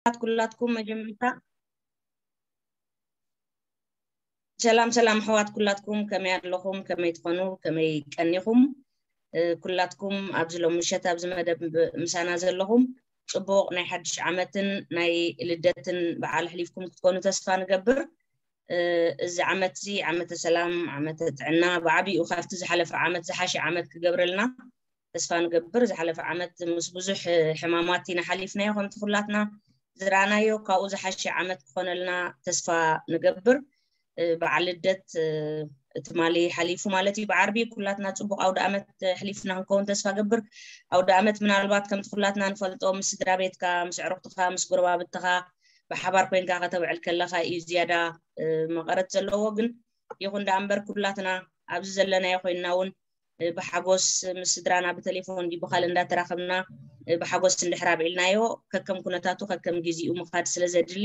ኣሕዋት ኩላትኩም መጀመርታ ሰላም ሰላም ኣሕዋት ኩላትኩም፣ ከመይ ኣለኹም? ከመይ ትኾኑ? ከመይ ቀኒኹም? ኩላትኩም ኣብዚ ሎም ምሸት ኣብዚ መደብ ምሳና ዘለኹም ጽቡቕ ናይ ሓድሽ ዓመትን ናይ ልደትን በዓል ኣሕሊፍኩም ክትኮኑ ተስፋ ንገብር። እዚ ዓመት እዚ ዓመተ ሰላም፣ ዓመተ ጥዕና፣ ብዓቢኡ ካብቲ ዝሓለፈ ዓመት ዝሓሸ ዓመት ክገብረልና ተስፋ ንገብር። ዝሓለፈ ዓመት ምስ ብዙሕ ሕማማት ኢና ሓሊፍናዮ። ከምቲ ኩላትና ዝረኣናዮ ካብኡ ዝሓሸ ዓመት ክኾነልና ተስፋ ንገብር። በዓል ልደት ትማሊ ሓሊፉ ማለት እዩ። ብዓርቢ ኩላትና ጽቡቕ ኣውደ ዓመት ኣሕሊፍና ክንከውን ተስፋ ገብር። ኣውደ ዓመት ምናልባት ከምቲ ኩላትና ንፈልጦ ምስ ስድራ ቤትካ፣ ምስ ኣዕሩኽትኻ፣ ምስ ጎረባብትኻ ብሓባር ኮይንካ ከተብዕል ከለኻ እዩ ዝያዳ መቐረት ዘለዎ። ግን ይኹን ደኣ እምበር ኩላትና ኣብዚ ዘለናዮ ኮይንና እውን ብሓጎስ ምስ ስድራና ብቴሌፎን ድዩ ብኻልእ እንዳተራኸብና ብሓጎስ እንድሕር ኣብዒልናዮ፣ ከከም ኩነታቱ ከከም ግዜኡ ምኻድ ስለ ዘድሊ፣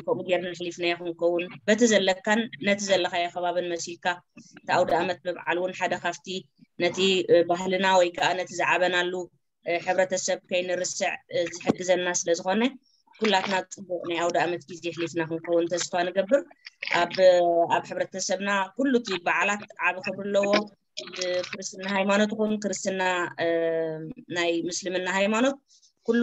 ከምኡ ጌርና ኣሕሊፍናዮ ክንከውን፣ በቲ ዘለካን ነቲ ዘለኻዮ ከባብን መሲልካ እቲ ኣውደ ኣመት ምብዓል እውን ሓደ ካብቲ ነቲ ባህልና ወይ ከዓ ነቲ ዝዓበናሉ ሕብረተሰብ ከይንርስዕ ዝሕግዘና ስለ ዝኾነ፣ ኩላትና ጽቡቕ ናይ ኣውደ ኣመት ግዜ ኣሕሊፍና ክንከውን ተስፋ ንገብር። ኣብ ኣብ ሕብረተሰብና ኩሉ እቲ በዓላት ዓቢ ክብሪ ኣለዎ። ክርስትና ሃይማኖት ይኹን ክርስትና ናይ ምስልምና ሃይማኖት ኩሉ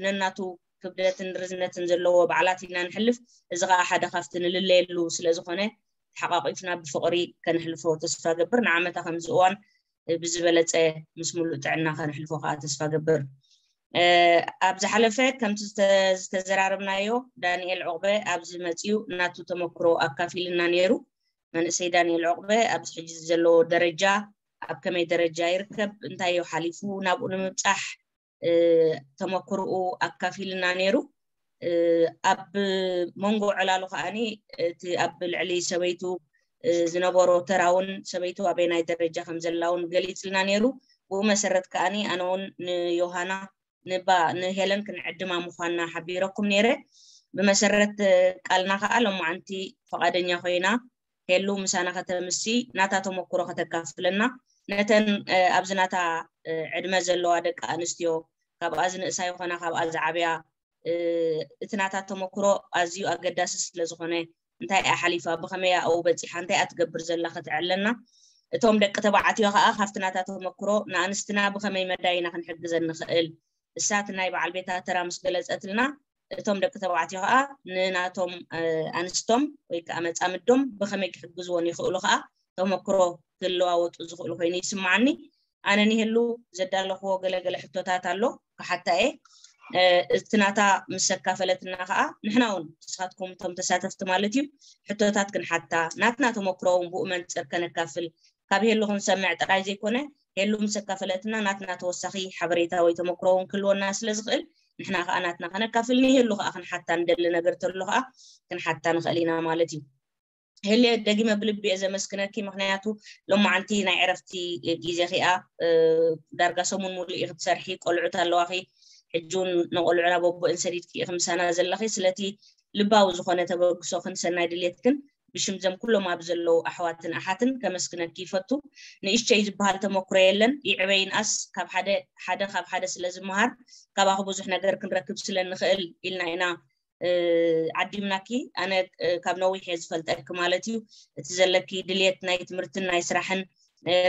ነናቱ ክብደትን ርዝነትን ዘለዎ በዓላት ኢና ንሕልፍ። እዚ ከዓ ሓደ ካብቲ ንልለየሉ ስለ ዝኾነ ተሓቋቂፍና ብፍቕሪ ከነሕልፎ ተስፋ ገብር። ንዓመታ ከምዚ እዋን ብዝበለጸ ምስ ሙሉእ ጥዕና ከነሕልፎ ከዓ ተስፋ ገብር። ኣብ ዝሓለፈ ከምቲ ዝተዘራረብናዮ ዳንኤል ዑቕበ ኣብዚ መጺኡ ናቱ ተመክሮ ኣካፊልና ነይሩ። መንእሰይ ዳንኤል ዑቕበ ኣብዚ ሕጂ ዘለዎ ደረጃ ኣብ ከመይ ደረጃ ይርከብ፣ እንታዮ ሓሊፉ ናብኡ ንምብጻሕ ተመክርኡ ኣካፊልና ነይሩ። ኣብ መንጎ ዕላሉ ከዓኒ እቲ ኣብ ልዕሊ ሰበይቱ ዝነበሮ ተራውን ሰበይቱ ኣበይናይ ደረጃ ከም ዘላውን ገሊጽልና ነይሩ። ብኡ መሰረት ከዓኒ ኣነ እውን ንዮሃና ንባ ንሄለን ክንዕድማ ምዃንና ሓቢረኩም ነይረ። ብመሰረት ቃልና ከዓ ሎማዓንቲ ፈቓደኛ ኮይና ሄሉ ምሳና ከተምሲ ናታ ተመክሮ ከተካፍለና፣ ነተን ኣብዚ ናታ ዕድመ ዘለዋ ደቂ ኣንስትዮ፣ ካብኣ ዝንእሳ ይኾና ካብኣ ዝዓብያ፣ እቲ ናታ ተመክሮ ኣዝዩ ኣገዳሲ ስለ ዝኾነ፣ እንታይ እያ ሓሊፋ፣ ብኸመይ እያ ኣብኡ በጺሓ፣ እንታይ እያ ትገብር ዘላ ከተዕለና፣ እቶም ደቂ ተባዕትዮ ከዓ ካብቲ ናታ ተመክሮ ንኣንስትና ብኸመይ መዳይ ኢና ክንሕግዘን ንኽእል፣ እሳ እቲ ናይ በዓል ቤታ ተራ ምስ ገለጸትልና፣ እቶም ደቂ ተባዕትዮ ከዓ ንናቶም ኣንስቶም ወይ ከዓ መጻምዶም ብኸመይ ክሕግዝዎን ይኽእሉ ከዓ ተመክሮ ክለዋወጡ ዝኽእሉ ኮይኑ ይስምዓኒ። ኣነ ንሄሉ ዘዳለኽዎ ገለገለ ሕቶታት ኣሎ ክሓታ እየ። እቲ ናታ ምስ ኣካፈለትና ከዓ ንሕና እውን ንስኻትኩም እቶም ተሳተፍቲ ማለት እዩ ሕቶታት ክንሓታ ናትና ተመክሮ እውን ብኡ መንፅር ከነካፍል ካብ ሄሉ ክንሰምዕ ጥራይ ዘይኮነ ሄሉ ምስ ኣካፈለትና ናትና ተወሳኺ ሓበሬታ ወይ ተመክሮ እውን ክህልወና ስለ ዝኽእል ንሕና ከዓ ናትና ከነካፍል ንሄሉ ከዓ ክንሓታ ንደሊ ነገር ተሎ ከዓ ክንሓታ ንኽእል ኢና ማለት እዩ። ሄሌ ደጊመ ብልቢ እየ ዘመስግነኪ። ምክንያቱ ሎማዓንቲ ናይ ዕረፍቲ ግዜኺ እያ። ዳርጋ ሰሙን ሙሉእ ኢኺ ትሰርሒ፣ ቆልዑት ኣለዋኺ። ሕጂ እውን ንቆልዑ ናብ ኣቦአን ሰዲድኪ ኢኺ ምሳና ዘለኺ። ስለቲ ልባዊ ዝኾነ ተበግሶኽን ሰናይ ድሌትክን ብሽም ዘም ኩሎም ኣብ ዘለዉ ኣሕዋትን ኣሓትን ከመስግነኪ ይፈቱ። ንእሽተይ ዝበሃል ተመክሮ የለን፣ ይዕበይንኣስ ካብ ሓደ ሓደ ካብ ሓደ ስለ ዝመሃር ካባኺ ብዙሕ ነገር ክንረክብ ስለ ንኽእል ኢልና ኢና ዓዲምናኪ። ኣነ ካብ ነዊሕ እየ ዝፈልጠኪ ማለት እዩ። እቲ ዘለኪ ድልየት ናይ ትምህርትን ናይ ስራሕን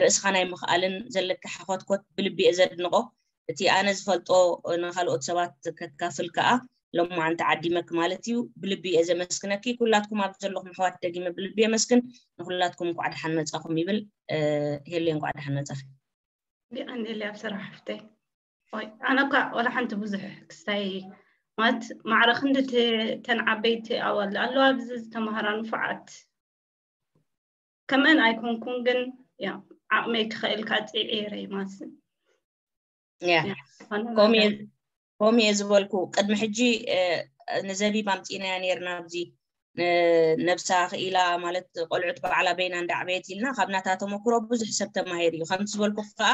ርእስኻ ናይ ምኽኣልን ዘለኪ ሓኾትኮት ብልቢ እየ ዘድንቆ። እቲ ኣነ ዝፈልጦ ንካልኦት ሰባት ከካፍል ከዓ ሎማዓንቲ ዓዲመኪ ማለት እዩ። ብልቢ እየ ዘመስግነኪ። ኩላትኩም ኣብ ዘለኹም ኣሕዋት ደጊመ ብልቢ የመስግን። ንኩላትኩም እንኳዕ ደሓን መጻኹም ይብል። ሄሉ እንኳዕ ደሓን መጻኺ። ቢቐንዴል ኣብ ስራሕ ሓፍተይ። ኣነ እኳ ወላ ሓንቲ ብዙሕ ክስታይ ማለት ማዕረ ክንዲ ተን ዓበይቲ ኣዋል ኣለዋ ኣብዚ ዝተማሃራ ንፉዓት ከምአን ኣይኮንኩን ግን ዓቕመይ ክኽእል ከዓ ፅዒረ ይማስን ከምኡ እየ ዝበልኩ ቅድሚ ሕጂ ንዘቢብ ኣምፂእናያ ነርና ኣብዚ ነብሳ ክኢላ ማለት ቆልዑት ባዕላ በይና እንዳዕበየት ኢልና ካብ ናታ ተመክሮ ብዙሕ ሰብ ተማሂር እዩ ከምቲ ዝበልኩ ከዓ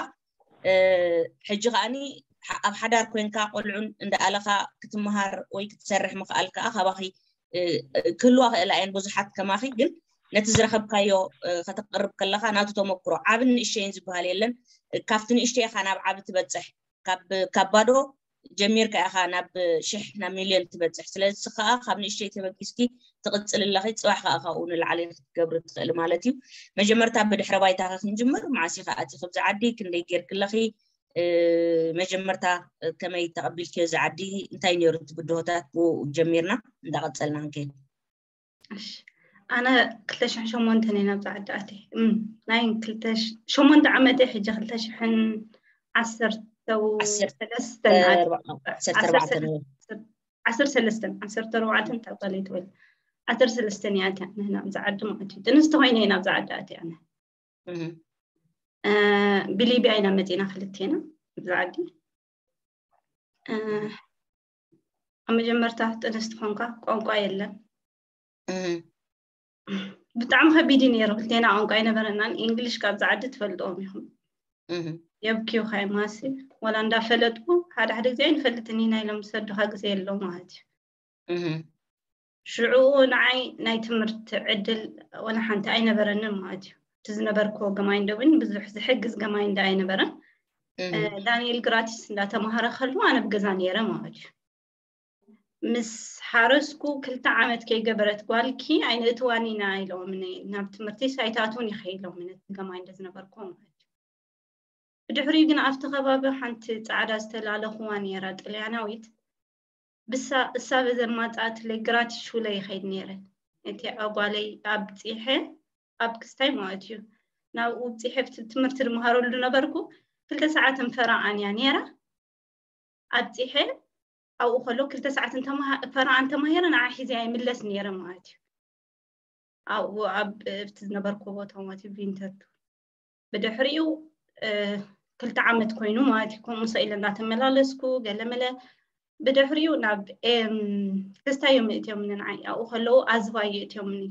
ሕጂ ከዓኒ ኣብ ሓዳር ኮይንካ ቆልዑን እንዳኣለኻ ክትመሃር ወይ ክትሰርሕ ምኽኣል ከዓ ካባኺ ክህልዋ ክእላ እየን ብዙሓት ከማኺ ግን ነቲ ዝረኸብካዮ ከተቅርብ ከለኻ ናቱ ተመክሮ ዓብን ንእሽተይን ዝበሃል የለን ካብቲ ንእሽተይኻ ናብ ዓብ ትበፅሕ ካብ ባዶ ጀሚርካ ኢኻ ናብ ሽሕ ናብ ሚልዮን ትበፅሕ። ስለዚ ከዓ ካብ ንእሽተይ ተበጊስኪ ትቕፅል ኣለኺ፣ ፅባሕ ከዓ ካብኡ ንላዕሊ ክትገብሪ ትኽእሊ ማለት እዩ። መጀመርታ ብድሕረ ባይታኻ ክንጅምር፣ መዓስ ኢኻ ኣቲኺ ኣብዚ ዓዲ፣ ክንደይ ጌርኪ ኣለኺ፣ መጀመርታ ከመይ ተቐቢልክዮ እዚ ዓዲ፣ እንታይ ነይሩ እቲ ብድሆታት፣ ብኡ ጀሚርና እንዳቐፀልና ክንከይድ። ኣነ ክልተ ሽሕን ሸሞንተን እየ ናብዛ ዓዲ ኣትየ። ናይ ክልተ ሸሞንተ ዓመት እየ ሕጂ። ክልተ ሽሕን ዓሰርተ ሰለስተን ዓሰርተ ሰለስተን ዓሰርተ ኣርባዕተን ተባለ ትበል ዓሰርተ ሰለስተን እያ ኣትያ ናብዛ ዓዲ ማለት እዩ። ጥንስቲ ኮይነ እየ ናብዛ ዓዲ ኣትየ ኣነ። ብሊብያ ኢና መፂና ክልቴና ኣብዚ ዓዲ። ኣብ መጀመርታ ጥንስቲ ኾንካ ቋንቋ የለን። ብጣዕሚ ከቢድ እዩ ነይሩ። ክልቴና ቋንቋ ኣይነበረናን። ኢንግሊሽ ካብዚ ዓዲ ትፈልጥዎም ኢኹም። የብክዩኻ ማሲ ዋላ እንዳፈለጡ ሓደ ሓደ ግዜ ኣይንፈልጥን ኢና ኢሎም ዝሰዱኻ ግዜ ኣሎ ማለት እዩ። ሽዑ ንዓይ ናይ ትምህርቲ ዕድል ወላ ሓንቲ ኣይነበረንን ማለት እዩ። እቲ ዝነበርክዎ ገማይንደ እውን ብዙሕ ዝሕግዝ ገማይንደ ኣይነበረን። ዳንኤል ግራቲስ እንዳተማሃረ ከሉ ኣነ ብገዛ ነይረ ማለት እዩ። ምስ ሓረስኩ ክልተ ዓመት ከይገበረት ጓልኪ ኣይንእትዋን ኢና ኢሎምኒ። ናብ ትምህርቲ ሳይታቱን ይኸይሎምኒ እቲ ገማይንደ ዝነበርክዎ ማለት እዩ። ብድሕሪኡ ግን ኣብቲ ከባቢ ሓንቲ ፃዕዳ ዝተላለኽዋ ነይራ ጥልያናዊት። ብሳ እሳ በዘማፃእትለይ ግራቲስ ሹለ ይኸይድ ነይረ። እቲ ኣጓለይ ኣብፂሐ ኣብ ክስታይ ማለት እዩ። ናብኡ ኣብፂሐ ብቲ ትምህርቲ ዝመሃረሉ ነበርኩ። ክልተ ሰዓት እንፈራኣን እያ ነይራ። ኣብፂሐ ኣብኡ ከሎ ክልተ ሰዓት ፈራኣን ተማሂረ ንዓ ሒዘያ ይምለስ ነይረ ማለት እዩ። ኣብኡ ኣብ ኣብቲ ዝነበርኩ ቦታ ማለት እዩ ቪንተርቱ። ብድሕሪኡ ክልተ ዓመት ኮይኑ ማለት እዩ። ከምኡ ሰኢለ እንዳተመላለስኩ ገለመለ። ብድሕሪኡ ናብ ክስታይ እዮም እእትዮምኒ ንዓይ። ኣብኡ ከለዉ ኣዝባይ እእትዮምኒ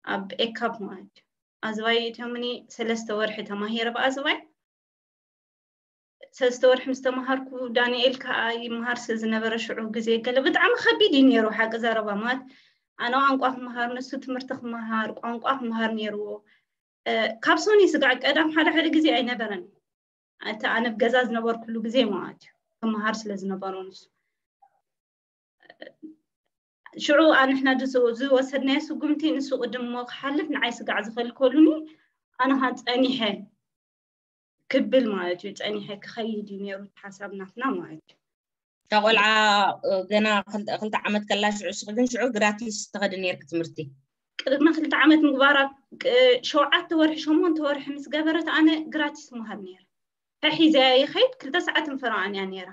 ኣብ ኤካፕ ማለት እዩ። ኣዝባይ እእትዮምኒ ሰለስተ ወርሒ ተማሂረ ብኣዝባይ። ሰለስተ ወርሒ ምስ ተማሃርኩ ዳንኤል ከዓ ይመሃር ስለ ዝነበረ ሽዑ ግዜ ገለ ብጣዕሚ ከቢድ እዩ ነይሩ ሓቂ ዘረባ ማለት ኣነ ቋንቋ ክመሃር ንሱ ትምህርቲ ክመሃር ቋንቋ ክመሃር ነይርዎ። ካብ ሶኒ ስጋዕ ቀዳም ሓደ ሓደ ግዜ ኣይነበረን። እቲ ኣነ ብገዛ ዝነበርኩሉ ግዜ ማለት እዩ ክመሃር ስለ ዝነበሮ ንሱ ሽዑ ኣንሕና ዝወሰድናዮ ስጉምቲ ንሱ ቅድሞ ክሓልፍ ንዓይ ስጋዕ ዝኸልከሉኒ ኣነ ከዓ ፀኒሐ ክብል ማለት እዩ። ፀኒሐ ክኸይድ እዩ ነይሩ ሓሳብ ናትና ማለት እዩ። እታ ቆልዓ ገና ክልተ ዓመት ከላ ሽዑ ስኺ ግን ሽዑ ግራቲስ ትኸዲ ነርኪ ትምህርቲ? ቅድሚ ክልተ ዓመት ምግባራ ሸውዓተ ወርሒ ሸሞንተ ወርሒ ምስ ገበረት ኣነ ግራቲስ ምሃብ ነይረ። ሒዘያ ይኸይድ ክልተ ሰዓት እንፈራኣን እያ ነይራ።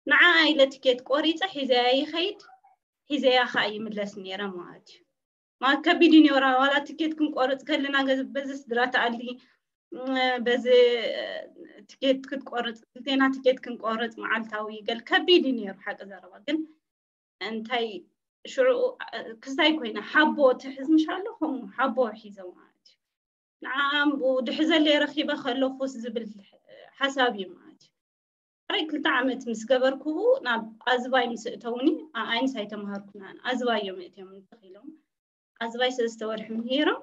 ንዓ ኢለ ትኬት ቆሪፀ ሒዘያ ይኸይድ ሒዘያ ከዓ ይምለስ ነይረ ማለት እዩ። ማለት ከቢድ እዩ ነይራ። ዋላ ትኬት ክንቆርፅ ከለና በዚ ስድራ ተኣሊ በዚ ትኬት ክትቆርፅ ክልቴና ትኬት ክንቆርፅ መዓልታዊ ገል ከቢድ እዩ ነይሩ ሓቂ ዘረባ። ግን እንታይ ሽዑ ክስታይ ኮይና ሓቦ ትሕዝ ምሻሎ ከምኡ ሓቦ ሒዘ ማለት እዩ። ንዓም ድሕዘለይ ረኪበ ከለኩስ ዝብል ሓሳብ እዩ ማለት እዩ። ራይ ክልተ ዓመት ምስ ገበርኩ ናብ ኣዝባይ ምስ እተውኒ ኣኣይንስ ኣይተምሃርኩናን ኣዝባይ እዮም እትዮም ኢሎም ኣዝባይ ሰለስተ ወርሒ ምሂሮም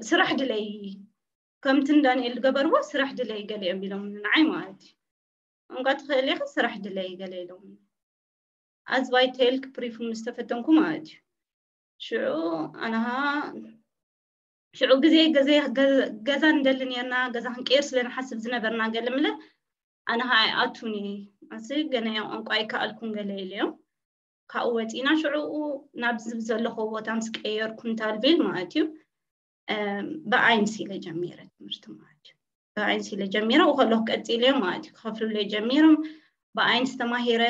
ስራሕ ድለይ ከምቲ ንዳንኤል ዝገበርዎ ስራሕ ድለይ ገሊኦም ኢሎም ንዓይ ማለት እዩ። እንኳ ትኽእል ኢኻ ስራሕ ድለይ ገለ ኢሎም ኣዝባይ ቴልክ ፕሪፍ ምስ ተፈተንኩ ማለት እዩ። ሽዑ ኣነሃ ሽዑ ግዜ ገዛ ንደሊ ነርና ገዛ ክንቀይር ስለ ንሓስብ ዝነበርና ገለ ምለ ኣነሃ ኣይኣቱን እየ ኣስ ገና ቋንቋ ኣይከኣልኩን ገለ ኢለዮም። ካብኡ ወፂና ሽዑኡ ናብዚ ዘለኹ ቦታ ምስ ቀየርኩ ንታልቪል ማለት እዩ። ብኣይንስ ኢለ ጀሚረ ትምህርቲ ማለት እዩ። ብኣይንስ ኢለ ጀሚረ ከለኩ ቀፂለ ማለት እዩ ክኸፍሉለይ ጀሚሮም። ብኣይንስ ተማሂረ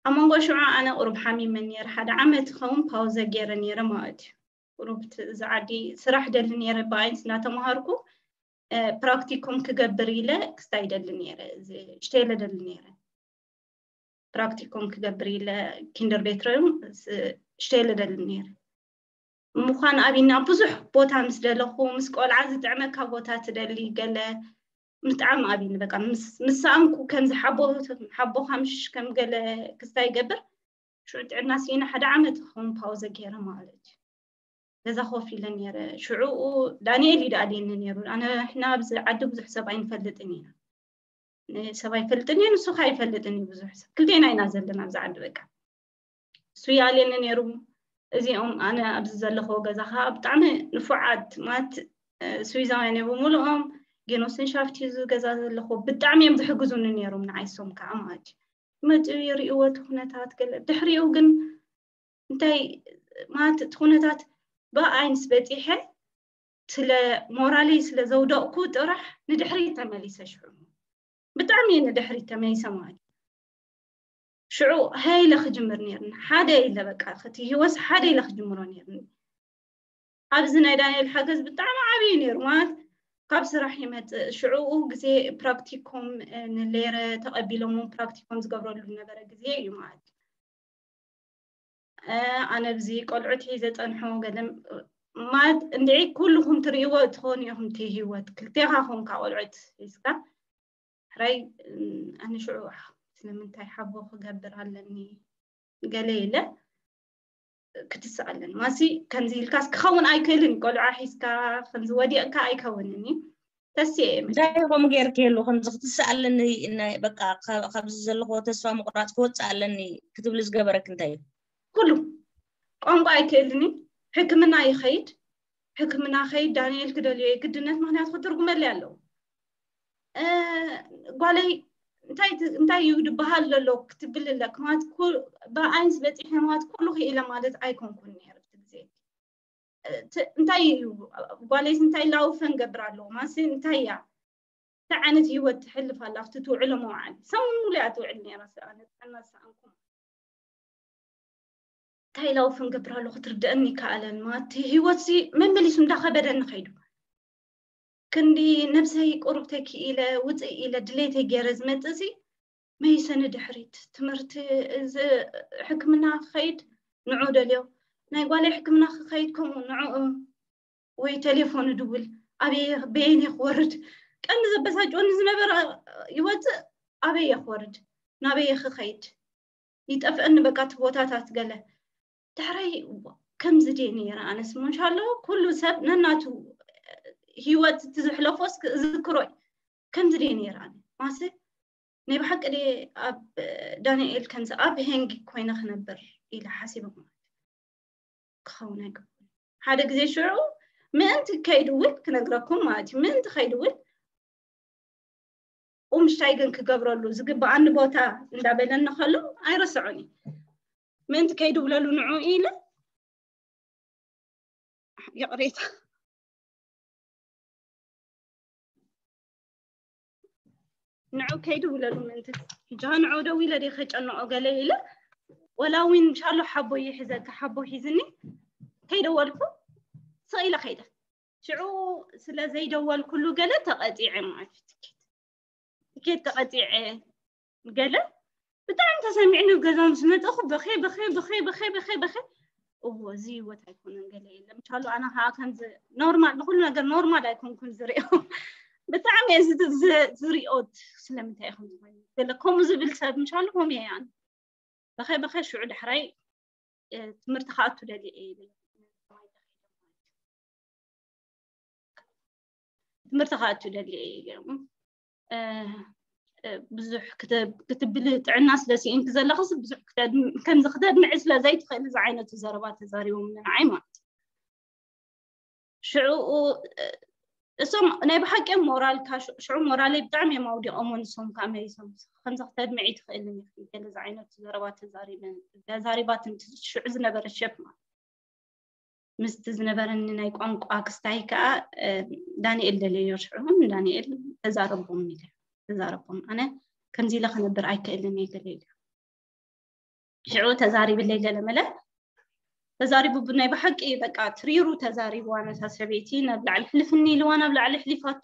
ኣብ መንጎ ሽዑ ኣነ ቁሩብ ሓሚመ ነይረ ሓደ ዓመት ክኸውን ፓውዘ ገይረ ነይረ ማለት እዩ። ቁሩብ እዚ ዓዲ ስራሕ ደሊ ነይረ ብኣይንስ እናተምሃርኩ ፕራክቲኩም ክገብር ኢለ ክስታይ ደሊ ነይረ ሽተይለ ደሊ ነይረ ፕራክቲኩም ክገብር ኢለ ኪንደር ቤትረዩ ሽተይለ ደሊ ነይረ ምዃን ኣብና ብዙሕ ቦታ ምስ ደለኹ ምስ ቆልዓ ዝጥዕመካ ቦታ ትደሊ ገለ ምጣዕሚ ኣብኒ በቃ ምስ ሰኣንኩ ከምዚ ሓቦ ሓቦ ካምሽ ከም ገለ ክስታይ ይገብር ሽዑ ጥዕና ስኢነ ሓደ ዓመት ክኸውን ፓውዘ ገይረ ማለት እዩ። ገዛ ኮፍ ኢለ ነይረ ሽዑኡ ዳንኤል እዩ ደኣልየኒ ነይሩ ኣነ ንሕና ኣብዚ ዓዲ ብዙሕ ሰብ ኣይንፈልጥን ኢና ሰብ ኣይፈልጥን እዩ፣ ንሱ ከ ኣይፈልጥን እዩ። ብዙሕ ሰብ ክልቴና ኢና ዘለና ኣብዚ ዓዲ። በቃ እሱ ይኣልየኒ ነይሩ። እዚኦም ኣነ ኣብዚ ዘለኽዎ ገዛ ከዓ ብጣዕሚ ንፉዓት ማለት ስዊዛውያን እዮም ብምልኦም። ጌኖስን ሻፍቲ እዚ ገዛ ዘለኽዎ ብጣዕሚ እዮም ዝሕግዙኒ ነይሮም ንዓይ። እሶም ከዓ ማለት እዩ መፅኡ ይርእይዎ እቲ ኩነታት ገለ። ድሕሪኡ ግን እንታይ ማለት እቲ ኩነታት ብኣይንስ በፂሐ ስለ ሞራለይ ስለ ዘውደቕኩ ጥራሕ ንድሕሪት ተመሊሰ ሽዑ ብጣዕሚ እየ ንድሕሪት ተመሊሰ ማለት እዩ። ሽዑ ሃይለ ክጅምር ነይርኒ ሓደ ኢለ በቃ እቲ ህይወት ሓደ ኢለ ክጅምሮ ነይርኒ። ኣብዚ ናይ ዳንኤል ሓገዝ ብጣዕሚ ዓብዪ ነይሩ ማለት ካብ ስራሕ ይመፅእ ሽዑኡ ግዜ ፕራክቲኮም ንሌረ ተቐቢሎሞ ፕራክቲኮም ዝገብረሉ ነበረ ግዜ እዩ ማለት ኣነ ብዚ ቆልዑት ሒዘ ጸንሖ ገለ ማለት እንድዒ ኩልኹም ትርእይዎ እትኾኑ ኢኹም እቲ ህይወት ክልቴኻ ኾንካ ቆልዑት ሒዝካ ሕራይ ኣነ ሽዑ ስለምንታይ ሓቦ ክገብር ኣለኒ ገለ ኢለ ክትስኣለን ማሲ ከምዚ ኢልካስ ክኸውን ኣይክእልን ቆልዓ ሒዝካ ከምዚ ወዲቕካ ኣይከውንን እዩ ተስየ እየ መቸም። እንታይ ከምኡ ጌርኪ የሉ ከምዚ ክትስእ ኣለኒ ናይ በቃ ካብ- ካብዚ ዘለኹዎ ተስፋ ምቁራፅ ክወፅእ ኣለኒ ክትብሊ ዝገበረክ እንታይ እዩ? ኩሉ ቋንቋ ኣይክእልን እዩ ሕክምና ይኸይድ ሕክምና ኸይድ ዳንኤል ክደልዮ እዩ ግድነት ምክንያት ክትርጉመለይ ኣለዎ እ፣ ጓለይ እንታይ ት- እንታይ እዩ ዝበሃል ዘሎ ክትብል ኣለክ ማለት ኩ- ብኣይንስ በፂሐ ማለት ኩሉ ክኢለ ማለት ኣይኮንኩን ነይረ እቲ ግዜ እ፣ ት- እንታይ እዩ ጓለይስ እንታይ ላውፈ ንገብር ኣለዎ ማሲ እንታይ እያ እንታይ ዓይነት ህይወት ትሕልፍ ኣላ ኣብቲ ትውዕሎ መውዓሊ ሰሙን ሙሉ እያ ትውዕል ነይራ ስኣነ ጥዕና ዝሰኣንኩም እንታይ ላውፍ ንገብር ኣሎ ክትርድአኒ ይከኣለን ማለት ህይወት ሲ መመሊሱ እንዳኸበደኒ ከይዱ ክንዲ ነብሰይ ቁሩብ ተኪኢለ ውፅእ ኢለ ድሌተይ ገይረ ዝመፅእ ሲ መይሰኒ ድሕሪት ትምህርቲ እዚ ሕክምና ክኸይድ ንዑ ደልዮ ናይ ጓለይ ሕክምና ክኸይድ ከምኡ ንዑ ወይ ቴሌፎን ድውል ኣበየ በየን ክወርድ ቀንዲ ዘበሳጭወኒ ዝነበረ ይወፅእ ኣበየ ክወርድ ናበየ ክኸይድ ይጠፍአኒ በቃ እቲ ቦታታት ገለ ዳሕራይ ከምዚ ድየ ነይረ ኣነስ ምንሻ ኣለዎ ኩሉ ሰብ ነናቱ ህይወት እቲ ዝሕለፎስ ክዝክሮ እዩ ከምዚ ድየ ነይረ ኣነ ማሰ ናይ ብሓቂ ድየ ኣብ ዳንኤል ከምዚ ኣብ ሄንግ ኮይነ ክነብር ኢለ ሓሲበ ማለት ክኸውን ኣይግብን ሓደ ግዜ ሽዑ ምእንቲ ከይድውል ክነግረኩም ማለት እዩ ምእንቲ ከይድውል ኡምሽታይ ግን ክገብረሉ ዝግብኣኒ ቦታ እንዳበለኒ ከሎ ኣይረስዖን እዩ ምእንቲ ከይድውለሉ ንዑ ኢለ ይቕሬታ ንዑ ከይድውለሉ ምእንቲ ሕጂ ንዑ ደው ኢለ ደ ከጨንዖ ገለ ኢለ ወላ እውን ሻሎ ሓቦ ይሕዘካ ሓቦ ሒዝኒ ከይደወልኩ ስቕ ኢለ ከይደ ሽዑ ስለ ዘይደወልኩሉ ገለ ተቐጢዐ ማለት እዩ ትኬት ትኬት ተቐጢዐ ገለ ብጣዕሚ ተሰሚዕኒ ገዛ ምስ መጠኹ በኸ በኸ በኸ በኸ በኸ በኸ እዎ እዚ ህይወት ኣይኮነን ገለ የለ ምቻሉ ኣነ ከዓ ከምዚ ኖርማል ንኩሉ ነገር ኖርማል ኣይኮንኩን ዝሪኦ ብጣዕሚ እየ ዝሪኦት ስለምንታይ ኢኹም ዝኾነ ገለ ከምኡ ዝብል ሰብ ምቻሉ ከምኡ እየ ኣነ በኸ በኸ ሽዑ ዳሕራይ ትምህርቲ ክኣቱ ደልየ እየ ትምህርቲ ክኣቱ ደልየ እየ ብዙሕ ክትብል ጥዕና ስለ ስኢንኪ ዘለኽስ ብዙሕ ከምዚ ክተድምዒ ስለ ዘይትኽእሊ ዝዓይነቱ ዘረባ ተዛሪቦም ንዓይ ማለት ሽዑ እሶም ናይ ብሓቂ ሞራልካ ሽዑ ሞራለይ ብጣዕሚ እዮም ኣውዲቖሞ ንሶም ከዓ መሊሶም ከምዚ ክተድምዒ ትኽእልን ኢኺ ገለ ዝዓይነቱ ዘረባ ተዛሪባትን ሽዑ ዝነበረ ሸፍ ማለት ምስቲ ዝነበረኒ ናይ ቋንቋ ክስታይ ከዓ ዳንኤል ደለዮ ሽዑ ዳንኤል ተዛረቦም ኢለ ተዛረቦም ኣነ ከምዚ ኢለ ክነብር ኣይክእልን እየ ገለ ኢለ ሽዑ ተዛሪብለይ ገለ መለ ተዛሪቡ ብናይ ብሓቂ በቃ ትሪሩ ተዛሪብዋ ነታ ሰበይቲ ናብ ላዕሊ ሕልፍኒ ኢልዋ ናብ ላዕሊ ሕሊፋቶ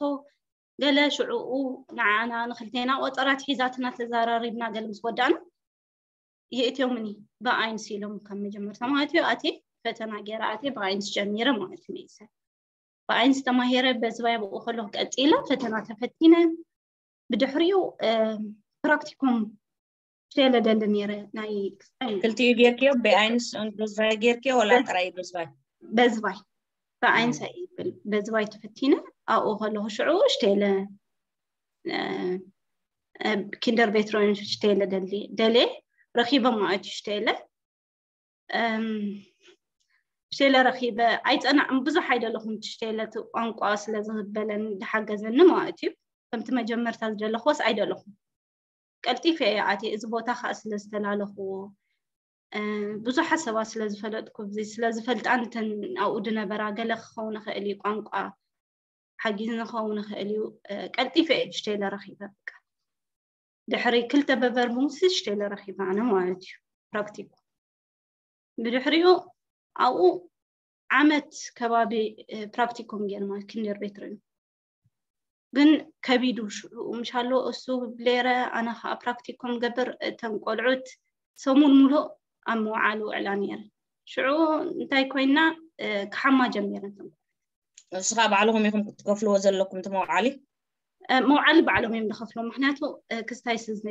ገለ ሽዑኡ ንዓና ንክልቴና ቆፀራት ሒዛትና ተዘራሪብና ገለ ምስ ወዳእና የእትዮምኒ ብኣይንስ ኢሎም ካብ መጀመርታ ማለት እዩ ኣቴ ፈተና ገይረ ኣቴ ብኣይንስ ጀሚረ ማለት እዩ መይሰ ብኣይንስ ተማሂረ በዝባይ ብኡ ከለኩ ቀፂለ ፈተና ተፈቲነ ብድሕሪኡ ፕራክቲኩም ሸለ ደሊ ነይረ ናይ ክልቲኡ ጌርክዮ ብኣይንስ በዝባይ ጌርክዮ ወላ ጥራይ በዝባይ በዝባይ ብኣይንስ ኣይብል በዝባይ ተፈቲነ ኣብኡ ከለኩ ሽዑ ሽቴለ ኪንደር ቤትሮን ሽቴለ ደሊ ደሌ ረኺበ ማለት ሽቴለ ሽቴለ ረኺበ ኣይፀናዕም ብዙሕ ኣይደለኹም ሽቴለ ቋንቋ ስለ ዝህበለን ዝሓገዘኒ ማለት እዩ። ከምቲ መጀመርታ ዝደለኽዎስ ኣይደለኹም ቀልጢፈ እየ ኣትየ እዚ ቦታ ከዓ ስለ ዝተላለኽዎ ብዙሓት ሰባት ስለ ዝፈለጥኩ ስለ ዝፈልጣ ንተን ኣብኡ ዝነበራ ገለ ክኸውን ይኽእል እዩ ቋንቋ ሓጊዝ ንኸውን ይኽእል እዩ። ቀልጢፈ እየ ሽቴለ ረኺበ በቃ ድሕሪ ክልተ በቨርቡንስ ሽቴለ ረኺበ ኣነ ማለት እዩ። ፕራክቲኩም ብድሕሪኡ ኣብኡ ዓመት ከባቢ ፕራክቲኩም ጌርና ኪንደር ቤትሮን ግን ከቢዱ ሽዑ ምሻሎ እሱ ብሌረ ኣነ ከዓ ፕራክቲኩም ገብር እተን ቆልዑት ሰሙን ሙሉእ ኣብ መውዓሊ ውዕላ ነይረ። ሽዑ እንታይ ኮይና ክሓማ ጀሚረን። ንስኻ ባዕልኹም ኢኹም ክትከፍልዎ ዘለኩም እቲ መውዓሊ? መውዓሊ ባዕሎም እዮም ዝኸፍልዎ። ምክንያቱ ክስታይ ስዝነ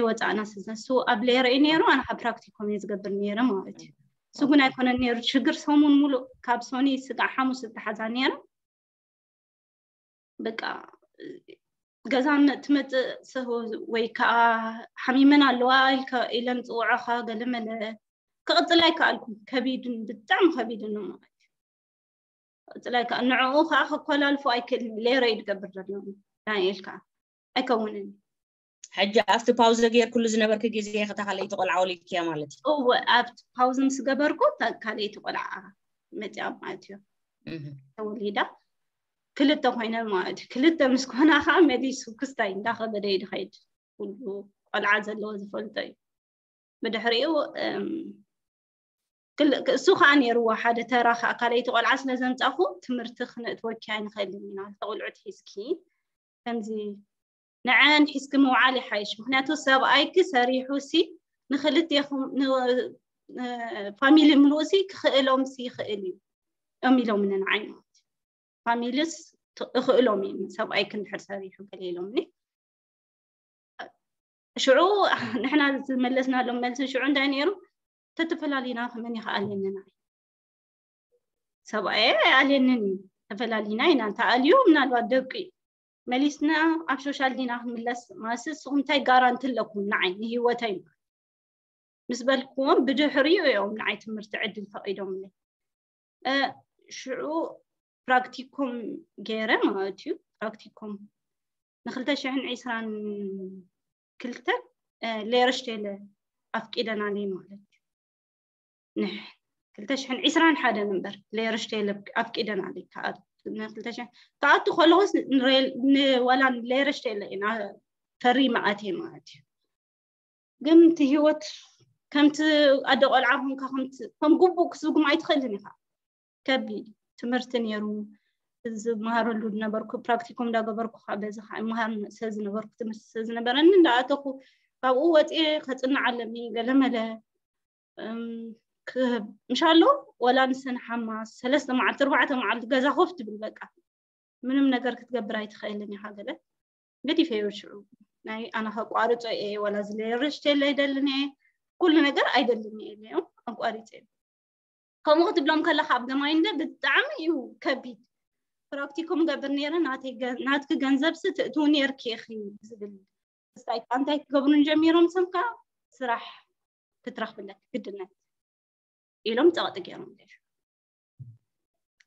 ወፃእና ስዝነ እሱ ኣብ ሌረ እዩ ነይሩ ኣነ ካብ ፕራክቲኩም እየ ዝገብር ነይረ ማለት እዩ። እሱ ግን ኣይኮነን ነይሩ ሽግር ሰሙን ሙሉእ ካብ ሶኒ ስጋዕ ሓሙስ ዝተሓዛ ነይረ በቃ ገዛ ትመፅእ ወይ ከዓ ሓሚመን ኣለዋ ኢለን ፅውዖኻ ገለመለ ክቕፅል ኣይከኣልኩም። ከቢድን ብጣዕሚ ከቢድን ማለት እዩ። ክቕፅል ኣይከኣል ንዕኡ ከዓ ከኮላልፎ ኣይክእልን ሌረ እዩ ዝገብር ዘሎ ዳንኤል ከዓ ኣይከውንን። ሕጂ ኣብቲ ፓውዘ ጌርኩሉ ዝነበርኪ ግዜ ከታ ካልኣይቲ ቆልዓ ወሊድክያ ማለት እዩ? እወ ኣብቲ ፓውዘ ምስ ገበርኩ ካልኣይቲ ቆልዓ መፅያ ማለት እዩ። ተወሊዳ ክልተ ኮይነን ማለት እዩ። ክልተ ምስ ኮና ከዓ መሊሱ ክስታይ እንዳኸበደ እዩ ዝኸይድ። ኩሉ ቆልዓ ዘለዎ ዝፈልጦ እዩ። ብድሕሪኡ እሱ ከዓ ነይርዎ ሓደ ተራ ከዓ ካልኣይቲ ቆልዓ ስለ ዘምፃኹ ትምህርቲ ክነእትወኪ ኣይንኽእልን ኢና ተቆልዑት ሒዝኪ ከምዚ ንዐን ሒዝኪ ምውዓል ይሓይሽ ምክንያቱ ሰብኣይኪ ሰሪሑ ሲ ንክልቴኹም ፋሚሊ ምሉእ ሲ ክኽእሎም ሲ ይኽእል እዩ እዮም ኢሎምኒ ንዓይ ማለት ፋሚልስ እኽእሎም እዩ ሰብኣይኪ እንድሕር ሰሪሑ ገለ ኢሎምኒ ሽዑ ንሕና ዝመለስናሎም መልሲ ሽዑ እንታይ ነይሩ ተተፈላሊና ከመን ይኸኣልየንን ኣይ ሰብኣየ ኣልየንን እዩ ተፈላሊና ኢና እንተኣልዩ ምናልባት ደቂ መሊስና ኣብ ሶሻል ዲና ክንምለስ ማለትስ ንስኹም እንታይ ጋራንቲ ኣለኩም ንዓይ ንሂወተይ ምስ በልክዎም ብድሕሪኡ እዮም ንዓይ ትምህርቲ ዕድል ፈቒዶምለይ ሽዑ ፕራክቲኩም ገይረ ማለት እዩ ፕራክቲኩም ንክልተ ሽሕን ዕስራን ክልተ ሌረሽቴለ ኣፍቂደናለይ ማለት እዩ ንሕ ክልተ ሽሕን ዕስራን ሓደን እምበር ሌረሽቴለ ኣፍቂደናለይ ክኣቱ ከኣቱ ከለኹስ ንዋላ ሌረሽቴለ ኢና ፈሪመ ኣትየ ማለት እዩ ግን እቲ ሂወት ከምቲ ኣደ ቆልዓ ኮንካ ከም ግቡእ ክትዝጉም ኣይትኽእልን ኢኻ ከቢድ ትምህርቲ ነይሩ ዝመሃረሉ ዝነበርኩ ፕራክቲኩም እንዳገበርኩ ከዓ በዚ ከዓ ይመሃር ስለ ዝነበርኩ ትምህርቲ ስለ ዝነበረኒ እንዳኣተኩ ካብኡ ወፅየ ከፅንዕ ኣለኒ ገለመለ ምሻሎ ወላ ንሰን ሓማስ ሰለስተ መዓልቲ ኣርባዕተ መዓልቲ ገዛ ኮፍ ትብል በቃ ምንም ነገር ክትገብር ኣይትኽእልን ኢኻ ገለ ገዲፈዮ ሽዑ ናይ ኣነ ከቋርፆ እየ ወላ ዝለየ ርሽቴለ ኣይደልን እየ ኩሉ ነገር ኣይደልን እየ ኢለዮም ኣቋሪፀ እዩ ከምኡ ክትብሎም ከለካ ኣብ ገማይ እንደ ብጣዕሚ እዩ ከቢድ ፕራክቲኩም ገብር ነይረ ናትኪ ገንዘብ ስ ትእትው ነርኪ ኢኺ ዝብል ስታይ እንታይ ክገብሩን ጀሚሮም ሰምካ ስራሕ ክትረክብለክ ግድነት ኢሎም ፀቕጢ ገይሮም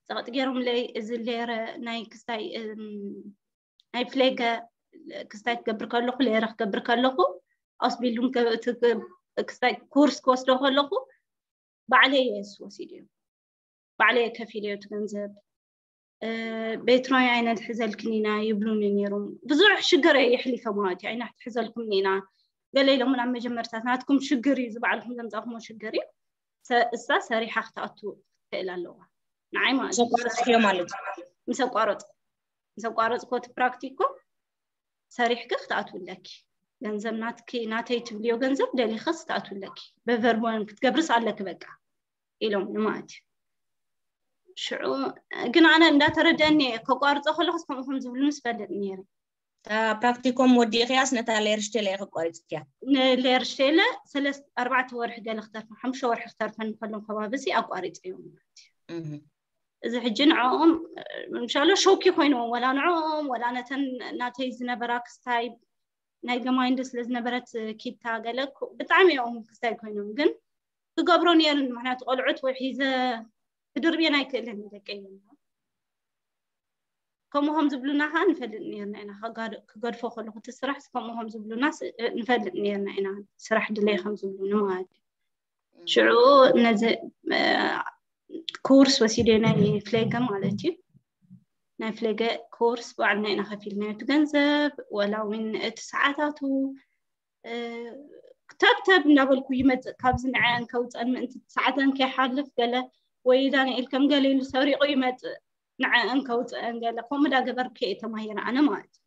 ጸቕጢ ገይሮምለይ እዚ ሌረ ናይ ክስታይ ናይ ፍሌገ ክስታይ ክገብር ከለኹ ሌረ ክገብር ከለኹ ኣስቢሉም ክስታይ ኩርስ ክወስዶ ከለኹ ባዕለይ የስ ወሲድ እዮም ባዕለይ ከፊል እዩ ገንዘብ ቤትሮይ ኣይነትሕዘልክን ኢና ይብሉኒ ነይሮም ብዙሕ ሽግር የሕሊፈ ማለት እዩ ኣይነትሕዘልኩም ኢና ገለ ኢሎም ናብ መጀመርታት ናትኩም ሽግር እዩ ዝበዓልኩም ዘምፃኹሞ ሽግር እዩ እሳ ሰሪሓ ክትኣቱ ትኽእል ኣለዋ ንዓይ ማለት ማለት ምስ ኣቋረፅኮ እቲ ፕራክቲኮ ሰሪሕኪ ክትኣትው ኣለኪ ገንዘብ ናትኪ ናተይ ትብልዮ ገንዘብ ደሊኸስ ክትኣትው ኣለኪ በቨርቦን ክትገብርስ ኣለኪ በቃ ኢሎም ማለት እዩ ሽዑ ግን ኣነ እንዳተረደኒ ከቋርፆ ከለኩስ ከምኡ ከም ዝብሉ ምስ ፈልጥ ነይረ ፕራክቲኮም ወዲእክያስ ነታ ሌርሽቴለ ኢኺ ኣቋሪፅክያ ንሌርሽቴለ ሰለስተ ኣርባዕተ ወርሒ ገለ ክተርፈ ሓሙሽተ ወርሒ ክተርፈ ንከሎም ከባቢ ሲ ኣቋሪፀ እዮም ማለት እዩ እዚ ሕጂ ንዕኦም ምሻሎ ሾኪ ኮይንዎም ወላ ንዕኦም ወላ ነተን ናተይ ዝነበራ ክስታይ ናይ ገማይንዶ ስለ ዝነበረት ኪታ ገለ ብጣዕሚ እዮም ክስታይ ኮይኖም ግን ክገብሮ ነይርን ምክንያቱ ቆልዑት ወይ ሒዘ ክድርብየን ኣይክእልን ደቀይን ከምኡ ከም ዝብሉና ከዓ ንፈልጥ ነርና ኢና ክገድፎ ከለኩ እቲ ስራሕ ከምኡ ከም ዝብሉና ንፈልጥ ነርና ኢና ስራሕ ድለይ ከም ዝብሉኒ ማለት እዩ ሽዑ ነዚ ኮርስ ወሲደ ናይ ፍሌገ ማለት እዩ ናይ ፍሌገ ኮርስ ባዕልና ኢና ከፊልናዮ እቲ ገንዘብ ወላ እውን እቲ ሰዓታቱ ተብተብ እናበልኩ ይመፅእ ካብዚ ንዐን ከውፀን ምእንቲ ሰዓተን ከይሓልፍ ገለ ወይ ዳንኤል ከም ገለ ኢሉ ሰሪቑ ይመፅእ ንዐን ከውፅአን ገለ ከምኡ ዳ ገበርኩ እየ ተማሂረ ኣነ ማለት እዩ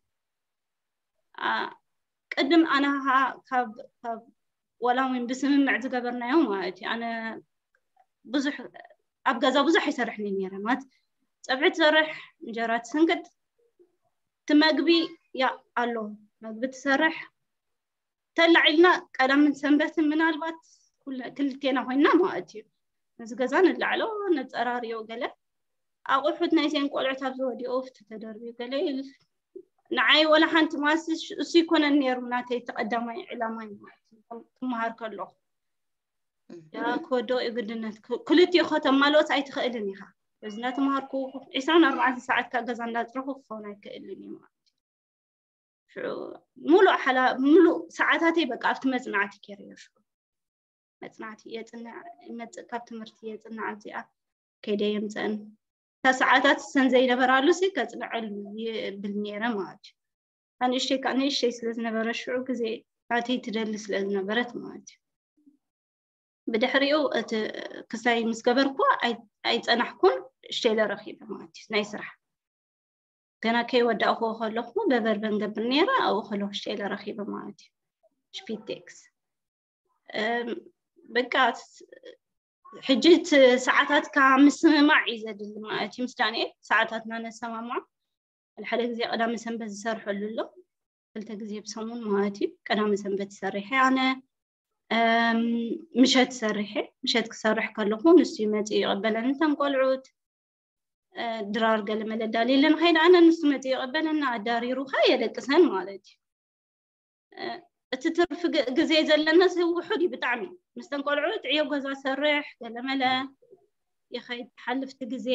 ቅድም ኣነ ካብ ካብ ወላ እውን ብስምምዕ ዝገበርናዮ ማለት እዩ ኣነ ብዙሕ ኣብ ገዛ ብዙሕ ይሰርሕ ነይረ ማለት ፀብሒ ትሰርሕ እንጀራ ትስንክት እቲ መግቢ ያ ኣሎ መግቢ ትሰርሕ ተላዒልና ቀዳምን ሰንበትን ምናልባት ክልቴና ኮይና ማለት እዩ ነዚ ገዛ ንላዕሎ ነፀራርዮ ገለ ኣቑሑት ናይዘን ቆልዑት ኣብ ዝወዲኦ ፍቲ ተደርብዩ ገለ ንዓይ ወላ ሓንቲ ማስ እሱ ይኮነን ነይሩ ናተይ ተቀዳማይ ዕላማይ ማለት እዩ ክመሃር ከለኹ ያ ክወደኦ እዩ ግድነት ክልቲኡ ከተማልኦት ኣይትኽእልን ኢኻ በዚ እናተምሃርኩ ዕስራን ኣርባዕተ ሰዓት ካብ ገዛ እንዳፅረኹ ክኸውን ኣይክእልን እዩ ማለት ሙሉእ ሓላ ሙሉእ ሰዓታተይ በቃ ኣብቲ መፅናዕቲ ገይረዮ ሽዑ መፅናዕቲ የፅንዕ መፅእ ካብ ትምህርቲ የፅንዕ ኣብዚኣ ከይደ የምፀን እታ ሰዓታት ሰን ዘይነበራሉ ሲ ከፅንዐሉ ይብል ነይረ ማለት እዩ ኣንእሽተይ ከዓ ንእሽተይ ስለ ዝነበረ ሽዑ ግዜ ናተይ ትደሊ ስለ ዝነበረት ማለት እዩ ብድሕሪኡ እቲ ክሳይ ምስ ገበርኩ ኣይፀናሕኩን ሽተይለ ረኪበ ማለት እዩ ናይ ስራሕ ገና ከይወዳእኩዎ ከለኹ በበርበን ገብር ነይረ ኣብኡ ከለኩ ሽተይለ ረኪበ ማለት እዩ ሽፒቴክስ በቃ ሕጂ ሰዓታትካ ምስምማዕ እዩ ዘድሊ ማለት እዩ ምስ ዳንኤል ሰዓታትና ነሰማምዖ ሓደ ግዜ ቀዳሚ ሰንበት ዝሰርሐሉ ኣሎ ክልተ ግዜ ብሰሙን ማለት እዩ ቀዳሚ ሰንበት ይሰርሐ ኣነ ምሸት ሰርሐ ምሸት ክሰርሕ ከለኹ ንሱ ይመፅእ ይቐበለኒ እቶም ቆልዑት ድራር ገለ መለዳሊለ ንኸይድ ኣነ ንሱ መፅእ ይቐበለና ኣዳሪሩካ የደቅሰን ማለት እዩ እቲ ትርፊ ግዜ ዘለና ውሑድ እዩ ብጣዕሚ ምስተን ቆልዑት ዕዮ ገዛ ሰርሕ ገለመለ ይኸይድ ሓልፍቲ ግዜ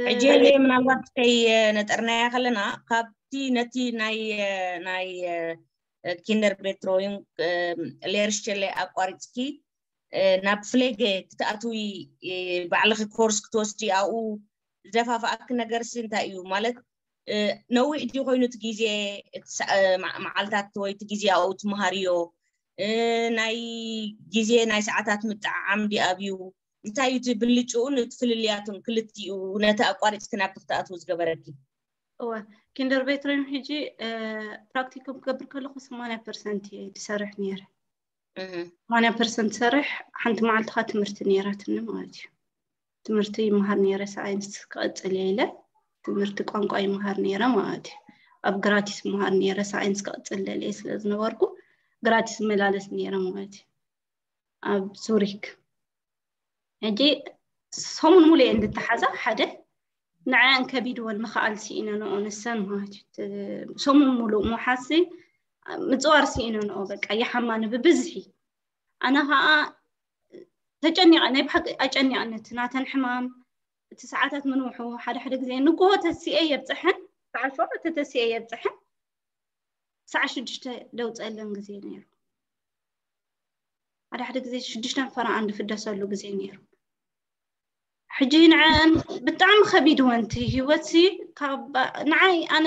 ሕጂ ምናልባት ከይ ነጠርናያ ከለና ካብቲ ነቲ ናይ ናይ ኪንደር ቤትሮይን ሌርሽቸለ ኣቋሪፅኪ ናብ ፍሌገ ክትኣትዊ ባዕልኺ ኮርስ ክትወስዲ ኣብኡ ዝደፋፍኣኪ ነገርሲ እንታይ እዩ ማለት ነዊሕ ድዩ ኮይኑ እቲ ግዜ መዓልታት ወይ እቲ ግዜ ኣብኡ ትመሃርዮ ናይ ግዜ ናይ ሰዓታት ምጥዓዓም ዲኣብዩ እንታይ እዩ እቲ ብልጭኡን እቲ ፍልልያቱን ክልቲኡ ነቲ ኣቋሪፅኪ ናብቲ ክትኣትዉ ዝገበረኪ እወ ኪንደር ቤትሬን ሕጂ ፕራክቲኩም ክገብር ከለኩ ሰማንያ ፐርሰንት እየ ዝሰርሕ ነይረ ሰማንያ ፐርሰንት ሰርሕ ሓንቲ መዓልትካ ትምህርቲ ነይራትኒ ማለት እዩ ትምህርቲ ይመሃር ነይረ ሳይንስ ክቐፅል እየ ኢለ ትምህርቲ ቋንቋ ይመሃር ነይረ ማለት እዩ ኣብ ግራቲስ ይመሃር ነይረ ሳይንስ ክቐፅል ደልየ ስለ ዝነበርኩ ግራቲስ መላለስ ነይረ ማለት እዩ ኣብ ዙሪክ ሕጂ ሰሙን ሙሉ እየ እንድተሓዛ ሓደ ንዐን ከቢድወን ምኽኣል ስኢነንኦ ንሰን ማለት እዩ ሰሙን ሙሉ ምውሓሲ ምፅዋር ስኢነንኦ በቃ ይሓማኒ ብብዝሒ ኣነ ከዓ ተጨኒቐ ናይ ብሓቂ ኣጨኒቐኒ እቲ ናተን ሕማም እቲ ሰዓታት ምንውሑ ሓደ ሓደ ግዜ ንግሆ ተሲኤ የብፅሐን ሰዓት ሸውዓተ ተሲኤ የብፅሐን ሰዓት ሽዱሽተ ደውፀለን ግዜ ነይሩ ሓደ ሓደ ግዜ ሽዱሽተን ፈረቓን ዝፍደሰሉ ግዜ ነይሩ ሕጂ ንዐን ብጣዕሚ ከቢድወን እቲ ህይወት ሲ ንዓይ ኣነ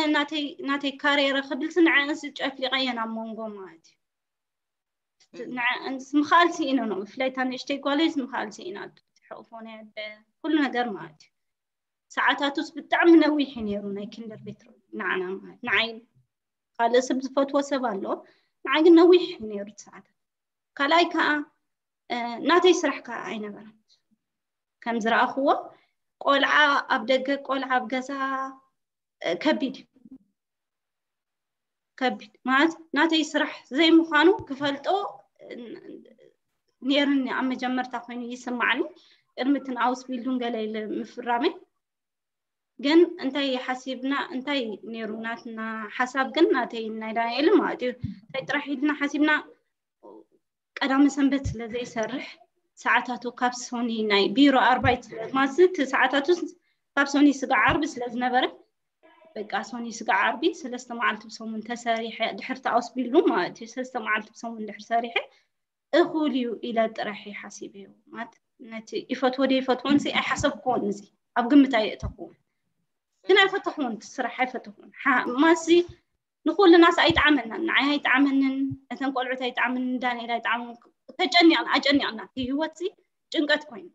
ናተይ ካሬረ ክብልሲ ንዐንስ ጨፍሊቐየን ኣብ መንጎ ማለት እዩ ንዐንስ ምኽኣል ስኢነ ነው ብፍላይ እታ ንእሽተይ ጓለይስ ምኽኣል ስኢና ትሕቕፎ ነደ ኩሉ ነገር ማለት እዩ ሰዓታቱስ ብጣዕሚ ነዊሕ ነይሩ ናይ ኪንደር ቤት ንዓና ማለት ንዓይ ካልእ ሰብ ዝፈትዎ ሰብ ኣሎ ንዓይ ግን ነዊሕ ነይሩ ሰዓታት ካልኣይ ከዓ ናተይ ስራሕ ከዓ ኣይነበረን ከም ዝረኣኽዎ ቆልዓ ኣብ ደገ ቆልዓ ኣብ ገዛ ከቢድ ከቢድ ማለት ናተይ ስራሕ ዘይምዃኑ ክፈልጦ ነይርኒ ኣብ መጀመርታ ኮይኑ ይስማዓኒ ቅድሚ እቲ ንኣውስ ቢልዱን ገለ ኢለ ምፍራመይ ግን እንታይ ሓሲብና እንታይ ነይሩ ናትና ሓሳብ ግን ናተይ ናይ ዳንኤል ማለት እዩ እንታይ ጥራሕ ኢልና ሓሲብና ቀዳመ ሰንበት ስለ ዘይሰርሕ ሰዓታቱ ካብ ሶኒ ናይ ቢሮ ኣርባይት ማዝት ሰዓታቱ ካብ ሶኒ ስጋ ዓርቢ ስለ ዝነበረ በቃ ሶኒ ስጋ ዓርቢ ሰለስተ መዓልቲ ብሰሙን ተሰሪሐ ድሕር ተኣስቢሉ ማለት እዩ ሰለስተ መዓልቲ ብሰሙን ድሕር ሰሪሐ እኹል እዩ ኢለ ጥራሕ ሓሲበዮ ማለት ነቲ ይፈትዎ ደ ይፈትዎን ሲ ኣይሓሰብክዎን እዚ ኣብ ግምት ኣይእተኽዎን ግን ኣይፈተኽዎን ስራሕ ኣይፈተኽዎን ማሲ ንኩልናስ ኣይጣዕመናን ንዓይ ኣይጣዕመንን እተን ቆልዑት ኣይጣዕመንን ዳንኤል ኣይጣዕመን ተጨኒቕና ኣጨኒቕና ህይወት ጭንቀት ኮይኑ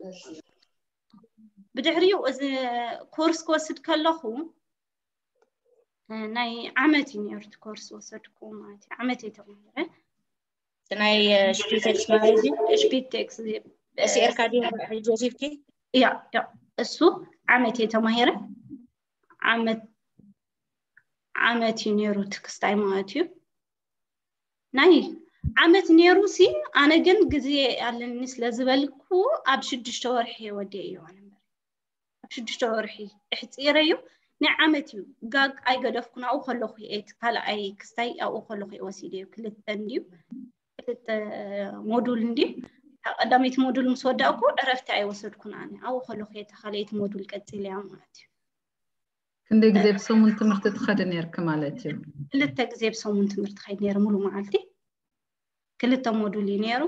ብድሕሪኡ እዚ ኮርስ ክወስድ ከለኹ ናይ ዓመት እዩ ነሩ ኮርስ ወሰድኩ ማለት እዩ ዓመት እየ ተማሂረ ናይ ሽፒቴክስ ማለት እዩ ሽፒቴክስ ሲኤርካ ዲ ወሲድኪ ያ ያ እሱ ዓመት እየ ተማሂረ ዓመት ዓመት እዩ ነሩ ትክስታይ ማለት እዩ ናይ ዓመት ነሩ ሲ ኣነ ግን ግዜ ኣለኒ ስለ ዝበልኩ ኣብ ሽዱሽተ ወርሒ ወደ እዩ ነበር ኣብ ሽዱሽተ ወርሒ እሕፂረዮ ናይ ዓመት እዩ ጋግ ኣይገደፍኩን ኣብኡ ከለኹ እየ ካልኣይ ክስታይ ኣብኡ ከለኹ እየ ወሲደዮ ክልተ እንድዩ ክልተ ሞዱል እንድዩ ቀዳመይቲ ሞዱል ምስ ወዳእኩ ዕረፍቲ ኣይወሰድኩን ኣነ ኣብኡ ከለኹ እየ ተኻለይቲ ሞዱል ቀፂለያ ማለት እዩ ክንደይ ግዜ ብሰሙን ትምህርቲ ትኸዲ ነርክ ማለት እዩ ክልተ ግዜ ብሰሙን ትምህርቲ ኸይድ ነይሩ ሙሉ መዓልቲ ክልተ ሞዱል እዩ ነይሩ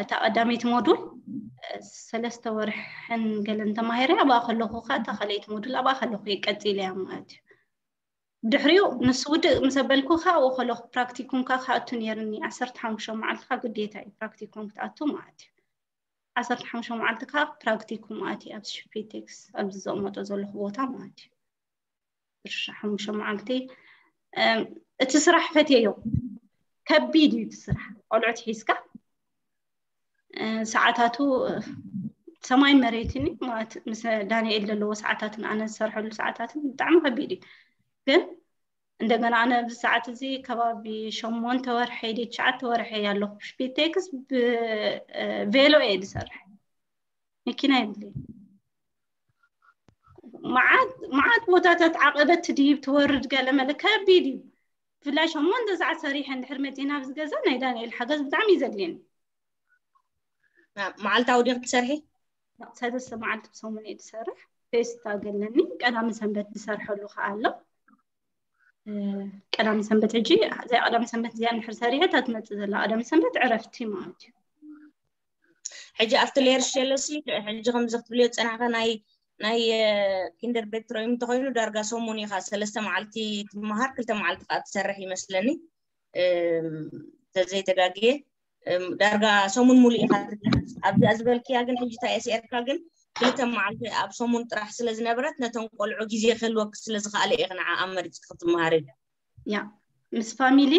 እታ ቀዳመይቲ ሞዱል ሰለስተ ወርሕን ገለን ተማሂረ ኣብኣ ከለኹ ከዓ እታ ካልኣይቲ ሞዱል ኣብኣ ከለኹ ቀፂለ እያ ማለት እዩ ድሕሪኡ ምስ ውድእ ምስ ኣበልኩ ከዓ ኣብኡ ከለኹ ፕራክቲኩም ከዓ ክኣቱ ነይርኒ ዓሰርተ ሓሙሽተ መዓልቲ ከዓ ግዴታ እዩ ፕራክቲኩም ክትኣቱ ማለት እዩ ዓሰርተ ሓሙሽተ መዓልቲ ከዓ ፕራክቲኩም ኣቲ ኣብ ሽፒቴክስ ኣብዚ ዘቕመጦ ዘለኹ ቦታ ማለት እዩ ሓሙሽተ መዓልቲ እቲ ስራሕ ፈትየዮ ከቢድ እዩ እቲ ስራሕ ቆልዑት ሒዝካ ሰዓታቱ ሰማይ መሬትን ማለት ምስ ዳንኤል ዘለዎ ሰዓታትን ኣነ ዝሰርሐሉ ሰዓታትን ብጣዕሚ ከቢድ እዩ ግን እንደገና ኣነ ኣብዚ ሰዓት እዚ ከባቢ ሸሞንተ ወርሐይ ደ ትሽዓተ ወርሐይ ኣለኹ ሽፒቴክስ ብቬሎ እየ ዝሰርሕ መኪና የብለይ መዓት ቦታታት ዓቐበት ትድይብ ትወርድ ገለ መለ ከቢድ እዩ ብፍላይ ሸሞንተ ሰዓት ሰሪሐ እንድሕር መፂና ኣብዚ ገዛ ናይ ዳንኤል ሓገዝ ብጣዕሚ እዩ ዘድልየኒ መዓልታዊ ዲክ ትሰርሒ ሰለስተ መዓልቲ ብሰሙን እየ ዝሰርሕ ፌስታ ገለኒ ቀዳሚ ሰንበት ዝሰርሐሉ ከዓ ኣሎ ቀዳሚ ሰንበት ሕጂ እዚኣ ቀዳሚ ሰንበት እዚኣ እንድሕር ሰሪሐ እታ ትመፅእ ዘላ ቀዳሚ ሰንበት ዕረፍቲ ማለት እዩ ሕጂ ኣብቲ ሌርሽ የለሲ ሕጂ ከምዚ ክትብልዮ ዝፀናሕካ ናይ ናይ ኪንደር ቤት ትረዩ እንተኮይኑ ዳርጋ ሰሙን ኢካ ሰለስተ መዓልቲ ትመሃር ክልተ መዓልቲ ከዓ ትሰርሕ ይመስለኒ ተዘይተጋግየ ዳርጋ ሰሙን ሙሉእ ኢካ ኣብዚኣ ዝበልክያ ግን ሕጂ ታየስኤርካ ግን ክልተ መዓልቲ ኣብ ሰሙን ጥራሕ ስለ ዝነበረት ነተን ቆልዑ ግዜ ክህልወክ ስለ ዝኽኣለ ኢክ ንዓ ኣብ መሪፅክ ክትመሃሪ ያ ምስ ፋሚሊ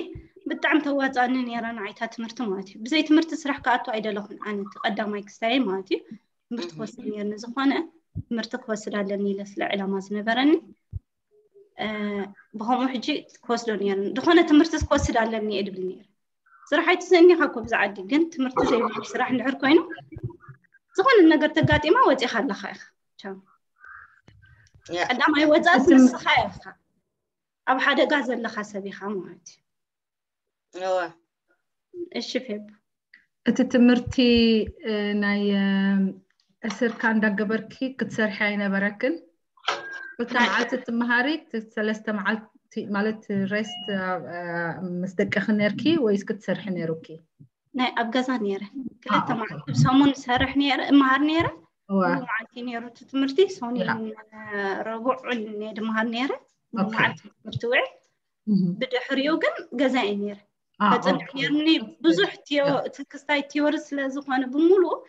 ብጣዕሚ ተዋፃኒ ነይረ ንዓይታ ትምህርቲ ማለት እዩ ብዘይ ትምህርቲ ስራሕ ክኣቱ ኣይደለኹን ኣነ ቀዳማይ ክስታየ ማለት እዩ ትምህርቲ ክወስድ ነርኒ ዝኾነ ትምህርቲ ክወስድ ኣለኒ ኢለ ስለ ዕላማ ዝነበረኒ ብከምኡ ሕጂ ክወስዶ ነርኒ ዝኾነ ትምህርቲ ክወስድ ኣለኒ እየ ድብል ነይረ ስራሕ ኣይትስእኒኻ እኮ ብዛዓዲ ግን ትምህርቲ ዘይብሉ ስራሕ እንድሕር ኮይኑ ዝኾነ ነገር ተጋጢማ ወፂኻ ኣለኻ ኢኻ ቀዳማይ ወፃእስ ንስኻ ኢኻ ኣብ ሓደጋ ዘለኻ ሰብ ኢኻ ማለት እዩ እሺ ፌብ እቲ ትምህርቲ ናይ እስርካ እንዳገበርኪ ክትሰርሒ ኣይነበረክን እቲ መዓልቲ ትመሃሪ ሰለስተ መዓልቲ ማለት ሬስት ምስ ደቀኺ ነርኪ ወይስ ክትሰርሒ ነሩኪ ናይ ኣብ ገዛ ነይረ ክልተ መዓልቲ ብሰሙን ሰርሕ ነይረ እመሃር ነይረ መዓልቲ ነይሩ እቲ ትምህርቲ ሶኒ ረቡዕ ድመሃር ነይረ መዓልቲ ትምህርቲ ውዕል ብድሕሪኡ ግን ገዛ እየ ነይረ ተፅንዕ ነርኒ ብዙሕ እቲ ክስታይ ቲዮሪ ስለ ዝኾነ ብምሉእ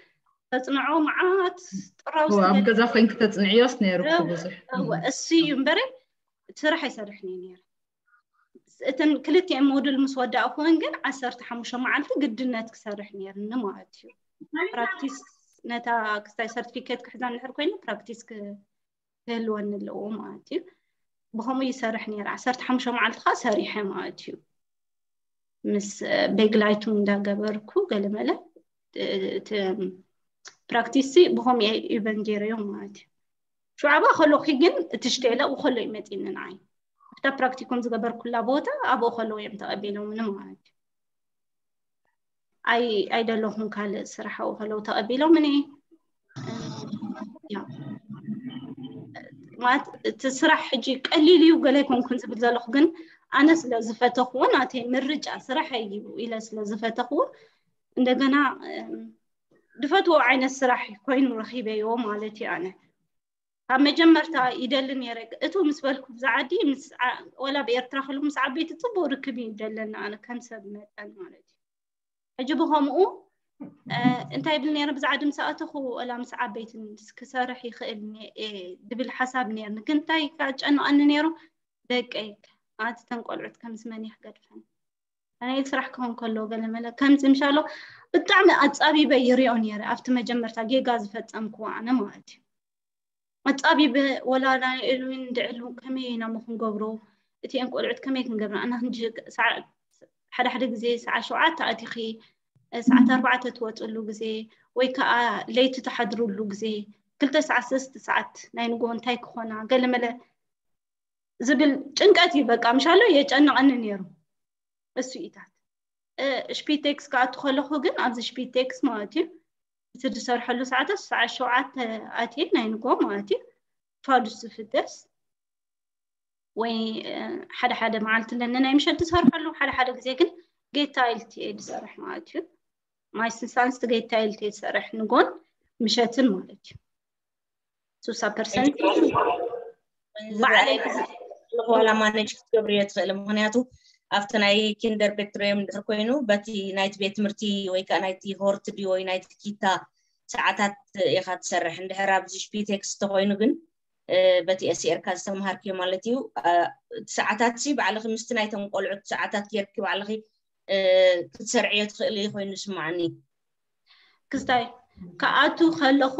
ተፅንዖ መዓት ጥራው ኣብ ገዛ ኮይንክ ተፅንዕዮስ ነይሩ ብዙሕ እሱ እዩ እምበረ ስራሕ ኣይሰርሕን እየ ነይረ እተን ክልቲኤን ሞዱል ምስ ወዳእኩወን ግን ዓሰርተ ሓሙሽተ መዓልቲ ግድነት ክሰርሕ ነይርኒ ማለት እዩ ፕራክቲስ ነታ ክስታይ ሰርቲፊኬት ክሕዛ እንድሕር ኮይኑ ፕራክቲስ ክህልወኒ ኣለዎ ማለት እዩ ብከምኡ ይሰርሕ ነይረ ዓሰርተ ሓሙሽተ መዓልቲ ከዓ ሰሪሐ ማለት እዩ ምስ ቤግላይቱ እንዳገበርኩ ገለመለ ፕራክቲስ ብከምኡ ኢቨን ገይረዮ ማለት እዩ ሽዑ ኣብኣ ከለኹ ግን እቲ ሽቴለ ኣብኡ ከሎ እዩ መፂኒ ንዓይ። ኣብታ ፕራክቲኩም ዝገበርኩላ ቦታ ኣብኡ ከለዉ እዮም ተቐቢሎምኒ ማለት እዩ። ኣይ ኣይደለኹን ካልእ ስራሕ ኣብኡ ከለዉ ተቐቢሎምኒ። ያ ማለት እቲ ስራሕ ሕጂ ቀሊል እዩ ገለ ኣይኮንኩን ዝብል ዘለኹ፣ ግን ኣነ ስለ ዝፈተኽዎ ናተይ ምርጫ ስራሕ እዩ ኢለ ስለ ዝፈተኽዎ እንደገና እም፣ ድፈትዎ ዓይነት ስራሕ ኮይኑ ረኺበዮ ማለት እዩ። ኣነ ካብ መጀመርታ ይደሊ ነይረ። እቱ ምስ በልኩ ብዛ ዓዲ ምስ ዓ- ወላ ብኤርትራ ከለኹ ምስ ዓበይቲ ፅቡቅ ርክብ እዩ ይደለና ኣነ ከም ሰብ መጠን ማለት እዩ። ሕጂ ብኸምኡ እ፣ እንታይ ይብል ነይረ ብዛ ዓዲ ምስ ኣተኹ ወላ ምስ ዓበይቲ ክሰርሕ ይኽእል ነ- እየ ዝብል ሓሳብ ነይርኒ። ግን እንታይ ከጨንቐኒ ነይሩ ደቀይ ኣቲ ተን ቆልዑት ከምዚ መን እየ ክገድፈን ኣነ ስራሕ ክኸውን ከሎ ገለ መለ ከምዚ ምሻሎ ብጣዕሚ ኣጻቢበ ይሪኦ ነይረ ኣብቲ መጀመርታ ጌጋ ዝፈጸምክዎ ኣነ ማለት እዩ። ኣጻቢበ ወላ ናይ ኤልዊን ድዕሉ ከመይ ኢና ሞ ክንገብሮ እቲአን ቆልዑት ከመይ ክንገብራ ኣና ክንጂ ሰዓ- ሓደ ሓደ ግዜ ሰዓ ሸውዓተ ኣቲኺ ሰዓት ኣርባዕተ ትወፅሉ ግዜ ወይ ከዓ ለይቲ ትሓድርሉ ግዜ ክልተ ሰዓት ሰለስተ ሰዓት ናይ ንጎ እንታይ ክኾና ገለ መለ ዝብል ጭንቀት እዩ በቃ ምሻሎ የጨንቐኒ ነይሩ። እሱ ኢታት ሽፒቴክስ ክኣቱ ከለኹ ግን ኣብዚ ሽፒቴክስ ማለት እዩ እቲ ዝሰርሐሉ ሰዓታት ሰዓት ሸውዓተ ኣትየ ናይ ንጎ ማለት እዩ ፋዱስ ዝፍደስ ወይ እ፣ ሓደ ሓደ መዓልቲ ኣለኒ ናይ ምሸት ዝሰርሐሉ ሓደ ሓደ ግዜ ግን ጌታ ኢልቲ እየ ዝሰርሕ ማለት እዩ። ማይ ስንሳንስቲ ጌታ ኢልቲ እየ ዝሰርሕ ንጎን ምሸትን ማለት እዩ። ስሳ ፐርሰንት ባዕለይ ዋላ ማነጅ ክትገብርዮ ትኽእል። ምክንያቱ ኣብቲ ናይ ኪንደር ቤትሬም እንድሕር ኮይኑ በቲ ናይቲ ቤት ትምህርቲ ወይ ከዓ ናይቲ ሆርት ድዩ ወይ ናይቲ ኪታ ሰዓታት ኢኻ ትሰርሕ። እንድሕር ኣብዚ ሽፒቴክስ እንተኮይኑ ግን እ፣ በቲ ኤስኤርካ ዝተምሃርክዮ ማለት እዩ። እ፣ እቲ ሰዓታት ሲ ባዕልኺ ምስቲ ናይቶም ቆልዑት ሰዓታት ጌርኪ ባዕልኺ እ፣ ክትሰርዕዮ ትኽእሊ ኮይኑ ይስማዓኒ። ክስታይ ክኣቱ ከለኹ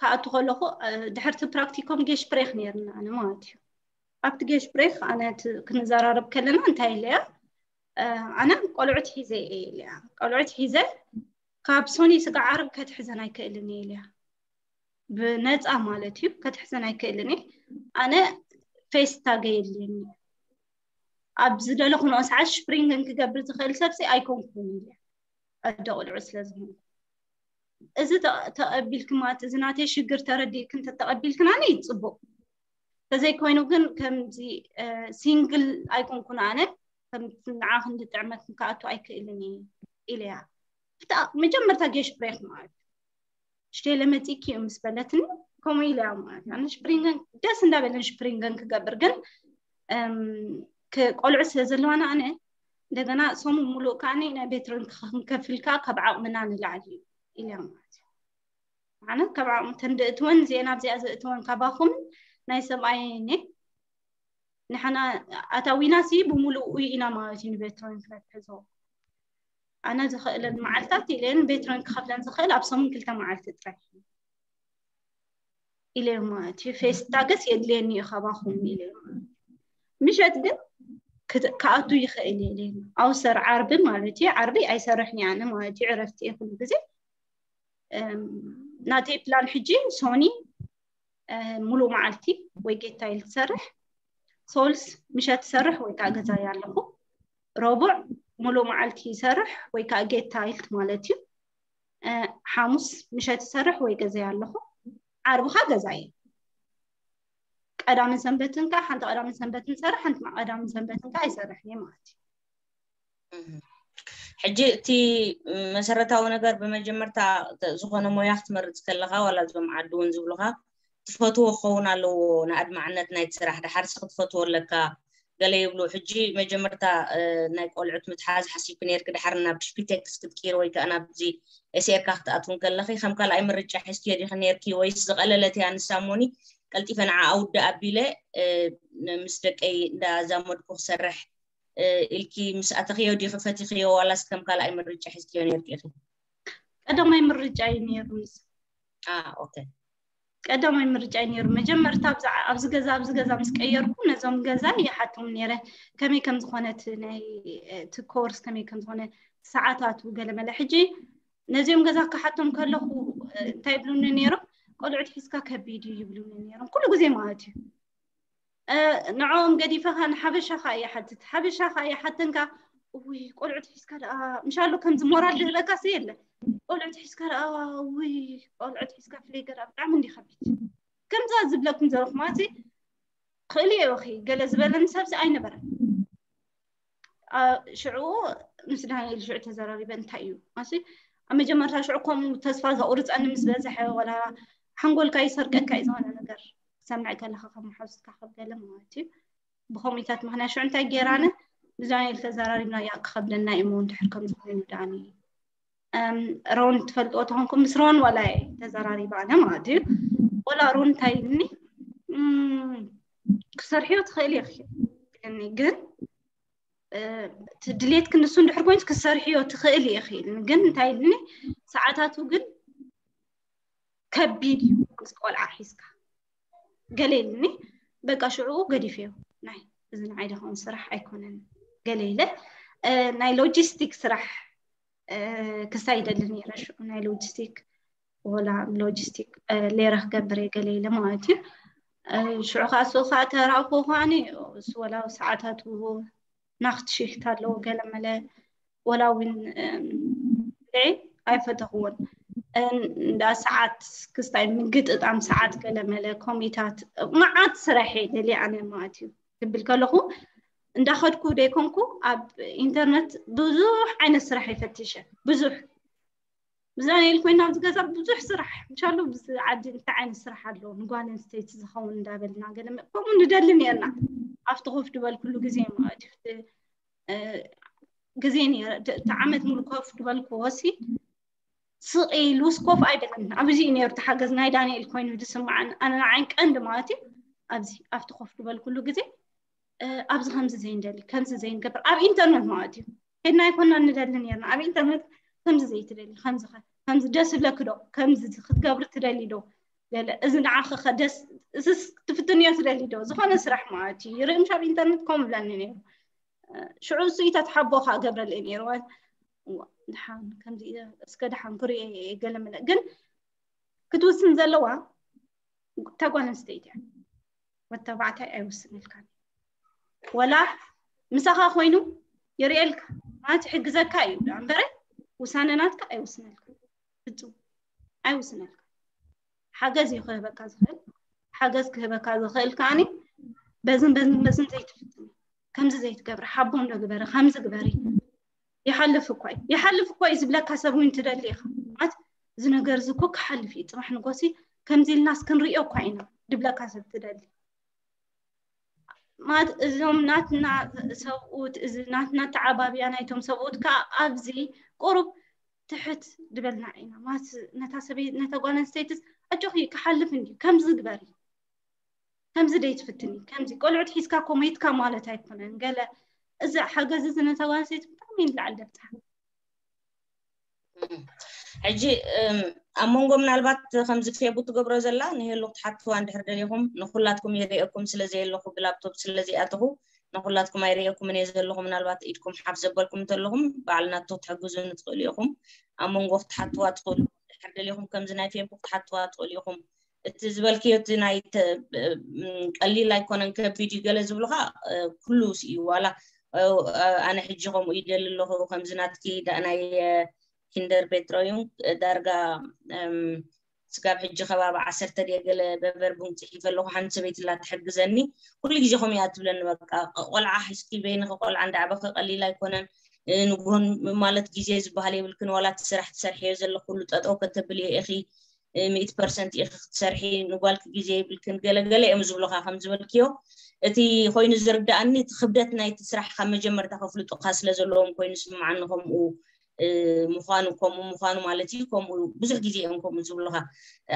ክኣቱ ከለኹ እ፣ ድሕርቲ ፕራክቲኮም ጌሽ ብሬክ ነይርና ኣነ ማለት እዩ። ኣብቲ ጌሽ ብሬክ ኣነ እቲ ክንዘራረብ ከለና እንታይ ኢለያ እ፣ ኣነ ቆልዑት ሒዘ እየ ኢለያ። ቆልዑት ሒዘ ካብ ሶኒ ስጋ ዓርብ ከትሕዘን ኣይክእልን እየ ኢለያ። ብነፃ ማለት እዩ ከትሕዘን ኣይክእልን እየ። ኣነ ፌስታ ገየድልየኒ ኣብ ዝደለኹ ንኦ ሰዓት ሽፕሪንግን ክገብር ዝኽእል ሰብሲ ኣይኮንኩን ኢለ ኣደ ቆልዑ ስለ ዝኾንኩ እዚ ተ- ተቐቢልኪ ማለት እዚ ናተይ ሽግር ተረዲእኪ እንተተቐቢልክናኒ ፅቡቅ። ተዘይኮይኑ ግን ከምዚ ሲንግል ኣይኮንኩን ኣነ ከምቲ ንዓ ክንዲ ጥዕመት ክኣቱ ኣይክእልን እየ ኢለያ። ኣብታ መጀመርታ ጌሽ ብሬክ ማለት ሽቴለ መፂኪ እዩ ምስ በለትኒ ከምኡ ኢለያ ማለት እዩ። ኣነ ሽፕሪንገን ደስ እንዳበለን ሽፕሪንገን ክገብር ግን እም፣ ክ- ቆልዑ ስለ ዘለዋና ኣነ እንደገና ሰሙን ሙሉእ ከዓኒ ናይ ቤት ረንት ክንከፍል ከዓ ካብ ዓቕምና ንላዕሊ እዩ ኢለያ ማለት እዩ። ኣነ ካብ ዓቕሚ ተንድእትወን እዚአን ኣብዚኣ ዘእትወን ካባኹም ናይ ሰብኣይ ኔ ንሕና ኣታዊና ሲ ብምሉኡ ኢና ማለት እዩ ንቤት ረንት ነትሕዞ። ኣነ ዝኽእለን መዓልታት ኢለን ቤት ረንት ክኸፍለን ዝኽእል ኣብ ሰሙን ክልተ መዓልቲ ጥራሕ እዩ ኢለ ማለት እዩ። ፌስታ ገስ የድልየኒ እዩ ካባኹም ኢለ ማለት እዩ። ምሸት ግን ክት- ክኣቱ ይኽእል እየ ኢለ ኣውሰር ዓርቢ ማለት እዩ። ዓርቢ ኣይሰርሕን እየ ኣነ ማለት እዩ። ዕረፍቲ እየ ኩሉ ግዜ እም፣ ናተይ ፕላን ሕጂ ሶኒ እ፣ ሙሉእ መዓልቲ ወይ ጌታ ኢል ትሰርሕ ሶልስ ምሸት ትሰርሕ ወይ ከዓ ገዛ እያ ኣለኹ። ረቡዕ ሙሉእ መዓልቲ ይሰርሕ ወይ ከዓ ጌታ ኢልት ማለት እዩ። እ፣ ሓሙስ ምሸት ይሰርሕ ወይ ገዛ እያ ኣለኹ። ዓርብኻ ገዛ እየ። ቀዳምን ሰንበትን ከዓ ሓንቲ ቀዳምን ሰንበትን ይሰርሕ ሓንቲ ቀዳምን ሰንበትን ከዓ ይሰርሕ እየ ማለት እዩ። ሕጂ እቲ መሰረታዊ ነገር ብመጀመርታ ዝኾነ ሞያ ክትመርፅ ከለካ ዋላ እዞም ዓዲ እውን ዝብሉካ ትፈትዎ ክኸውን ኣለዎ። ንኣድማዕነት ናይቲ ስራሕ ድሓር ሲ ክትፈትዎ ኣለካ ገለ ይብሉ። ሕጂ መጀመርታ እ፣ ናይ ቆልዑት ምትሓዝ ሓሲብኪ ነርኪ ድሓር ናብ ሽፒቴክስ ክትቅይር ወይ ከዓ ናብዚ ኤስኤርካ ክትኣትውን ከለኺ ከም ካልኣይ ምርጫ ሒዝክዮ ዲኺ ነርኪ ወይስ ዝቐለለት እያ ንሳ እሞኒ ቀልጢፈ ንዓ ኣውደ ኣቢለ እ፣ ን- ምስ ደቀይ እንዳዛመድኩ ክሰርሕ እ፣ ኢልኪ ምስ ኣተኽዮ ዲኺ ፈቲኽዮ ዋላስ ከም ካልኣይ ምርጫ ሒዝክዮ ነርኪ ኢኺ? ቀዳማይ ምርጫ እዩ ነይሩ ንሱ። አ ኦኬ ቀዳማይ ምርጫ እዩ ነይሩ። መጀመርታ ኣብዚ ዓ- ኣብዚ ገዛ ኣብዚ ገዛ ምስ ቀየርኩ ነዞም ገዛ ይሓቶም ነይረ ከመይ ከም ዝኾነ እቲ ናይ እቲ ኮርስ ከመይ ከም ዝኾነ ሰዓታቱ ገለመለ። ሕጂ ነዚኦም ገዛ ክሓቶም ከለኹ እ፣ እንታይ ይብሉኒ ነይሮም? ቆልዑት ሒዝካ ከቢድ እዩ ይብሉኒ ነይሮም ኩሉ ግዜ ማለት እዩ። ንዕኦም ገዲፈኻ ንሓበሻ ኸዓ ይሓትት፣ ሓበሻ ኸዓ ይሓተንካ። እውይ ቆልዑት ሒዝካ ደኣ ምሻሎ ከምዚ ሞራል ዝህበካ ሲ የለ። ቆልዑት ሒዝካ ደኣ እውይ ቆልዑት ሒዝካ ፍለይ ገራ ብጣዕሚ እንዲ ከቢድ ከምዛ ዝብለኩም ዘለኹ ማለት ክእል እየ ወኺ ገለ ዝበለኒ ሰብሲ ኣይነበረን። ሽዑ ምስ ዳንኤል ሽዑ ተዘራሪበ እንታይ እዩ ማሲ ኣብ መጀመርታ ሽዑ ከምኡ ተስፋ ዘቑርፀኒ ምስ በዝሐ ወላ ሓንጎልካ ይሰርቀካ እዩ ዝኾነ ነገር ሰምዕ ከለካ ካብ መሓዙትካ ካብ ገለ ማለት እዩ። ብኸምኡታት ምክንያት ሽዑ እንታይ ገይራነ ምስ ዳንኤል ተዘራሪብና ያ ክኸብደና እዩ እሞ እንድሕር ከም ዝኾነ ዳኒ ሮን ትፈልጥዎ ተኾንኩም ምስ ሮን ዋላ ተዘራሪባ ኣነ ማለት እዩ። ወላ ሮን እንታይ ኢልኒ ክሰርሕዮ ትኽእል ኢኺ ግን ድሌት ክንሱ እንድሕር ኮይኑ ክሰርሕዮ ትኽእል ኢኺ ግን እንታይ ኢልኒ ሰዓታቱ ግን ከቢድ እዩ ምስ ቆልዓ ሒዝካ ገለ ኢልኒ በቃ ሽዑ ገዲፈዮ ናይ እዚ ንዓይ ደኸውን ስራሕ ኣይኮነን ገለ ኢለ ናይ ሎጂስቲክ ስራሕ ክሳይ ይደሊ ነይረ ሽዑ ናይ ሎጂስቲክ ወላ ሎጂስቲክ ሌረ ክገብር እየ ገለ ኢለ ማለት እዩ። ሽዑ ከዓ እሱ ከዓ ተራእኮ ከዓኒ እሱ ወላ ሰዓታቱ ናክት ሽፍት ኣለዎ ገለ መለ ወላ እውን ልዒ ኣይፈተኽዎን እንዳ ሰዓት ክስታይ ምግጥጣም ሰዓት ገለ መለ ኮሚታት መዓት ስራሕ እየ ደልየ ኣነ ማለት እዩ ክብል ከለኹ እንዳኸድኩ ደይኮንኩ ኣብ ኢንተርነት ብዙሕ ዓይነት ስራሕ ይፈትሸ ብዙሕ ብዛኔል ኮይና ኣብዚ ገዛ ብዙሕ ስራሕ ምሻሉ ኣብዚ ዓዲ እንታይ ዓይነት ስራሕ ኣሎ ንጓል ኣንስተይቲ ዝኸውን እንዳበልና ገለ ከምኡ ንደሊ ነርና ኣብቲ ኮፍ ድበል ኩሉ ግዜ ማለት እዩ ግዜ ነረ እቲ ዓመት ሙሉ ኮፍ ድበልኩ ወሲ ስቕ ኢሉ ኮፍ ኣይበለን ኣብዚ እዩ ነሩ ተሓገዝ ናይ ዳንኤል ኮይኑ ዝስማዓን ኣነ ንዓይን ቀንዲ ማለት እዩ ኣብዚ ኣብቲ ኮፍ ድበል ኩሉ ግዜ ኣብዚ ከምዚ ዘይንደሊ ከምዚ ዘይንገብር ኣብ ኢንተርነት ማለት እዩ ሄድና ኣይኮና ንደሊ ነርና ኣብ ኢንተርነት ከምዚ ዘይትደሊ ከምዚ ከምዚ ደስ ይብለኪ ዶ ከምዚ ክትገብሪ ትደሊ ዶ ገለ እዚ ንዓኺ ከ ደስ እዚስ ትፍትንዮ ትደሊ ዶ ዝኾነ ስራሕ ማለት እዩ ይርኢ ምሽ ኣብ ኢንተርነት ከምኡ ብለኒ ነይሩ ሽዑ እሱ ኢታ ተሓቦ ከዓ ገብረልየ ነይሩ ድሓን ከምዚ እስከ ድሓን ክርኢ ገለ ምለ ግን ክትውስን ዘለዋ ተጓል ኣንስተይቲ እያ ወተባዕታይ ኣይውስነልካን ወላ ምሳኻ ኮይኑ የርእየልካ ማለት ይሕግዘካ እዩ እምበረ ውሳነ ናትካ ኣይውስነልካ ፍፁም ኣይውስነልካ ሓገዝ እዩ ክህበካ ዝኽእል ሓገዝ ክህበካ ዝኽእል ከዓኒ በዝን በዝን በዝን ዘይትፍትን ከምዚ ዘይትገብሪ ሓቦ እንዶ ግበሪ ከምዚ ግበሪ ይሓልፍ እኳ እዩ ይሓልፍ እኳ እዩ ዝብለካ ሰብ እውን ትደሊ ኢኻ ማለት እዚ ነገር እዚ እኮ ክሓልፍ እዩ ፅባሕ ንጎሲ ከምዚ ኢልና እስክንሪኦ እኳ ኢና ድብለካ ሰብ ትደሊ ማለት እዞም ናትና ሰብኡት እዚ ናትና ተዓባብያ ናይቶም ሰብኡት ከዓ ኣብዚ ቁሩብ ትሕት ድበልና ኢና ማለት ነታ ሰበይ ነታ ጓል ኣንስተይትስ ኣጆኺ ክሓልፍ እንዲ ከምዚ ግበሪ ከምዚ ደይ ትፍትኒ ከምዚ ቆልዑት ሒዝካ ኮመይትካ ማለት ኣይኮነን ገለ እዚ ሓገዝ እዚ ነታ ጓል ኣንስተይቲ ብጣዕሚ ንላዕሊ ደብፅሓ ሕጂ ኣብ መንጎ ምናልባት ከምዚ ፌቡ ትገብሮ ዘላ ንሄሉ ክትሓትዋ እንድሕር ደሊኹም ንኩላትኩም የርእየኩም ስለ ዘየለኹ ብላፕቶፕ ስለ ዘይኣተኹ ንኩላትኩም ኣይርእየኩምን እየ ዘለኹ ምናልባት ኢድኩም ሓፍ ዘበልኩም እንተለኹም ባዕልና ቶ ትሕግዙ ንትኽእሉ ኢኹም ኣብ መንጎ ክትሓትዋ ትኽእሉ እንድሕር ደሊኹም ከምዚ ናይ ፌቡ ክትሓትዋ ትኽእሉ ኢኹም እቲ ዝበልክዮ እቲ ናይ ቀሊል ኣይኮነን ከቢድ እዩ ገለ ዝብሉካ ኩሉ ስእዩ ዋላ ኣነ ሕጂ ከምኡ ይደሊ ኣለኹ ከምዚ ናትኪ ናይ ኪንደር ቤትሮዩን ዳርጋ ስጋብ ሕጂ ከባቢ ዓሰርተ ድየ ገለ በበር ቡን ፅሒፈ ኣለኹ ሓንቲ ሰበይቲ ላ ትሕግዘኒ ኩሉ ግዜ ከምኡ እያ ትብለኒ በቃ ቆልዓ ሒዝኪ በይንኺ ቆልዓ እንዳዕበኺ ቀሊል ኣይኮነን ንግሆን ማለት ግዜ ዝበሃል የብልክን ዋላ እቲ ስራሕ ትሰርሕዮ ዘለኹ ኩሉ ጠጠው ከተብልዮ ኢኺ ሚእቲ ፐርሰንት ኢኺ ክትሰርሒ ንጓልኪ ግዜ የብልክን ገለገለ እዮም ዝብሉኻ ከም ዝበልክዮ እቲ ኮይኑ ዝርዳእኒ እቲ ክብደት ናይቲ ስራሕ ካብ መጀመርታ ከፍልጡካ ስለ ዘለዎም ኮይኑ ስምዓኒ ከምኡ ምዃኑ ከምኡ ምዃኑ ማለት እዩ ከምኡ ብዙሕ ግዜ እዮም ከምኡ ዝብሉኻ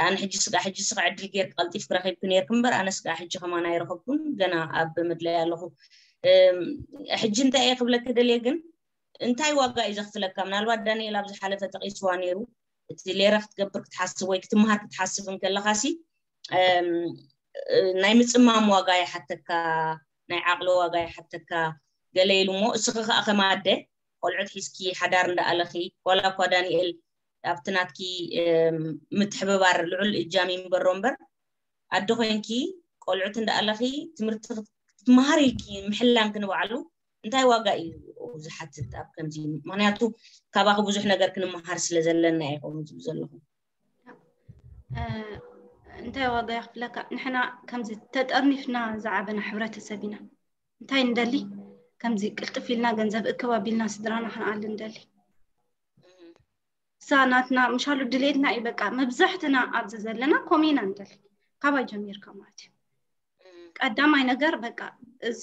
ኣነ ሕጂ ስጋ ሕጂ ስጋ ዕድል ጌርክ ቀልጢፍክ ረኺብክ ነርክ እምበር ኣነ ስጋ ሕጂ ከማን ኣይረኸብኩን ገና ኣብ ምድላይ ኣለኹ ሕጂ እንታይ እየ ክብለክ ደልየ ግን እንታይ ዋጋ እዩ ዘኽፍለካ ምናልባት ዳንኤል ኣብ ዝሓለፈ ጠቂስዋ ነይሩ እቲ ሌረ ክትገብር ክትሓስብ ወይ ክትምሃር ክትሓስብ እንከለኻ ሲ ናይ ምፅማም ዋጋ ይሓተካ ናይ ዓቕሊ ዋጋ ይሓተካ ገለ ኢሉ እሞ እስኺ ከዓ ከም ኣደ ቆልዑት ሒዝኪ ሓዳር እንዳኣለኺ ዋላ እኳ ዳንኤል ኣብቲ ናትኪ ምትሕብባር ልዑል እጃም ይንበሮ እምበር፣ ኣደ ኮይንኪ ቆልዑት እንዳኣለኺ ትምህርቲ ክትመሃር ኢልኪ ምሕላን ክንባዕሉ እንታይ ዋጋ እዩ ዝሓትት ኣብ ከምዚ? ምክንያቱ ካባኺ ብዙሕ ነገር ክንመሃር ስለ ዘለና እየ ከምኡ ዝብል ዘለኹ። እንታይ ዋጋ የኽፍለካ? ንሕና ከምዚ ተጠርኒፍና ዝዓበና ሕብረተሰብ ኢና። እንታይ እንደሊ? ከምዚ ቅልጥፍ ኢልና ገንዘብ እክብ ኣቢልና ስድራና ክንኣሊ እንደሊ። እሳ ናትና ምሻሉ ድሌትና እዩ። በቃ መብዛሕትና ኣብዚ ዘለና ኮሚና እንደሊ ካባይ ጀሚርካ ማለት እዩ። ቀዳማይ ነገር በቃ እዚ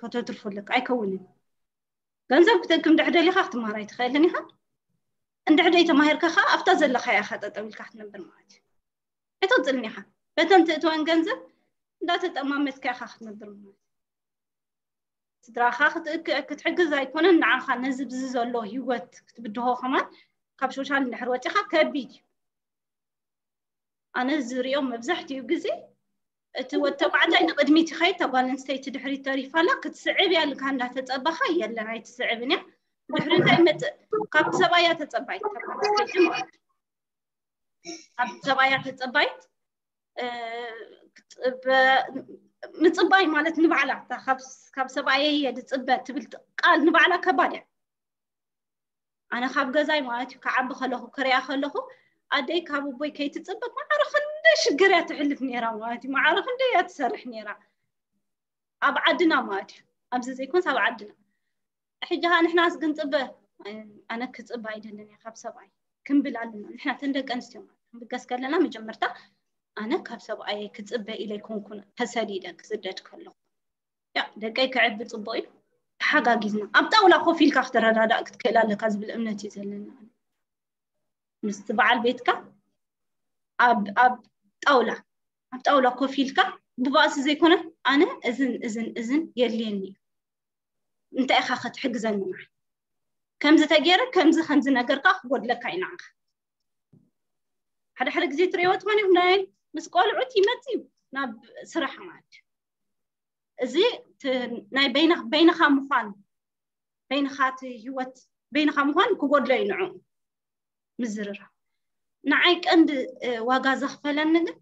ከተትርፉ ኣለካ ኣይከውንን። ገንዘብ ክትእክም ድሕር ደሊኻ ክትመሃር ኣይትኽእልን ኢኻ። እንድሕር ደይ ተማሂርካ ከዓ ኣብታ ዘለካ ኢኻ ጠጠው ኢልካ ክትነብር ማለት እዩ። ኣይትቕፅልን ኢኻ። በተን ትእትወን ገንዘብ እንዳተጠማመትካ ኢኻ ክትነብር ማለት እዩ። ስድራኻ ክትእክ- ክትሕግዝ ኣይኮነን፣ ንዓኻ ነዚ ብዚ ዘሎ ህይወት ክትብድሆ ከማን ካብ ሶሻል እንድሕር ወፂኻ ከቢድ እዩ። ኣነ ዝሪኦም መብዛሕትኡ ግዜ እቲ ወዲ ተባዕታይ ንቕድሚት ይኸይድ፣ እታ ጓል ኣንስተይቲ ድሕሪት ተሪፋ ኣላ፣ ክትስዕብ እያ ኢልካ እንዳተፀበኻ የለን ኣይትስዕብን እያ። ድሕሪ እንታይ ይመፅእ? ካብ ሰብኣያ ተፀባይት እታ ጓል ኣንስተይቲ ማለት እዩ። ካብ ሰብኣያ ተፀባይት ምፅባይ ማለት ንባዕላ ካብ ሰብኣየይ እየ ዝፅበ ትብል ቃል ንባዕላ ከባድ እያ። ኣነ ካብ ገዛይ ማለት እዩ ክዓቢ ከለኹ ክሪኣ ከለኹ ኣደይ ካብ ኣቦይ ከይትፅበ ማዕረ ክንደይ ሽግር እያ ትሕልፍ ነይራ ማለት እዩ። ማዕረ ክንደይ እያ ትሰርሕ ነይራ ኣብ ዓድና ማለት እዩ። ኣብዚ ዘይኮንስ ኣብ ዓድና። ሕጂ ኸዓ ንሕናስ ክንፅበ ኣነ ክፅበ ኣይደልን እየ ካብ ሰብኣይ ክንብል ኣለና። ንሕና ተን ደቂ ኣንስትዮ ማለት ክንብገስ ከለና መጀመርታ ኣነ ካብ ሰብኣይ ክፅበ ኢለ ኣይኮንኩን ተሰዲደ ክስደድ ከለኹ ያ ደቀይ ክዕቢ ፅቡቅ እዩ። ተሓጋጊዝና ኣብ ጣውላ ኮፍ ኢልካ ክትረዳዳእ ክትክእል ኣለካ ዝብል እምነት እዩ ዘለና። ምስቲ በዓል ቤትካ ኣብ ኣብ ጣውላ ኣብ ጣውላ ኮፍ ኢልካ ብባእሲ ዘይኮነ ኣነ እዝን እዝን እዝን የድልየኒ እዩ። እንታይ ኢኻ ክትሕግዘኒ ማለት ከምዚ ተገይረ ከምዚ ከምዚ ነገር ከዓ ክጎድለካ እዩ ንዓኻ። ሓደ ሓደ ግዜ ትሪእዎ ትኾን ኢኹም ናይ ምስ ቆልዑት ይመጽእ እዩ ናብ ስራሕ ማለት እዩ። እዚ ናይ በይንኻ ምዃን በይንኻ እቲ ህይወት በይንኻ ምዃን ክጎድሎ እዩ ንዑ ምዝርራብ። ንዓይ ቀንዲ ዋጋ ዘኽፈለኒ ግን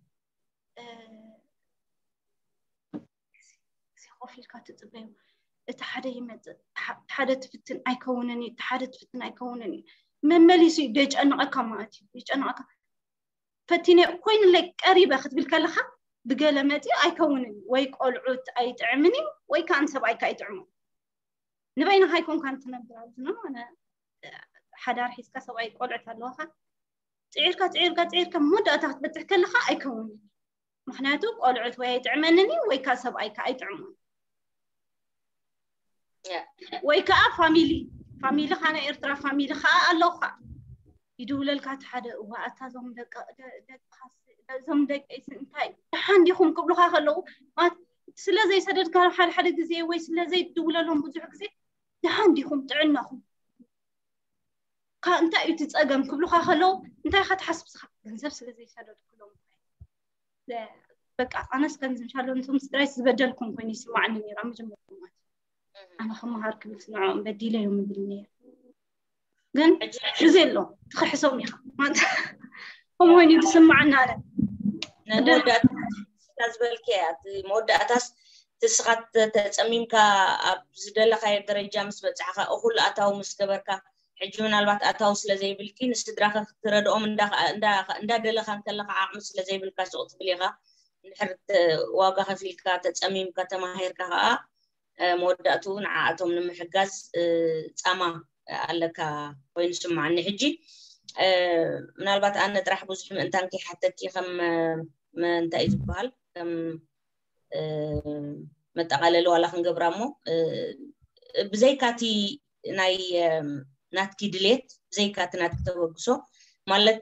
እዚ ኮፍ ኢልካ ትፅበዩ እቲ ሓደ ይመፅእ ሓደ ትፍትን ኣይከውንን እዩ ሓደ ትፍትን ኣይከውንን እዩ መመሊሱ እዩ ደጨንቐካ ማለት እዩ ደጨንቐካ ፈቲነ ኮይኑለይ ቀሪበ ክትብል ከለካ ብገለ መፂኡ ኣይከውንን ወይ ቆልዑት ኣይጥዕምን እዩ ወይ ከዓ ንሰብኣይካ ኣይጥዕሙ ንበይንካ ኣይኮንካን ትነብር ኣብዚ ነው ኣነ ሓዳር ሒዝካ ሰብኣይ ቆልዑት ኣለዋካ ፅዒርካ ፅዒርካ ፅዒርካ መወዳእታ ክትበፅሕ ከለካ ኣይከውንን ምክንያቱ ቆልዑት ወይ ኣይጥዕመንን እዩ ወይ ከዓ ሰብኣይካ ኣይጥዕሙን ወይ ከዓ ፋሚሊ ፋሚሊ ካነ ኤርትራ ፋሚሊ ከዓ ኣለውካ ይድውለልካ እቲ ሓደ እዋ ኣታ ዞም ደቂ ደቂ ዞም ደቂ እንታይ ደሓን ዲኹም ክብሉካ ከለዉ ማለት ስለ ዘይሰደድካ ሓደ ሓደ ግዜ ወይ ስለ ዘይድውለሎም ብዙሕ ግዜ ደሓን ዲኹም ጥዕናኹም ካብ እንታይ እዩ እቲ ፀገም ክብሉካ ከለዉ እንታይ ኢካ ትሓስብ ስካ ገንዘብ ስለ ዘይሰደድኩሎም በቃ ኣነስ ከምዚ ምሻሎ ነቶም ስድራይ ዝበደልኩም ኮይኑ ይስማዓኒ ነይራ መጀመርኩም ማለት ኣነ ክመሃር ክብል ንዕኦም በዲለ እዮም ይብል ነይሩ ግን እዚ ኣሎ ትኽሕሶም ኢኻ ከምኡ ኮይኑ ዝስማዓና ኣለ ዝበልከ መወዳእታስ ትስኻ ተፀሚምካ ኣብ ዝደለካዮ ደረጃ ምስ በፃሕካ እኩል ኣታዊ ምስ ገበርካ ሕጂ ምናልባት ኣታዊ ስለ ዘይብልኪ ንስድራኸ ክትረድኦም እንዳደለኻ እንከለካ ዓቕሚ ስለ ዘይብልካ ሱቕ ትብል ኢኻ እንድሕር ዋጋ ከፊልካ ተፀሚምካ ተማሂርካ ከዓ መወዳእቱ ንዓኣቶም ንምሕጋዝ ፃማ ኣለካ ኮይኑ ስምዓኒ ሕጂ ምናልባት ኣነ ጥራሕ ብዙሕ ምእንታን ከይሓተኪ ከም እንታይ እዩ ዝበሃል ከም መጠቓለሊ ዋላ ክንገብራ እሞ ብዘይካቲ ናይ ናትኪ ድሌት ብዘይካቲ ናትኪ ተበግሶ ማለት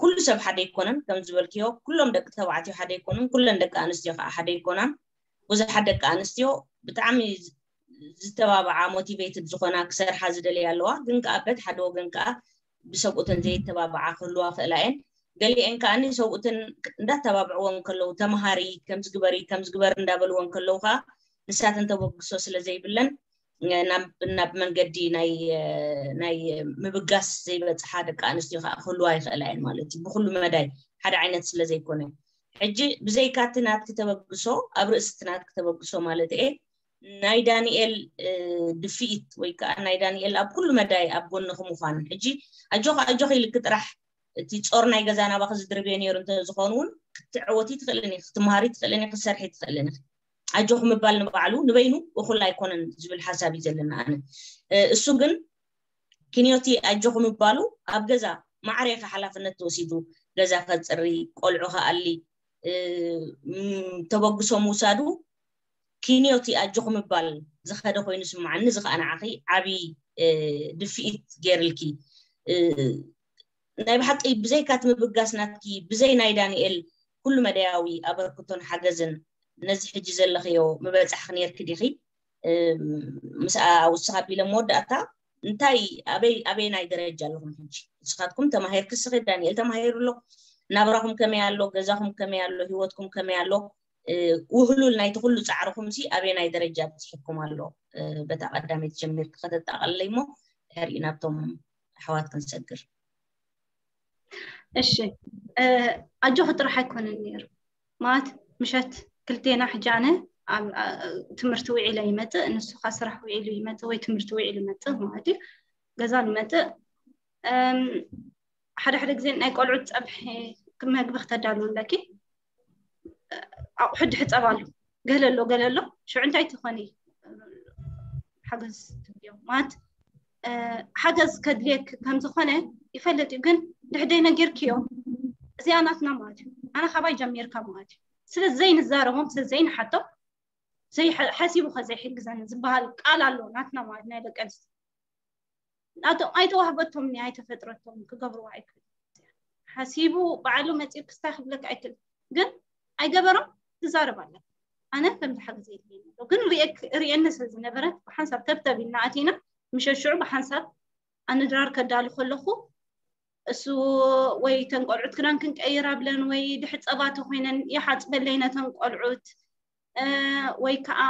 ኩሉ ሰብ ሓደ ኣይኮነን ከም ዝበልክዮ ኩሎም ደቂ ተባዕትዮ ሓደ ኣይኮኑን ኩለን ደቂ ኣንስትዮ ከዓ ሓደ ኣይኮናን ብዙሓት ደቂ ኣንስትዮ ብጣዕሚ ዝተባብዓ ሞቲቬትድ ዝኾና ክሰርሓ ዝደልያ ኣለዋ ግን ከዓ በት ሓደ ወገን ከዓ ብሰብኡተን ዘይተባብዓ ክህልዋ ክእላ እየን ገሊአን ከዓ ሰብኡተን እንዳተባብዕወን ከለዉ ተምሃሪ ከምዝግበሪ ከምዝግበር እንዳበልወን ከለዉ ከዓ ንሳተን ተበግሶ ስለ ዘይብለን ናብ ናብ መንገዲ ናይ ናይ ምብጋስ ዘይበፅሓ ደቂ ኣንስትዮ ከዓ ክህልዋ ይኽእላ እየን ማለት እዩ። ብኩሉ መዳይ ሓደ ዓይነት ስለ ዘይኮነ፣ ሕጂ ብዘይካ እቲ ናትኪ ተበግሶ፣ ኣብ ርእሲ እቲ ናትኪ ተበግሶ ማለት እየ፣ ናይ ዳንኤል ድፍኢት ወይ ከዓ ናይ ዳንኤል ኣብ ኩሉ መዳይ ኣብ ጎንኺ ምዃን፣ ሕጂ ኣጆኺ ኣጆኺ ኢልኪ ጥራሕ እቲ ጾር ናይ ገዛ ናባኺ ዝድርብዮ ነይሩ እንተዝኸውን እውን ክትዕወቲ ትኽእልን ኢኺ፣ ክትመሃሪ ትኽእልን ኢኺ፣ ክትሰርሒ ትኽእልን ኢኺ። ኣጆኺ ምባል ንባዕሉ ንበይኑ እኹል ኣይኮነን ዝብል ሓሳብ እዩ ዘለና ኣነ። እሱ ግን ክንዮቲ ኣጆኺ ምባሉ ኣብ ገዛ ማዕሬ ኢኺ ሓላፍነት ተወሲዱ፣ ገዛ ከፅሪ፣ ቆልዑ ከኣሊ፣ ተበግሶ ምውሳዱ ክንዮቲ ኣጆኺ ምባል ዝኸደ ኮይኑ ስምዓኒ። እዚ ከዓ ንዓኺ ዓብዪ ድፍኢት ገይርልኪ። ናይ ብሓቂ ብዘይካ እቲ ምብጋስ ናትኪ፣ ብዘይ ናይ ዳንኤል ኩሉ መዳያዊ ኣበርክቶን ሓገዝን ነዚ ሕጂ ዘለኽዮ ምበጻሕኺ ነርኪ ዲኺ? ምስኣ ውስኽ ኣቢለ መወዳእታ እንታይ ኣበይ ኣበይ ናይ ደረጃ ኣለኹም ሕጂ? ንስኻትኩም ተማሂርኪ፣ እስኺ ዳንኤል ተማሂሩ ኣሎ፣ ናብራኹም ከመይ ኣሎ፣ ገዛኹም ከመይ ኣሎ፣ ህይወትኩም ከመይ ኣሎ፣ ውህሉል ናይቲ ኩሉ ጻዕርኹም ሲ ኣበይ ናይ ደረጃ በጺሕኩም ኣሎ? በታ ቀዳመይቲ ጀሚርኪ ከተጠቓልለይ እሞ ድሕሪኡ ናብቶም ኣሕዋት ክንሰግር። እሺ፣ ኣጆኺ ጥራሕ ኣይኮነን ነይሩ ማለት ምሸት ክልቴና ሕጂ ኣነ ትምህርቲ ውዒለ ይመፅእ፣ ንሱኻ ስራሕ ውዒሉ ይመፅእ ወይ ትምህርቲ ውዒሉ ይመፅእ ማለት እዩ። ገዛ ንመፅእ ሓደ ሓደ ግዜ ናይ ቆልዑት ፀብሒ መግቢ ክተዳሉ ኣለኪ። ኣቑሑ ድሕፀብ ኣሎ፣ ገለ ኣሎ ገለ ኣሎ። ሽዑ እንታይ ትኾኒ? ሓገዝ ትብዮ ማለት ሓገዝ ከድልየክ ከም ዝኾነ ይፈልጥ እዩ፣ ግን ድሕደይ ነጊርክዮ እዚኣ ናትና ማለት እዩ። ኣነ ካባይ ጀሚርካ ማለት እዩ። ስለ ዘይንዛረቦም ስለ ዘይንሓቶም ዘይሓሲቡ ከዘይሕግዘኒ ዝበሃል ቃል ኣሎ ናትና ማለት ናይ ደቂ ኣንስትዮ። ኣይተዋህበቶም፣ ኣይተፈጥረቶም፣ ክገብርዋ ኣይክእል። ሓሲቡ ባዕሉ መፂኡ ክስታይ ክብለካ ኣይክእል፣ ግን ኣይገበሮም። ትዛረብ ኣለ ኣነ ከምዚ ሓገዝ የድልየኒ ኣሎ፣ ግን ርእየኒ ስለ ዝነበረ ብሓንሳብ ተብተብ ኢልና ኣቲና ምሸት ሽዑ ብሓንሳብ ኣነ ድራር ከዳሉ ከለኹ እሱ ወይ ተን ቆልዑት ክዳን ክንቀይር ኣብለን ወይ ድሕፀባ ተኮይነን ይሓፅበለይ ነተን ቆልዑት ወይ ከዓ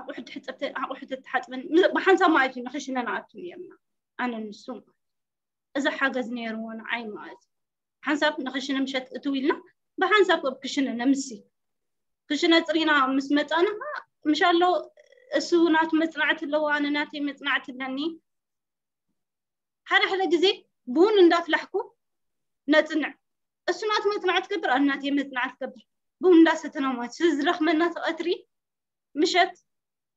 ኣቑሑት ሕፅብቲ ኣቑሑት ተሓፅበን ብሓንሳብ ማለት እዩ ንክሽነ ንኣቱ ነርና ኣነ ንሱ። እዚ ሓገዝ ነይርዎ ንዓይ ማለት ሓንሳብ ንክሽነ ምሸት እትው ኢልና ብሓንሳብ ኣብ ክሽነ ነምሲ ክሽነ ፅሪና ምስ መፃና ምሻሎ እሱ ናቱ መፅናዕቲ ኣለዎ ኣነ ናተይ መፅናዕቲ ኣለኒ። ሓደ ሓደ ግዜ ቡን እንዳፍላሕኩ ነፅንዕ፣ እሱ ናቱ መፅናዕቲ ገብር ኣነ ናተይ መፅናዕቲ ገብር። ቡን እንዳሰተና ማለት ስለ ዝደኽመና ተቐትሪ ምሸት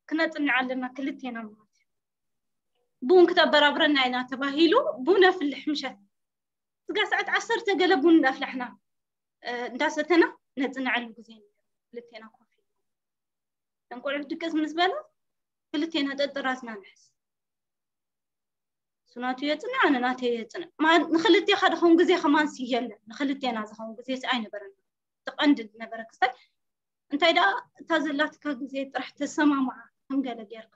ክነፅንዕ ኣለና ክልቴና ማለት እዩ። ቡን ክተበራብረና ኢና ተባሂሉ ቡን ኣፍልሕ ምሸት ስጋ ሰዓት ዓሰርተ ገለ ቡን እንዳፍላሕና እንዳሰተና ነፅንዐሉ ግዜ ክልቴና ኮፍ ኢልና። እተን ቆልዑት ድቅስ ምስ በላ ክልቴና ጠጥራዝና ንሕዝ። እሱ ናቱ የፅንዕ ኣነ ናተይ የፅንዕ። ንክልቴኻ ዝኸውን ግዜ ከማን የለን፣ ንክልቴና ዝኸውን ግዜ ኣይነበረና። ተቐንዲ ዝነበረ ክስታይ እንታይ ደኣ እታ ዘላትካ ግዜ ጥራሕ ተሰማምዓ ከም ገለ ጌርካ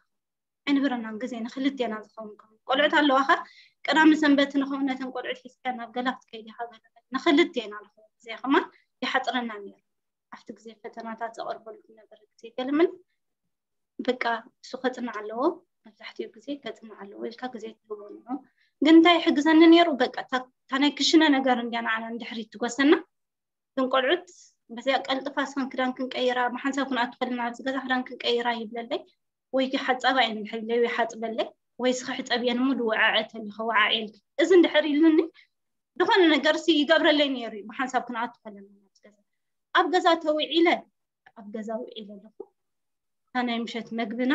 ኣይንብረናን ግዜ ንክልቴና ዝኸውን ከ ቆልዑት ኣለዋኻ ቀዳሚ ሰንበት ንኸውን ነተን ቆልዑት ሒዝካ ናብ ገላ ክትከይድ ኢኻ ገለ ንክልቴና ዝኸውን ግዜ ከማን ይሓፅረና ነይሩ። ኣብቲ ግዜ ፈተናታት ዘቐርበሉ ዝነበረ ግዜ ገለምን በቃ እሱ ከፅንዕ ኣለዎ መብዛሕትኡ ግዜ ከፅንዕ ኣለዎ ኢልካ ግዜ ትህቦ ንዑ። ግን እንታይ ይሕግዘኒ ነይሩ በቃ እታ ናይ ክሽነ ነገር እንድያ ንዓና ንድሕሪት ትጎሰና። እተን ቆልዑት በዚኣ ቀልጥፋ ስኽን ክዳን ክንቀይራ ብሓንሳብ ክንኣቱ ከለና ኣብዚ ገዛ ክዳን ክንቀይራ ይብለለይ ወይ ሓፃባ እየ ንድሕር ኢለዮ ይሓፅበለይ ወይ ስኺ ሕፀብየን እሞ ድወዓዐ ተሊኸ ወዓዒ ኢልኪ እዚ እንድሕር ኢሉኒ ዝኾነ ነገር ሲ ይገብረለይ ነይሩ እዩ ብሓንሳብ ክንኣቱ ከለና ኣብዚ ገዛ ኣብ ገዛ ተውዒለ ኣብ ገዛ ውዒለ ኣለኹ እታ ናይ ምሸት መግብና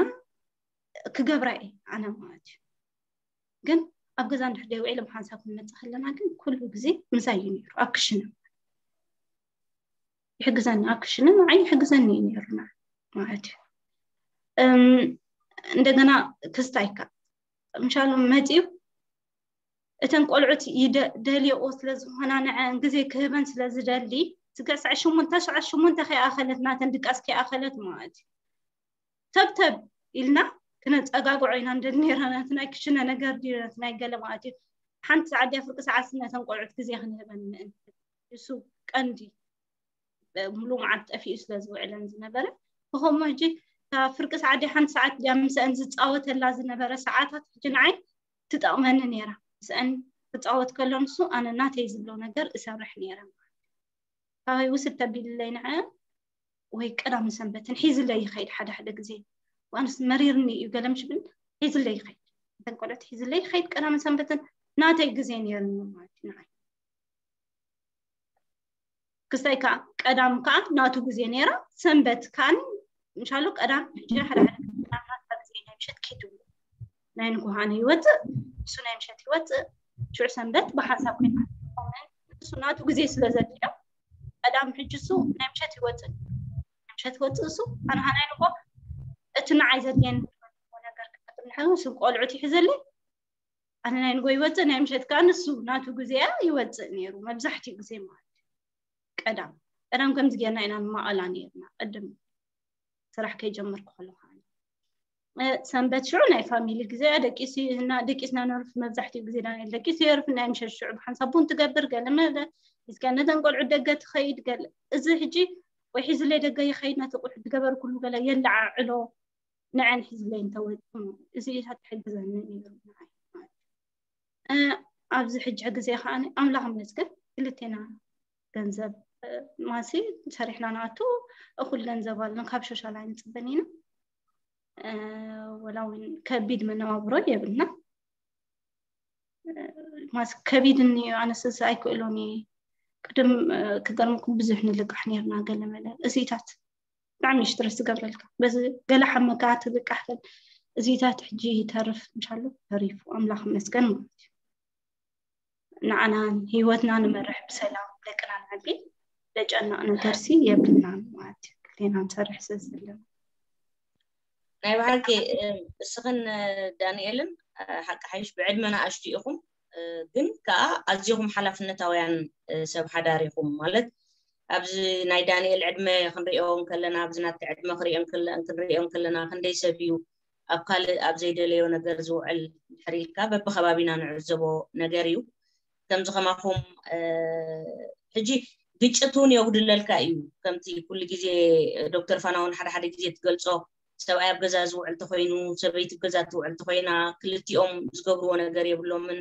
ክገብራ እየ ኣነ ማለት እዩ ግን ኣብ ገዛ እንድሕር ደይ ውዒለ ብሓንሳብ ክንመፅእ ከለና ግን ኩሉ ግዜ ምሳይ እዩ ነይሩ ኣብ ክሽነ ይሕግዘኒ ኣብ ክሽነ ንዓይ ይሕግዘኒ እዩ ነይሩ ማለት እዩ እንደገና ክስታይካ ምሻሉ መፂኡ እተን ቆልዑት ደልየኦ ስለዝኾና ንዐን ግዜ ክህበን ስለዝደሊ ስግዕ ሰዓት ሽሙንተ ሰዓት ሽሙንተ ከይኣኸለት ናተን ድቃስ ከይኣኸለት ማለት እዩ ተብተብ ኢልና ክነፀጋግዖ ኢና እንደል ነይራ ናቲ ናይ ክሽነ ነገር ድዩ ናቲ ናይ ገለ ማለት እዩ ሓንቲ ሰዓት ድያ ፍርቂ ሰዓት ነተን ቆልዑት ግዜ ክንህበን ምእንቲ እሱ ቀንዲ ሙሉ መዓልቲ ጠፊኡ ስለ ዝውዕለን ዝነበረ ብከምኡ ሕጂ ፍርቂ ሰዓት ድያ ሓንቲ ሰዓት ድያ ምስአን ዝፃወተላ ዝነበረ ሰዓታት ሕጂ ንዓይ ትጠቕመኒ ነይራ። ምስአን ክፃወት ከሎ ንሱ ኣነ ናተይ ዝብሎ ነገር እሰርሕ ነይረ። ካበይ ውስድ ተቢልለይ ንዐ ወይ ቀዳም ሰንበትን ሒዝለይ ይኸይድ ሓደ ሓደ ግዜ። ዋንስ መሪርኒ እዩ ገለ ምሽ ብል ሒዝለይ ይኸይድ። እተን ቆልዑት ሒዝለይ ይኸይድ ቀዳም ሰንበትን ናተይ ግዜ ነይርኒ ማለት እዩ ንዓይ። ክስታይ ከዓ ቀዳም ከዓ ናቱ ግዜ ነይራ። ሰንበት ከዓ ምሻሉ ቀዳም ሕጂ ሓደ ሓደ ናታ ግዜ ናይ ምሸት ኪዱ ናይ ንጉሃን ይወፅእ እሱ ናይ ምሸት ይወፅእ ሽዑ ሰንበት ብሓንሳብ ኮይና ንሱ ናቱ ግዜ ስለ ዘድልዮ ቀዳም ሕጂ እሱ ናይ ምሸት ይወፅእ ናይ ምሸት ይወፅእ እሱ ኣንሃናይ ንጎ እቲ ንዓይ ዘድልየን ነገር ክፈጥር ንሕን ስብ ቆልዑት ይሕዘለይ ኣነ ናይ ንጎ ይወፅእ ናይ ምሸት ከዓ ንሱ ናቱ ግዜ ይወፅእ ነይሩ መብዛሕትኡ ግዜ ማለት ቀዳም ቀዳም ከምዚ ጌርና ኢና ንማቐላ ነይርና ቅድም ስራሕ ከይጀመርኩ ከለኹ ሰንበት ሽዑ ናይ ፋሚሊ ግዜ ደቂስ እና ደቂስና ነርፍ መብዛሕትኡ ግዜ ዳንኤል ደቂስ የርፍ ናይ ምሸት ሽዑ ብሓንሳብ ቡን ትገብር ገለ መለ እስከ ነተን ቆልዑ ደገ ትኸይድ ገለ እዚ ሕጂ ወይ ሒዝለይ ደገ ይኸይድ ነቲ ቁሑ ዝገበርኩሉ ገለ የለዓዕሎ ንዐን ሒዝለይ እንተወፅሙ እዚ እታ ትሕግዘኒ ነይሩ ኣብዚ ሕጂ ግዜ ከዓ ኣምላኽ መስገን ክልቴና ገንዘብ ማሲ ሰሪሕና ንኣቱ እኩል ገንዘብ ኣለና ካብ ሾሻል ኣይንፅበን ኢና ወላ እውን ከቢድ መነባብሮ የብልና ማስ ከቢድ እኒዮ ኣነስስ ኣይክእሎን እየ ቅድም ክገርምኩም ብዙሕ ንልቃሕ ነርና ገለመለ እዚታት ብጣዕሚ ስትረስ ትገብረልካ በዚ ገለ ሓመካ ትልቃሕ እዚታት ሕጂ ይተርፍ እንሻሎ ተሪፉ ኣምላኽ መስገን ማለት እዩ ንዓና ህይወትና ንመርሕ ብሰላም ደቅና ንዓቢ ለጨነቕ ነገርሲ የብልናን ማለት እዩ ክልቴና ንሰርሕ ስለዘለና ናይ ብሓቂ እስኽን ዳንኤልን ሓቂ ሓይሽ ብዕድመ ንኣሽቱ ኢኹም ግን ከዓ ኣዝኹም ሓላፍነታውያን ሰብ ሓዳር ኢኹም ማለት ኣብዚ ናይ ዳንኤል ዕድመ ክንሪኦ ከለና ኣብዚ ናተ ዕድመ ክንሪኦ ክንሪኦ ከለና ክንደይ ሰብ እዩ ኣብ ካልእ ኣብ ዘይደለዮ ነገር ዝውዕል ድሕር ኢልካ በብከባቢና ንዕዘቦ ነገር እዩ ከምዚ ከማኹም ሕጂ ግጭት እውን የጉድለልካ እዩ ከምቲ ኩሉ ግዜ ዶክተር ፋና እውን ሓደ ሓደ ግዜ ትገልፆ ሰብኣይ ኣብ ገዛ ዝውዕል ተኮይኑ ሰበይቲ ገዛ ትውዕል ተኮይና ክልቲኦም ዝገብርዎ ነገር የብሎምን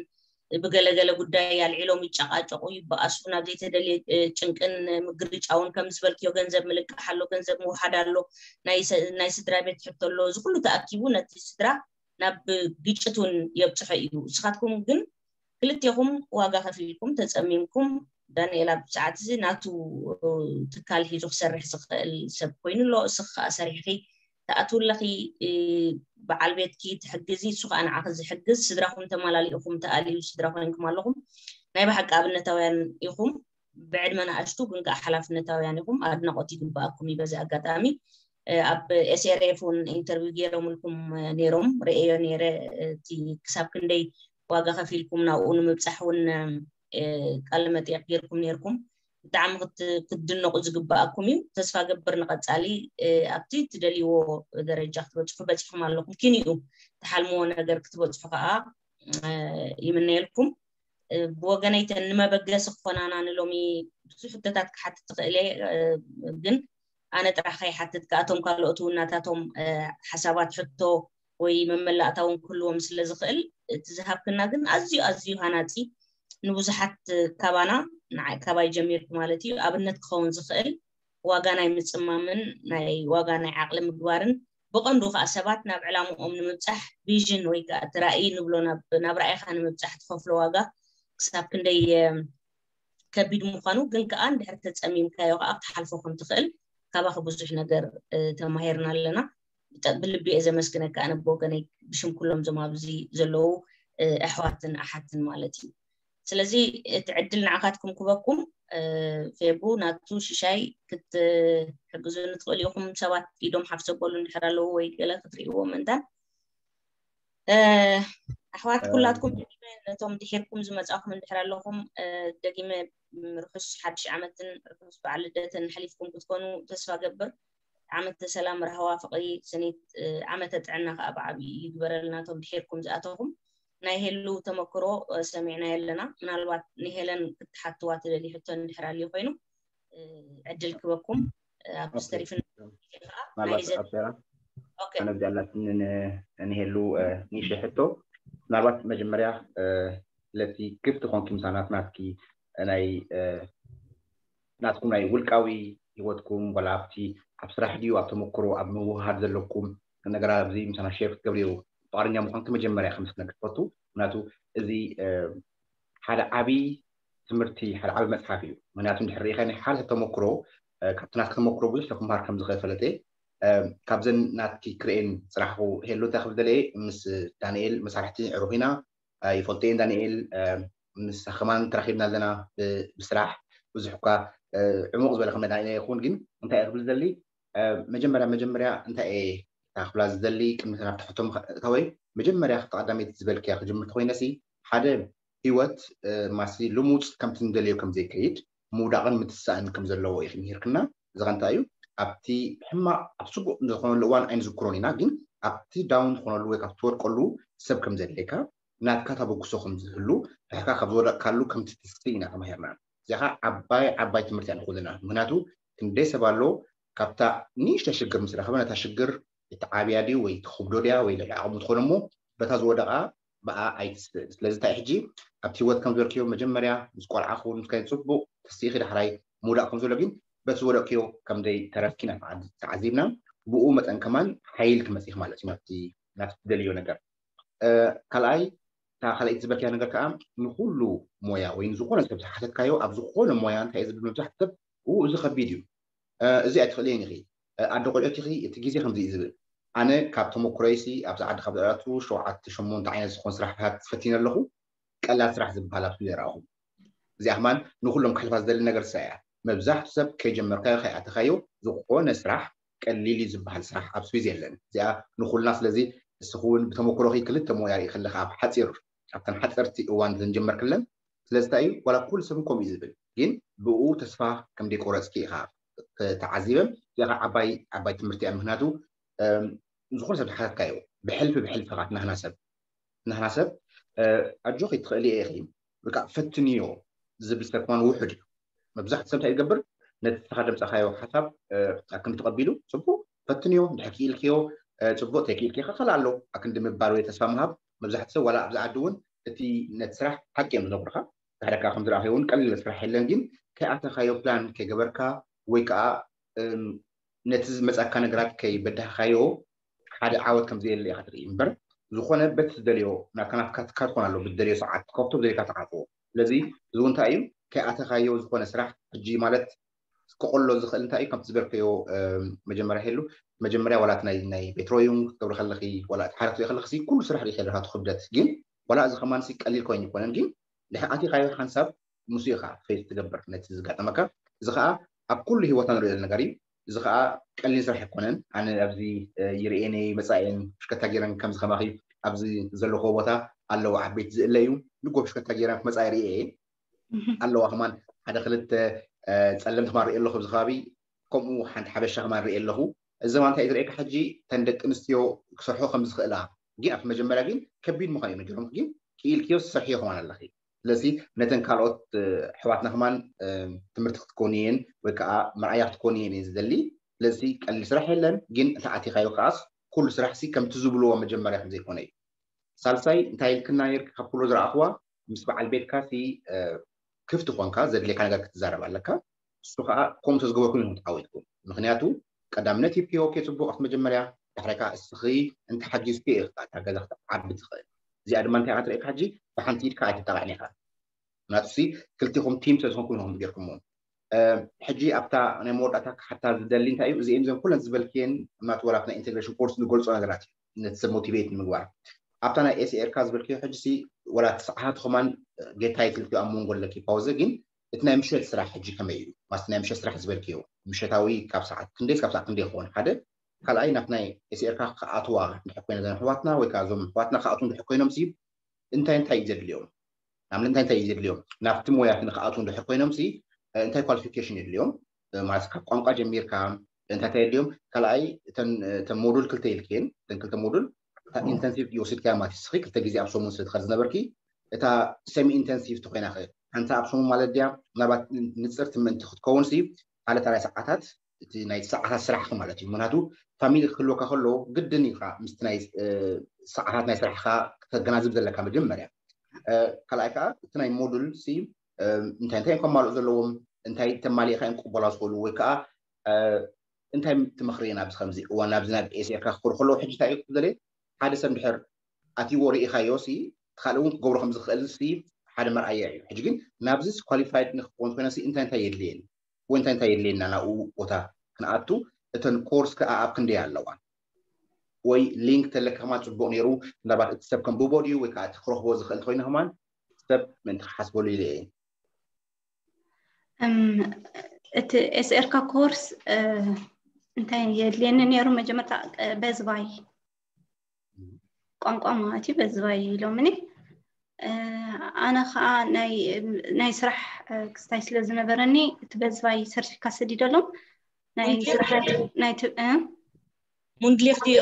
ብገለገለ ጉዳይ ኣልዒሎም ይጨቃጨቁ ይበኣሱ ናብ ዘይተደልየ ጭንቅን ምግርጫውን ከም ዝበልክዮ ገንዘብ ምልቃሕ ኣሎ ገንዘብ ምውሓድ ኣሎ ናይ ስድራ ቤት ሕቶ ኣሎ እዚ ኩሉ ተኣኪቡ ነቲ ስድራ ናብ ግጭት እውን የብፅሖ እዩ ንስኻትኩም ግን ክልቴኹም ዋጋ ከፊልኩም ተፀሚምኩም ዳንኤል ኣብ ሰዓት እዚ ናቱ ትካል ሒዙ ክሰርሕ ዝኽእል ሰብ ኮይኑ ኣሎ እስኽ ከዓ ሰሪሕኺ ተኣትውለኺ በዓል ቤትኪ ትሕግዚ እሱ ከዓ ንዓኺ ዝሕግዝ ስድራኹም ተማላሊእኹም ተኣልዩ ስድራ ኮይንኩም ኣለኹም ናይ ብሓቂ ኣብነታውያን ኢኹም ብዕድመ ንኣሽቱ ግን ከዓ ሓላፍነታውያን ኢኹም ኣድናቆት ይግበኣኩም እዩ በዚ ኣጋጣሚ ኣብ ኤስኤርኤፍ እውን ኢንተርቪው ገይሮምልኩም ነይሮም ርእዮ ነይረ እቲ ክሳብ ክንደይ ዋጋ ከፊልኩም ናብኡ ንምብፃሕ እውን ቃለ መጠየቅ ገይርኩም ነይርኩም ብጣዕሚ ክትድነቁ ዝግበኣኩም እዩ ተስፋ ገብር ንቀፃሊ ኣብቲ ትደልይዎ ደረጃ ክትበፅሑ በፂሕኩም ኣለኩም ኪንኡ ትሓልምዎ ነገር ክትበፅሑ ከዓ ይምነየልኩም ብወገነይተን ንመበገሲ ክኾናና ንሎሚ ብዙሕ ሕቶታት ክሓትት ትኽእል እየ ግን ኣነ ጥራሕ ከይሓትት ከኣቶም ካልኦት እውን ናታቶም ሓሳባት ሕቶ ወይ መመላእታ እውን ክህልዎም ስለ ዝኽእል እቲ ዝሃብክና ግን ኣዝዩ ኣዝዩ ሃናፂ ንብዙሓት ካባና ንዓይ ካባይ ጀሚርኩ ማለት እዩ ኣብነት ክኸውን ዝኽእል ዋጋ ናይ ምፅማምን ናይ ዋጋ ናይ ዓቕሊ ምግባርን ብቐንዱ ከዓ ሰባት ናብ ዕላምኦም ንምብፃሕ ቪዥን ወይ ከዓ እቲ ራእይ ንብሎ ናብ ራእይካ ንምብፃሕ ትኸፍሎ ዋጋ ክሳብ ክንደይ ከቢድ ምዃኑ ግን ከዓ እንድሕር ተፀሚምካዮ ከዓ ክትሓልፎ ከም ትኽእል ካባኺ ብዙሕ ነገር ተማሂርና ኣለና ብልቢ እየ ዘመስግነካ ኣነ ብወገነይ ብሽም ኩሎም ዞም ኣብዚ ዘለዉ ኣሕዋትን ኣሓትን ማለት እዩ ስለዚ እቲ ዕድል ንዓኻትኩም ክበኩም ፌቡ ናቱ ሽሻይ ክትሕግዙ ንትኽእሉ ኢኹም ሰባት ኢዶም ሓፍሰበሉ እንድሕር ኣለዉ ወይ ገለ ክትርእይዎ ምእንታን ኣሕዋት ኩላትኩም ነቶም ድሒርኩም ዝመፃኹም እንድሕር ኣለኹም ደጊመ ርሑስ ሓድሽ ዓመትን ርሑስ በዓል ልደትን ሓሊፍኩም ክትኮኑ ተስፋ ገብር ዓመተ ሰላም ራህዋ ፍቕሪ ስኒት ዓመተ ጥዕና ከዓ ብዓብዩ ይግበረልና ቶም ድሒርኩም ዝኣተኹም ናይ ሄሉ ተመክሮ ሰሚዕና የለና ምናልባት ንሄለን ክትሓትዋ ትደሊ ሕቶ እንድሕር ኣልዩ ኮይኑ ዕድል ክበኩም ኣብ ዝተሪፍን ምናልባት ኣብሸራ ኣነ እዚኣ ኣላትኒ ንሄሉ ንእሽተይ ሕቶ። ምናልባት መጀመርያ ለቲ ክፍቲ ኮንኪ ምሳናት ናትኪ ናይ ናትኩም ናይ ውልቃዊ ህይወትኩም ዋላ ኣብቲ ኣብ ስራሕ ድዩ ኣብ ተመክሮ ኣብ ምውሃድ ዘለኩም ነገር ኣብዚ ምሳና ሼር ክትገብርዮ ፍቃደኛ ምኳንኪ መጀመርያ ከም ክትነግር ትፈቱ? ምክንያቱ እዚ ሓደ ዓብዪ ትምህርቲ ሓደ ዓብዪ መፅሓፍ እዩ። ምክንያቱ እንድሕር ርኢኻ ናይ ሓደ ሰብ ተመክሮ ካብቲ ናትኪ ተመክሮ ብዙሕ ሰብ ክምሃር ከም ዝኽእል ፈለጠ። ካብዘን ናትኪ ክርእየን ፅራሕኹ ሄሉ እንታይ ክብል ደለየ ምስ ዳንኤል መሳርሕቲ ዕሩኽ ኢና ይፈልጦ እየን ዳንኤል ምሳኺ ከማን ተራኺብና ኣለና ብስራሕ ብዙሕ እኳ ዕሙቕ ዝበለ ከመ ዳንኤል ይኹን ግን እንታይ ክብል ዝደሊ መጀመርያ መጀመርያ እንታይ እየ ክብላ ዝደሊ ቅድሚ ናብቲ ሕቶ እታወይ መጀመርያ ክተቐዳመይቲ ዝበልክያ ክጅምር ተኮይነሲ ሓደ ህይወት ማሲ ልሙፅ ከምቲ ንደልዮ ከም ዘይከይድ ምውዳቕን ምትሳእን ከም ዘለዎ እዩ ምሂርክና እዚ ከ እንታይ እዩ ኣብቲ ሕማቕ ኣብ ስጉእ ዝኾነሉ እዋን ኣይንዝክሮን ኢና ግን ኣብቲ ዳውን ዝኾነሉ ወይ ካብ ትወድቀሉ ሰብ ከም ዘድልየካ ናትካ ተበግሶ ከም ዝህሉ ሕካ ካብ ዝወደቅካሉ ከምቲ ትስቲ ኢና ተማሂርና እዚኻ ዓባይ ዓባይ ትምህርቲ እያ ንኹልና ምክንያቱ ክንደይ ሰብ ኣሎ ካብታ ንእሽተ ሽግር ምስ ረኸበ ነታ ሽግር እቲ ዓብያ ድዩ ወይ ትኽብዶ ድያ ወይ ልዕሊ ዓቕሙ ትኾነ እሞ በታ ዝወደቓ ብኣ ኣይትስእን ስለዚ እንታይ ሕጂ ኣብቲ ህይወት ከም ዝበልክዮ መጀመርያ ምስ ቆልዓ ክውን ምስ ከይን ፅቡቕ ተስኢኺ ዳሕራይ ምውዳቕ ከም ዘሎ ግን በቲ ዝወደቕክዮ ከም ደይ ተረፍኪና ተዓዚብና ብኡ መጠን ከማን ሓይል ክመፅእ ማለት እዩ ናብቲ ናብቲ ትደልዮ ነገር ካልኣይ እታ ካልኣይቲ ዝበልክያ ነገር ከዓ ንኩሉ ሞያ ወይ ንዝኾነ ሰብ ዝሓተትካዮ ኣብ ዝኾነ ሞያ እንታይ ዝብል መብዛሕትኡ ሰብ እዚ ከቢድ እዩ እዚ ኣይትኽእልየን ኢኺ ኣደ ቆልዑት ኢኺ እቲ ግዜ ከምዚ እዩ ዝብል ኣነ ካብ ተመክሮይሲ ኣብዚ ዓዲ ካብ ዝኣቱ ሸውዓተ ሸሞንተ ዓይነት ዝኾን ስራሕታት ፈቲነ ኣለኹ ቀላል ስራሕ ዝበሃል ኣብ ስዊዝ ኣይረኣኹ እዚኣ ከማን ንኩሎም ክሕልፋ ዝደሊ ነገር እሳ እያ መብዛሕቱ ሰብ ከይጀመርካዮ ከይኣተኻዮ ዝኾነ ስራሕ ቀሊል እዩ ዝበሃል ስራሕ ኣብ ስዊዝ የለን እዚኣ ንኩልና ስለዚ እስኺ እውን ብተመክሮኺ ክልተ ሞያ ርኢ ከለኻ ኣብ ሓፂር ኣብተን ሓፀርቲ እዋን ዘንጀመርክለን ስለዚ እንታይ እዩ ዋላ ኩሉ ሰብ ከምኡ እዩ ዝብል ግን ብኡ ተስፋ ከም ደይቆረፅኪ ኢኻ ተዓዚበ እዚኣ ዓባይ ዓባይ ትምህርቲ እያ ምክንያቱ ዝኾነ ሰብ ዝሓተትካዮ ብሕልፊ ብሕልፊ ኻት ናህና ሰብ ናህና ሰብ ኣጆኺ ትኽእሊ ኢኺ በቃ ፈትንዮ ዝብል ሰብ ከማን ውሑድ እዩ መብዛሕቱ ሰብ እንታይ ይገብር ነቲ ስኻ ደምፃኻዮ ሓሳብ ኣክንዲ ተቐቢሉ ፅቡቅ ፈትንዮ ድሕር ክኢልክዮ ፅቡቅ ተይክኢልክዮ ከኸል ኣሎ ኣክንዲ ምባል ወይ ተስፋ ምሃብ መብዛሕቱ ሰብ ዋላ ኣብዚ ዓዲ እውን እቲ ነቲ ስራሕ ሓቂ እዮም ዝነግሩኻ ብሕደካ ከም ዝረኣኸዮ እውን ቀሊል ስራሕ የለን ግን ከይኣተኻዮ ፕላን ከይገበርካ ወይ ከዓ ነቲ ዝመፃካ ነገራት ከይበዳህካዮ ሓደ ዓወት ከም ዘየለ ኢኻ ትርኢ እምበር ዝኾነ በቲ ትደልዮ ናትካ ናትካ ትካ ትኾን ኣሎ ብትደልዮ ሰዓት ትከፍቶ ብዘይካ ትዓፅዎ ስለዚ እዚ እንታይ እዩ ከይኣተኻዮ ዝኾነ ስራሕ ሕጂ ማለት ክቆሎ ዝኽእል እንታይ እዩ ከምቲ ዝበልከዮ መጀመርያ ሄሉ መጀመርያ ዋላት ናይ ናይ ቤትሮዩም ክትገብሪ ከለኺ ዋላ እቲ ሓደ ክትርኢ ከለኺ ኩሉ ስራሕ ርኢ ከለካ ትክብደት ግን ዋላ እዚ ከማን ቀሊል ኮይኑ ይኮነን ግን ድሕር ኣቲኻዮ ሓንሳብ ምስ ኢኻ ፌስ ትገብር ነቲ ዝጋጠመካ እዚ ከዓ ኣብ ኩሉ ህይወትና ንሪኦ ነገር እዩ እዚ ከዓ ቀሊል ስራሕ ኣይኮነን ኣነ ኣብዚ ይርእየን እየ መፃእየን ሽከታ ገይረን ከምዚ ከማኺ ኣብዚ ዘለኹዎ ቦታ ኣለዉ ዓበይቲ ዝእለዩ ንጎ ሽከታ ገይረን ክመፃ ይርእየ እየ ኣለዋ ከማን ሓደ ክልተ ፀለምቲ ከማን ርእየ ኣለኹ ኣብዚ ከባቢ ከምኡ ሓንቲ ሓበሻ ከማን ርእየ ኣለኹ እዚ ከማን እንታይ ዝርእየካ ሕጂ ተን ደቂ ኣንስትዮ ክሰርሖ ከም ዝኽእላ ግን ኣብቲ መጀመርያ ግን ከቢድ ምዃን እዩ ነጊሮም ግን ክኢልክዮ ዝሰርሕዮ ከማን ኣለኺ ስለዚ ነተን ካልኦት ኣሕዋትና ከማን ትምህርቲ ክትኮኑ እየን ወይ ከዓ መርኣያ ክትኮኑ እየን እየ ዝደሊ ስለዚ ቀሊል ስራሕ የለን ግን እቲ ኣቲኻዮ ከዓስ ኩሉ ስራሕ ሲ ከምቲ ዝብልዎ መጀመርያ ከም ዘይኮነ እዩ ሳልሳይ እንታይ ኢልክና ነርኪ ካብ ኩሉ ዝረኣኽዋ ምስ በዓል ቤትካ ሲ ክፍቲ ኮንካ ዘድልየካ ነገር ክትዛረብ ኣለካ እሱ ከዓ ከምኡ ተዝገበርኩም ኢኹም ተዓዊትኩም ምክንያቱ ቀዳምነት ሂብክዮ ኬ ፅቡቅ ኣብቲ መጀመርያ ዳሕራይ ከዓ እስኺ እንተሓጊዝኪ ኢኻ እታ ገዛ ክትዓቢ ትኽእል እዚኣ ድማ እንታይ ኢኻ ትርእየካ ሕጂ ብሓንቲ ኢድካ ኣይትጠቃዕን ኢኻ ናቱሲ ክልቲኹም ቲም ስለዝኾንኩም ኢኹም ጌርኩሞ ሕጂ ኣብታ ናይ መወዳእታ ክሓታ ዝደሊ እንታይ እዩ እዚኤን ዘን ኩለን ዝበልክየን ናቱ ወላት ናይ ኢንቴግሬሽን ኮርስ ዝገልፆ ነገራት እዩ ነቲ ሰብ ሞቲቬት ንምግባር ኣብታ ናይ ኤስኤርካ ዝበልክዮ ሕጂ ሲ ወላት ሰዓቱ ከማን ጌታይ ትልክዮ ኣብ መንጎ ኣለኪ ፓውዘ ግን እቲ ናይ ምሸት ስራሕ ሕጂ ከመይ እዩ ማስቲ ናይ ምሸት ስራሕ ዝበልክዮ ምሸታዊ ካብ ሰዓት ክንደይ ካብ ሰዓት ክንደይ ክኸውን ሓደ ካልኣይ ናት ናይ ኤስኤርካ ክኣትዋ እንድሕር ኮይነ ዘን ኣሕዋትና ወይ ከዓ እዞም ኣሕዋትና ክኣትዉ እንድሕር ኮይኖም ሲ እንታይ እንታይ እዩ ዘድልዮም ናብ እንታይ እንታይ እዩ ዘድልዮም ናብቲ ሞያት ንክኣትዉ እንድሕር ኮይኖም ሲ እንታይ ኳሊፊኬሽን የድልዮም ማለት ካብ ቋንቋ ጀሚርካ እንታይ እንታይ የድልዮም ካልኣይ እተን ሞዱል ክልተ ኢልክየን እተን ክልተ ሞዱል ኢንተንሲቭ ይወስድካ ማለት ስኺ ክልተ ግዜ ኣብ ሰሙን ስለ ትኸድ ዝነበርኪ እታ ሰሚ ኢንተንሲቭ ተኮይና ሓንቲ ኣብ ሰሙን ማለት ድያ ምናልባት ንፅርቲ ምእንቲ ክትከውን ሲ ሓደ ታላይ ሰዓታት እቲ ናይ ሰዓታት ስራሕካ ማለት እዩ። ምክንያቱ ፋሚሊ ክህልወካ ከሎ ግድን ኢኻ ምስቲ ናይ ሰዓታት ናይ ስራሕካ ክተገናዝብ ዘለካ መጀመርያ። ካልኣይ ከዓ እቲ ናይ ሞዱል ሲ እንታይ እንታይ ከማልኡ ዘለዎም፣ እንታይ ተማሊእካ እዮም ክቅበላ ዝኽእሉ፣ ወይ ከዓ እንታይ ትመኽሪ ናብዚ ከምዚ እዋን ናብዚ ናብ ኤስኤካ ክኽሩ ከለዉ ሕጂ እንታይ እዩ ክብለየ ሓደ ሰብ ድሕር ኣትይዎ ርኢኻዮ ሲ ካልእ እውን ክገብሮ ከም ዝኽእል ሲ ሓደ መርኣያ እዩ። ሕጂ ግን ናብዚ ኳሊፋይድ ንክኸውን ኮይነ ሲ እንታይ እንታይ የድልየኒ ወይ እንታይ እንታይ የድልየና ናብኡ ቦታ ክንኣቱ፣ እተን ኮርስ ከዓ ኣብ ክንደይ ኣለዋ ወይ ሊንክ ተለካ ከማን ፅቡቅ ነይሩ። ምናልባት እቲ ሰብ ከንብቦ ድዩ ወይ ከዓ እቲ ክረኽቦ ዝኽእል እንተኮይነ ከማን ሰብ ምእንቲ ክሓስበሉ ኢለ እየ። እቲ ኤስኤርካ ኮርስ እንታይ የድልየኒ ነይሩ? መጀመርታ በዝባይ ቋንቋ ማለት እዩ። በዝባይ ኢሎምኒ። ኣነ ከዓ ናይ ስራሕ ክስታይ ስለ ዝነበረኒ እቲ በዝባይ ሰርቲፊካት ሰዲደሎም ናይ ስራሕ ናይ ሙንድሊክ ድዮ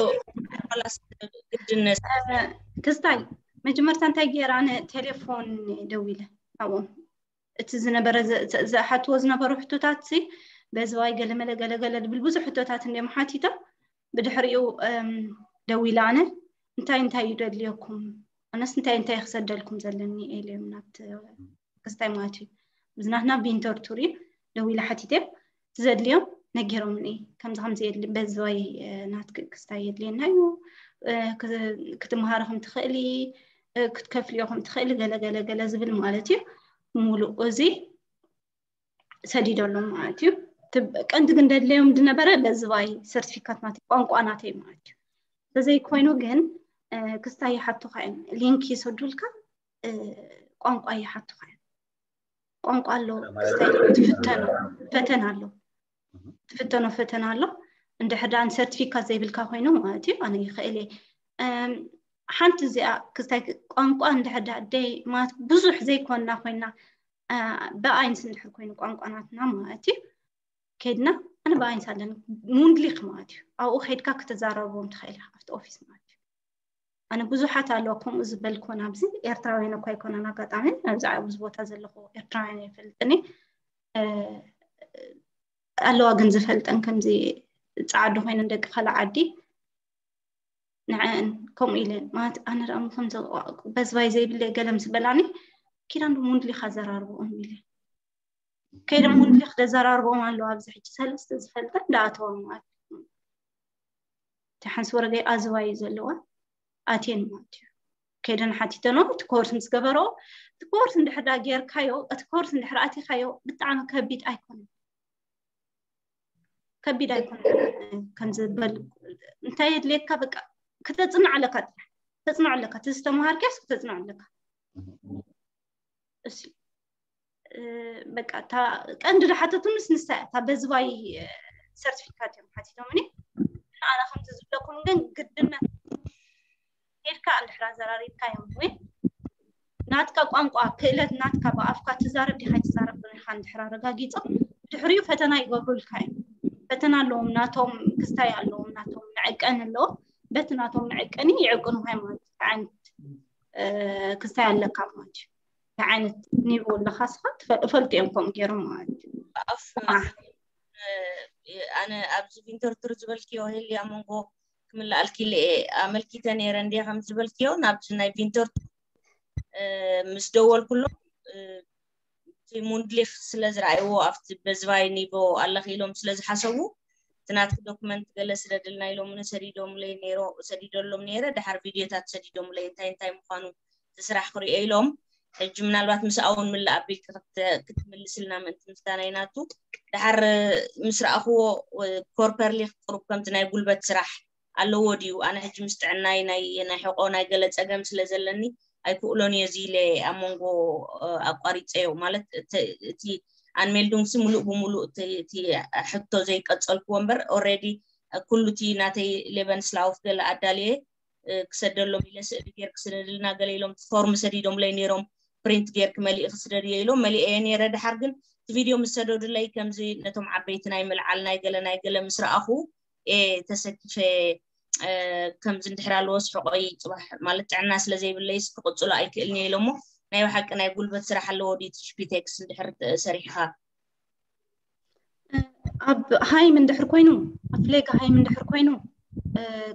ግድነት ክስታይ መጀመርታ እንታይ ገይረ ኣነ ቴሌፎን ደዊለ ኣብኦም እቲ ዝነበረ ዝሓትዎ ዝነበሩ ሕቶታት ሲ በዝባይ ገለመለ ገለገለ ዝብል ብዙሕ ሕቶታት እንዲም ሓቲቶም ብድሕሪኡ ደዊለ ኣነ እንታይ እንታይ እዩ ደድልየኩም ኣነስ እንታይ እንታይ ክሰደልኩም ዘለኒ ኢለዮም ናብቲ ክስታይ ማለት እዩ ብዝናትና ቪንተር ቱር እዩ ደዊለ ሓቲተ ትዘድልዮም ነጊሮምኒ ከምዚ ከምዚ የድሊ በዝባይ ናትክ ክስታይ የድልየና እዩ ክትመሃሮ ከም ትኽእሊ ክትከፍልዮ ከም ትኽእሊ ገለ ገለ ገለ ዝብል ማለት እዩ ሙሉእ እዚ ሰዲደሎም ማለት እዩ ቀንዲ ግን ደድለዮም ዝነበረ በዝባይ ሰርቲፊካት ናተይ ቋንቋ ናተይ ማለት እዩ ተዘይኮይኑ ግን ክስታይ ይሓቱካ እዮም ሊንክ ይሰዱልካ ቋንቋ ይሓቱካ እዮም ቋንቋ ኣሎ ትፍተኖ ፈተና ኣሎ ትፍተኖ ፈተና ኣሎ እንድሕር ደኣ ሰርቲፊካት ዘይብልካ ኮይኑ ማለት እዩ ኣነ ይኽእል እየ ሓንቲ እዚኣ ክስታይ ቋንቋ እንድሕር ደኣ ደይ ማለት ብዙሕ ዘይኮንና ኮይና ብኣይንስ እንድሕር ኮይኑ ቋንቋ ናትና ማለት እዩ ከይድና ኣነ ብኣይንስ ኣለኒ ሙንድሊክ ማለት እዩ ኣብኡ ከይድካ ክትዛረቦም ትኽእል ኣብቲ ኦፊስ ማለት እዩ ኣነ ብዙሓት ኣለዋ ከምኡ ዝበልኩወን ኣብዚ ኤርትራውያን እኳ ኣይኮነን ኣጋጣሚ ኣብዚ ኣብዚ ቦታ ዘለኹ ኤርትራውያን ኣይፈልጥኒ ኣለዋ ግን ዝፈልጠን ከምዚ ፃዓዱ ኮይነን ደቂ ካልእ ዓዲ ንዐን ከምኡ ኢለ ማለት ኣነ ደኣ ከም በዝባይ ዘይብለ ገለ ምስ በላኒ ኪዳን ሙንድሊካ ዘራርብኦም ኢለ ከይደ ሙንድሊ ክደዘራርብኦም ኣለዋ ኣብዚ ሕጂ ሰለስተ ዝፈልጠን ዳኣተዎም ማለት ሓንስ ወረገይ ኣዝዋ እዩ ዘለዋ ኣትየን ማለት እዩ ከይደን ሓቲተኖ እቲ ኮርስ ምስ ገበሮ እቲ ኮርስ እንድሕር ዳ ጌርካዮ እቲ ኮርስ እንድሕር ኣቲኻዮ ብጣዕሚ ከቢድ ኣይኮነን ከቢድ ኣይኮነን ከም ዝበል እንታይ የድልየካ በቃ ክተፅንዕ ኣለካ ጥራሕ ተፅንዕ ኣለካ እቲ ዝተምሃርካስ ክተፅንዕ ኣለካ እሺ በቃ እታ ቀንዲ ዝሓተቱንስ ንሳ እያ እታ በዝባይ ሰርቲፊካት እዮም ሓቲቶምኒ ኣነ ከምቲ ዝብለኩም ግን ግድነት ሄድካ እንድሕር ኣዘራሪብካ እዮም ወይ ናትካ ቋንቋ ክእለት ናትካ ብኣፍካ ትዛረብ ዲካ ትዛረብ ዶ ኢካ እንድሕር ኣረጋጊፆም ድሕሪኡ ፈተና ይገብሩልካ እዮም ፈተና ኣለዎም ናቶም ክስታይ ኣለዎም ናቶም መዐቀኒ ኣለዎም በቲ ናቶም መዐቀኒ ይዕቅኑካ ማለት ዓይነት ክስታይ ኣለካ ማለት እዩ እንታይ ዓይነት ኒቮ ኣለካ ስካ እፈልጡ እዮም ከምኡ ገይሮም ማለት እዩ ኣነ ኣብዚ ቪንተርቱር ዝበልክዮ ሄሊ ኣብ መንጎ ክምልኣልኪ ኢለ ኣመልኪተ ነይረ እንደ ከም ዝበልክዮ ናብዚ ናይ ቪንተርቱር ምስ ደወልኩሎም እቲ ሙንድሊክ ስለ ዝረኣይዎ ኣብቲ በዝባይ ኒቮ ኣለኺ ኢሎም ስለ ዝሓሰቡ እቲ ናትኪ ዶክመንት ገለ ስደድልና ኢሎም ሰዲዶምለይ ነይሮ ሰዲደሎም ነይረ ድሓር ቪድዮታት ሰዲዶምለይ እንታይ እንታይ ምዃኑ እቲ ስራሕ ክሪኦ ኢሎም ሕጂ ምናልባት ምስኣ እውን ምልእ ኣቢልኪ ክትምልስልና ምእንቲ ምስጋናይ ናቱ ድሓር ምስ ረኣኽዎ ፕሮፐርሊ ቁሩብ ከምቲ ናይ ጉልበት ስራሕ ኣለዎ ድዩ ኣነ ሕጂ ምስ ጥዕናይ ናይ ናይ ሕቆ ናይ ገለ ፀገም ስለ ዘለኒ ኣይክእሎን እየ እዚ ኢለ ኣብ መንጎ ኣቋሪፀዮ ማለት እቲ ኣንሜልዱንግሲ ሙሉእ ብሙሉእ እቲ ሕቶ ዘይቀፀልክዎ እምበር ኦሬዲ ኩሉ እቲ ናተይ ሌበንስላውፍ ገለ ኣዳልየ ክሰደሎም ኢለ ስእሊ ገይር ክስደድልና ገለ ኢሎም ፎርም ሰዲዶምለይ ነይሮም ፕሪንት ገይር ክመሊእ ክስደድዮ ኢሎም መሊኤዮ ነይረ ድሓር ግን እቲ ቪድዮ ምስ ሰደዱለይ ከምዚ ነቶም ዓበይቲ ናይ ምልዓል ናይ ገለ ናይ ገለ ምስ ረኣኹ ተሰኪፈ ከምዚ እንድሕር ኣለዎስ ሕቆይ ፅባሕ ማለት ጥዕና ስለ ዘይብለይስ ክቕፅሎ ኣይክእልን እየ ኢሎሞ ናይ ብሓቂ ናይ ጉልበት ስራሕ ኣለዎ ድዩ ትሽፒቴክስ እንድሕር ሰሪሕኻ ኣብ ሃይም እንድሕር ኮይኑ ኣብ ፍሌጋ ሃይም እንድሕር ኮይኑ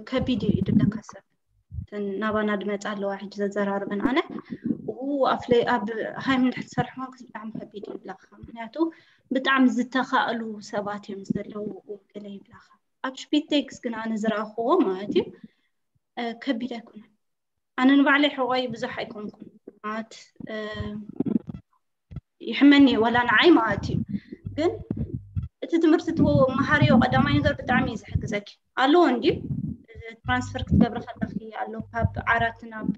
ከቢድ እዩ ድብለካ ሰብ ናባና ድመፃ ኣለዋ ሕጂ ዘዘራርበን ኣነ ኣብ ሃይም እንድሕር ትሰርሕ ኮንክ ብጣዕሚ ከቢድ ይብላካ ምክንያቱ ብጣዕሚ ዝተኻእሉ ሰባት እዮም ዘለዉ ገለ ይብላካ ኣብ ሽፒቴክስ ግን ኣነ ዝረኣኽዎ ማለት እዩ ከቢድ ኣይኮነን ኣነ ንባዕለይ ሕቆይ ብዙሕ ኣይኮንኩን ማለት ይሕመኒ ወላ ንዓይ ማለት እዩ ግን እቲ ትምህርቲ መሃሪዮ ቀዳማይ ነገር ብጣዕሚ እዩ ዝሕግዘኪ ኣለዎ እንዲ ትራንስፈር ክትገብሪ ከለኪ ኣሎ ካብ ዓራት ናብ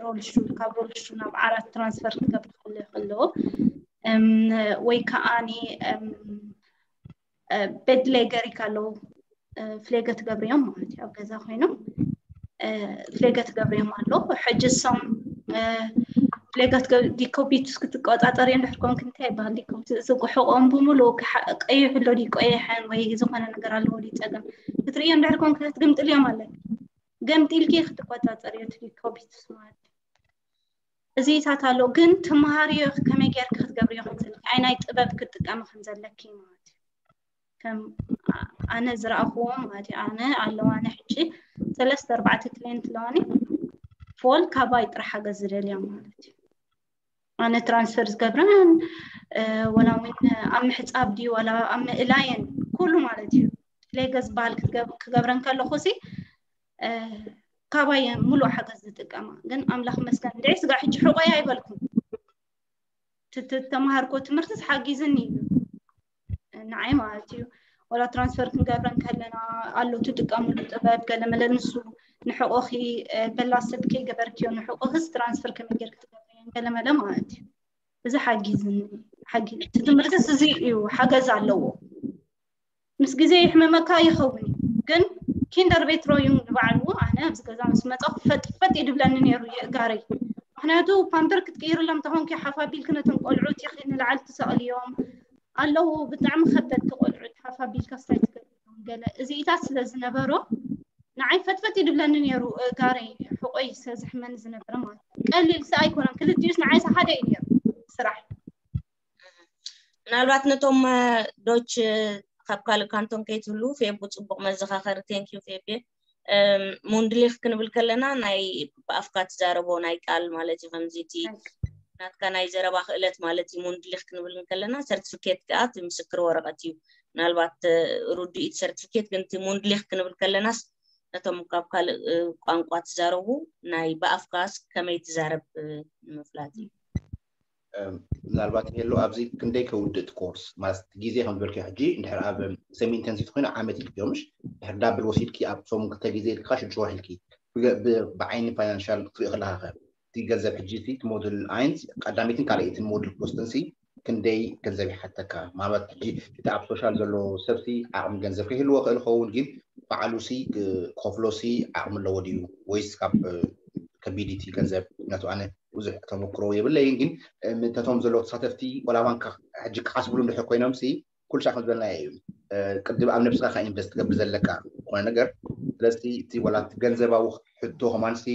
ሮልሹ ካብ ሮልሹ ናብ ዓራት ትራንስፈር ክትገብሪ ከለኪ ኣለዎ ወይ ከዓኒ ቤድ ሌገሪክ ኣለዉ ፍሌገ ትገብርዮም ማለት እዩ ኣብ ገዛ ኮይኖም ፍሌገ ትገብርዮም ኣሎ ሕጂ እሶም ፍሌገ ዲኮቢትስ ክትቆፃፀር እዮም ድሕር ኮንክ እንታይ ይበሃል ዲኮቢትስ እዚ ጉሕቆም ብምሉ ቀይሕ ኣሎ ድዩ ቀይሐን ወይ ዝኾነ ነገር ኣለዎ ድዩ ፀገም ክትርእዮም ድሕር ኮንክ ክትግምጥል እዮም ኣለኪ ገምጢልኪ ክትቆፃፀር እዮ ዲኮቢትስ ማለት እዩ እዚታት ኣሎ ግን ትመሃርዮ ከመይ ጌርክ ክትገብርዮ ከምዘለኪ ኣይ ናይ ጥበብ ክትጥቀሚ ከምዘለኪ ማለት እዩ ከም ኣነ ዝረኣኽዎ ማለት እዩ ኣነ ኣለዋ ኣነ ሕጂ ሰለስተ ኣርባዕተ ክሌንት ኣለዋኒ ፎል ካባይ ጥራሕ ሓገዝ ዝደልያ ማለት እዩ ኣነ ትራንስፈር ዝገብረን ወላ እውን ኣብ ምሕፃብ ድዩ ወላ ኣብ ምእላየን ኩሉ ማለት እዩ ፍሌገ ዝበሃል ክገብረን ከለኹ ሲ ካባየ ሙሉእ ሓገዝ ዝጥቀማ ግን ኣምላኽ መስገን እንድዒ ስጋ ሕጂ ሕቆይ ኣይበልኩም ተማሃርኮ ትምህርትስ ሓጊዝኒ እዩ ንዓይ ማለት እዩ ወላ ትራንስፈር ክንገብረን ከለና ኣሎ ትጥቀምሉ ጥበብ ገለመለ ንሱ ንሕቆኺ በላ ሰብ ከይገበርክዮ ንሕቆኽስ ትራንስፈር ከመይ ጌር ክትገብርየን ገለመለ ማለት እዩ እዚ ሓጊዝኒ ትምህርትስ እዚ እዩ ሓገዝ ኣለዎ ምስ ግዜ ይሕመመካ ይኸውን እዩ ግን ኪንደር ቤትሮዩንግ ንባዕሉ ኣነ ኣብዚ ገዛ ምስ መፃኹ ፈጥፈጥ ይድብለኒ ነይሩ የእጋረይ ምክንያቱ ፓምፐር ክትቅይርሎም ተኾንኪ ሓፋቢልክ ነቶም ቆልዑት ይኽእል ንላዕሊ ትሰቕልዮም ኣለዉ ብጣዕሚ ከበድቲ ቆልዑት ሓፋቢልካ ስታይ ትገብርሎም ገለ እዚኢታት ስለ ዝነበሮ ንዓይ ፈጥፈጥ ይድብለኒ ነይሩ እጋረይ ሕቆይ ስለ ዝሕመኒ ዝነበረ ማለት ቀሊል ሲ ኣይኮነን ክልቲኡስ ንዓይስ ሓደ እዩ ነይሩ ስራሕ ምናልባት ነቶም ዶች ካብ ካልእ ካንቶን ከይትህሉ ፌቡ ፅቡቅ መዘኻኸሪ thank you ፌቤ ሙንድሊክ ክንብል ከለና ናይ ብኣፍካ ትዛረቦ ናይ ቃል ማለት እዩ ከምዚ እቲ ናትካ ናይ ዘረባ ክእለት ማለት እዩ ሙንድሊክ ክንብል ከለና ሰርቲፊኬት ከዓ እቲ ምስክር ወረቀት እዩ ምናልባት ርድኢት ሰርቲፊኬት ግን እቲ ሙንድሊክ ክንብል ከለናስ ነቶም ካብ ካልእ ቋንቋ ትዛረቡ ናይ ብኣፍካስ ከመይ ትዛረብ ንምፍላጥ እዩ ምናልባት ሄሎ ኣብዚ ክንደይ ከውድእ እቲ ኮርስ ማለት ግዜ ከም ዝበልክዮ ሕጂ እንድሕር ኣብ ሰሚ ኢንተንሲቭ ኮይኑ ዓመት ኢልክዮ ምሽ ድሕር ዳብል ወሲድኪ ኣብ ሰሙን ክልተ ግዜ ኢልካ ሽዱሽተ ወርሒ ኢልኪ ብዓይኒ ፋይናንሻል ክትሪኦ ከለካ ከ እቲ ገንዘብ ሕጂ እቲ ሞድል ኣይንስ ቀዳመይትን ካልኣይትን ሞድል ክወስድንሲ ክንደይ ገንዘብ ይሓተካ ማለት ሕጂ እቲ ኣብ ሶሻል ዘሎ ሰብሲ ዓቕሚ ገንዘብ ከይህልዎ ክእል ኸውን ግን ባዕሉሲ ክኸፍሎሲ ዓቕሚ ኣለዎ ድዩ ወይስ ካብ ከቢድ እቲ ገንዘብ ምክንያቱ ኣነ ብዙሕ ተመክሮ የብለይን ግን ምእንተቶም ዘለዉ ተሳተፍቲ ቆላባን ሕጂ ክሓስብሉ እንድሕር ኮይኖም ሲ ኩልሻ ከም ዝበልና እዩ ቅድም ኣብ ነብስካ ኢንቨስት ትገብር ዘለካ ዝኾነ ነገር ስለዚ እቲ ወላ ገንዘባዊ ሕቶ ከማንሲ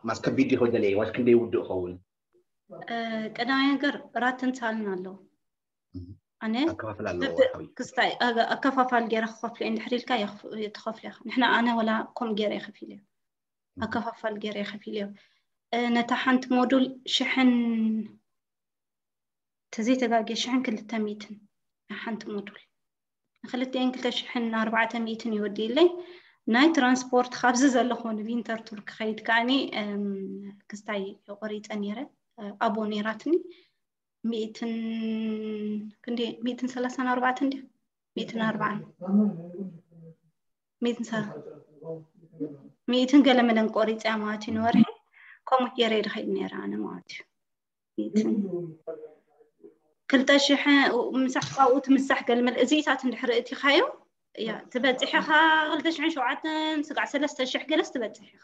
ማስ ከቢድ ይኸው ደለየ ዋስ ክንደይ ውድእ ኸውን ቀዳማይ ነገር ራትን ሳልን ኣለዎ ኣነ ክስታይ ኣከፋፋል ገይረ ክኸፍሎ እንድሕር ኢልካ ትኸፍሎ ኢኻ ንሕና ኣነ ወላ ከም ገይረ ይኸፊል እዮ ኣከፋፋል ገይረ ይኸፊል እዮ ነታ ሓንቲ ሞዱል ሽሕን ተዘይተጋግየ ሽሕን ክልተ ሚእትን ሓንቲ ሞዱል ንክልቲኤን ክልተ ሽሕን ኣርባዕተ ሚእትን ይወዲእለይ ናይ ትራንስፖርት ካብዚ ዘለኹ ንቪንተር ቱር ክኸይድ ከዓኒ ክስታይ ቆሪፀ ነይረ ኣቦ ነይራትኒ ሚእትን ክንዲ ሚእትን ሰላሳን ኣርባዕተን ድያ ሚእትን ኣርባዓን ሚእትን ሰ ሚእትን ገለ መለን ቆሪፀ ማለት እዩ ንወርሒ ከምኡ ገይረ ይድኸይድ ነይረ ኣነ ማለት እዩ ክልተ ሽሕ ምሳሕ ካብኡ ትምሳሕ ገለ መለ እዚኢታት እንድሕር እቲኻዮ እያ ትበፅሕ ኢኻ ክልተ ሽሕን ሸውዓተን ስጋዕ ሰለስተ ሽሕ ገለስ ትበፅሕ ኢኻ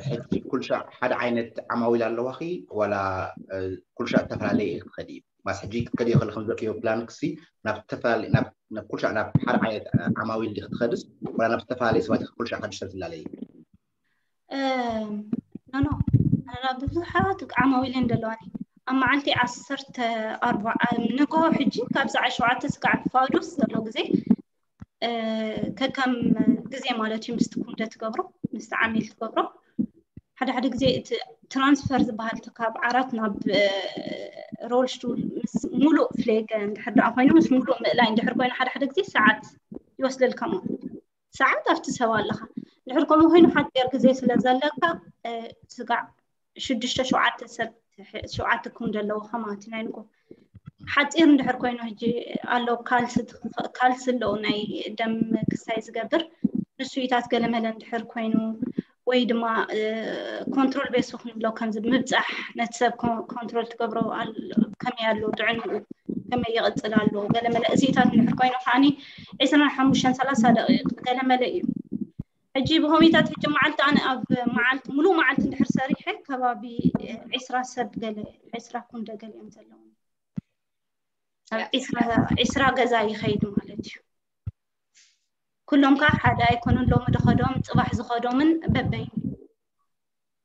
ሕጂ ኩልሻዕ ሓደ ዓይነት ዓማዊል ኣለዋኺ ዋላ ኩልሻዕ ዝተፈላለየ ኢል ትኸዲ እዩ ማስ ሕጂ ክትከድዮ ከለ ከም ዘክዮ ፕላንክሲ ናብ ዝተፈላለየ ናብ ኩልሻዕ ናብ ሓደ ዓይነት ዓማዊል ዲ ክትኸድስ ዋላ ናብ ዝተፈላለየ ሰባት ኩልሻዕ ከድሽ ትላለየ ኖኖ ኣና ብዙሓት ዓማዊል እንደለዋኒ ኣብ መዓልቲ ዓሰርተ ኣርባዓ ንግሆ ሕጂ ካብ ሰዓት ሸውዓተ ስጋዕ ፋዱስ ዘሎ ግዜ ከከም ግዜ ማለት እዩ ምስቲ ኩንደ ትገብሮ ምስቲ ዓሚል ትገብሮ ሓደ ሓደ ግዜ እቲ ትራንስፈር ዝበሃል ካብ ዓራት ናብ ሮልሽቱል ምስ ሙሉእ ፍሌገ እንድሕር ደኣ ኮይኑ ምስ ሙሉእ ምእላይ እንድሕር ኮይኑ ሓደ ሓደ ግዜ ሰዓት ይወስደልካ ማለት ሰዓት ኣብቲ ሰብ ኣለኻ እንድሕር ከምኡ ኮይኑ ሓፂር ግዜ ስለ ዘለካ ስጋዕ ሽዱሽተ ሸውዓተ ሰብ ሸውዓተ ኩንደ ኣለዎ ከማቲ ናይ ንጎ ሓፂር እንድሕር ኮይኑ ሕጂ ኣሎ ካልሲ ኣለዉ ናይ ደም ክስታይ ዝገብር ንሱይታት ገለመለ እንድሕር ኮይኑ ወይ ድማ ኮንትሮል ቤሱ ክንብሎ ከምዚ ምብፃሕ ነቲ ሰብ ኮንትሮል ትገብሮ ከመይ ኣሎ ጥዕንኡ ከመይ ይቕፅል ኣሎ ገለመለ እዚታት እንድሕር ኮይኑ ከዓኒ ዕስራን ሓሙሽተን ሰላሳ ደቂቕ ገለመለ እዩ ሕጂ ብኮሚታት ሕጂ መዓልቲ ኣነ ኣብ መዓልቲ ሙሉእ መዓልቲ እንድሕር ሰሪሐ ከባቢ ዕስራ ሰብ ገለ ዕስራ ኩንደ ገለ እዮም ዘለዉ ዕስራ ገዛ ይኸይድ ማለት እዩ ኩሎም ከዓ ሓደ ኣይኮኑን ሎሚ ዝኸዶም ፅባሕ ዝኸዶምን በበይ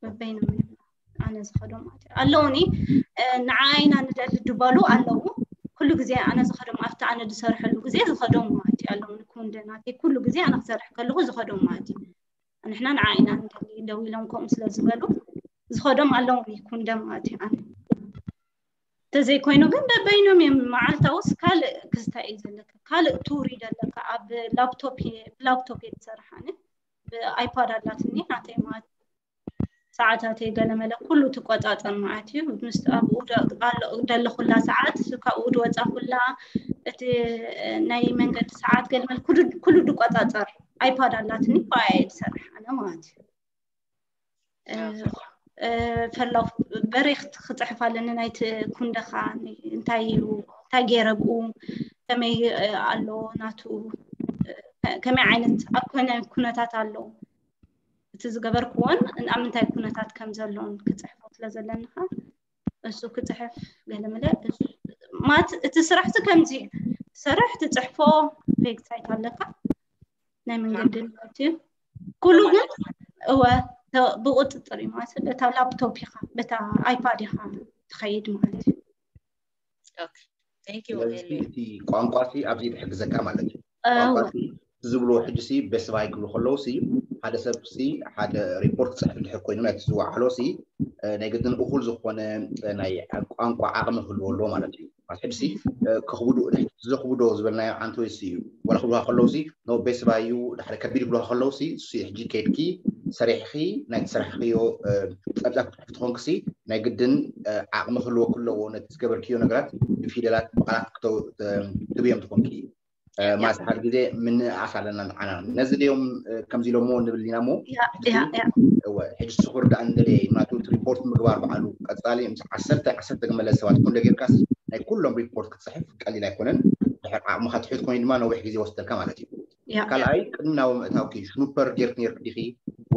በበይኖም እዮም ኣነ ዝኸዶም ማለት እዩ ኣለውኒ ንዓይና ንደሊ ድበሉ ኣለዉ ኩሉ ግዜ ኣነ ዝኸዶም ኣብቲ ኣነ ዝሰርሐሉ ግዜ ዝኸዶም ማለት እዩ ኣለውኒ ኩንደ ናተይ ኩሉ ግዜ ኣነ ክሰርሕ ከለኹ ዝኸዶም ማለት እዩ ንሕና ንዓይና ንደሊ ደው ኢሎም ከምኡ ስለ ዝበሉ ዝኸዶም ኣለውኒ ኩንደ ማለት እዩ ኣነ ተዘይኮይኑ ግን በበይኖም እዮም መዓልታውስ ካልእ ክስታይ እዩ ዘለካ ካልእ ቱር እዩ ዘለካ ኣብ ላፕቶፕ ብላፕቶፕ እየ ዝሰርሕ ኣነ ብኣይፓድ ኣላትኒ ናተይ ማለት ሰዓታተይ ገለመለ ኩሉ ትቆፃፀር ማለት እዩ ምስ ኣብኡ ደለኹላ ሰዓት ካብኡ ድወፃ ኩላ እቲ ናይ መንገዲ ሰዓት ገለመለ ኩሉ ድቆፃፀር ኣይፓድ ኣላትኒ ብኣያ ዝሰርሕ ኣነ ማለት እዩ ፈላው በሬክት ክፅሕፍ ኣለኒ ናይቲ ኩንደኻ እንታይ እዩ እንታይ ገይረ ብኡ ከመይ ኣሎ ናቱ ከመይ ዓይነት ኣብ ኮነ ኩነታት ኣሎ እቲ ዝገበርክዎን ኣብ ምንታይ ኩነታት ከም ዘሎን ክፅሕፎ ስለ ዘለንኻ እሱ ክፅሕፍ ገለመለ ማለት እቲ ስራሕቲ ከምዚ ስራሕ ትፅሕፎ ዌብሳይት ኣለካ ናይ መንገዲ ማለት እዩ ኩሉ ግን እወ ብቁፅፅር እዩ ማለት በታ ላፕቶፕ ኢኻ በታ ኣይፓድ ኢኻ ትኸይድ ማለት እዩ ስለዚ እቲ ቋንቋ ሲ ኣብዚ ዝሕግዘካ ማለት እዩ ቋንቋ ሲ ዝብልዎ ሕጂ ሲ ቤስባይ ክብሉ ከለዉ ሲ ሓደ ሰብ ሲ ሓደ ሪፖርት ክፅሕፍ እንድሕር ኮይኑ ናይቲ ዝወዓሎ ሲ ናይ ግድን እኹል ዝኾነ ናይ ቋንቋ ዓቕሚ ክህልዎ ኣለዎ ማለት እዩ ማለት ሕጂ ሲ ከኽብዱ ዘኽብዶ ዝበልናዮ ዓንተወይ ሲ እዩ ዋላ ክብሉካ ከለዉ ሲ ኖ ቤስባይ እዩ ሓደ ከቢድ ክብሉካ ከለዉ ሲ ሲ ሕጂ ከይድኪ ሰሪሕኺ ናይ ትሰራሕኽዮ ፀብፃብ ክትሕፍቲ ኮንክሲ ናይ ግድን ዓቕሚ ክህልወኩ ኣለዎ ነቲ ዝገበርክዮ ነገራት ብፊደላት ብቓላት ክትብዮም ትኾንኪ ማለት ሓደ ግዜ ምንእኣስ ኣለና ንዓና ነዚ ድዮም ከምዚ ኢሎሞ ንብል ኢና ሞ ሕጂ ስኹር ዳኣ ንደለየ ምክንያቱ ሪፖርት ምግባር በዓሉ ቀፃሊ ምስ ዓሰርተ ዓሰርተ ገመለ ሰባት ኮንደ ጌርካስ ናይ ኩሎም ሪፖርት ክትፅሕፍ ቀሊል ኣይኮነን ድሕር ዓቕምኻ ትሕት ኮይኑ ድማ ነዊሕ ግዜ ወስደልካ ማለት እዩ ካልኣይ ቅድሚ ናብ ምእታውኪ ሽኑፐር ጌርክ ነርክ ዲኺ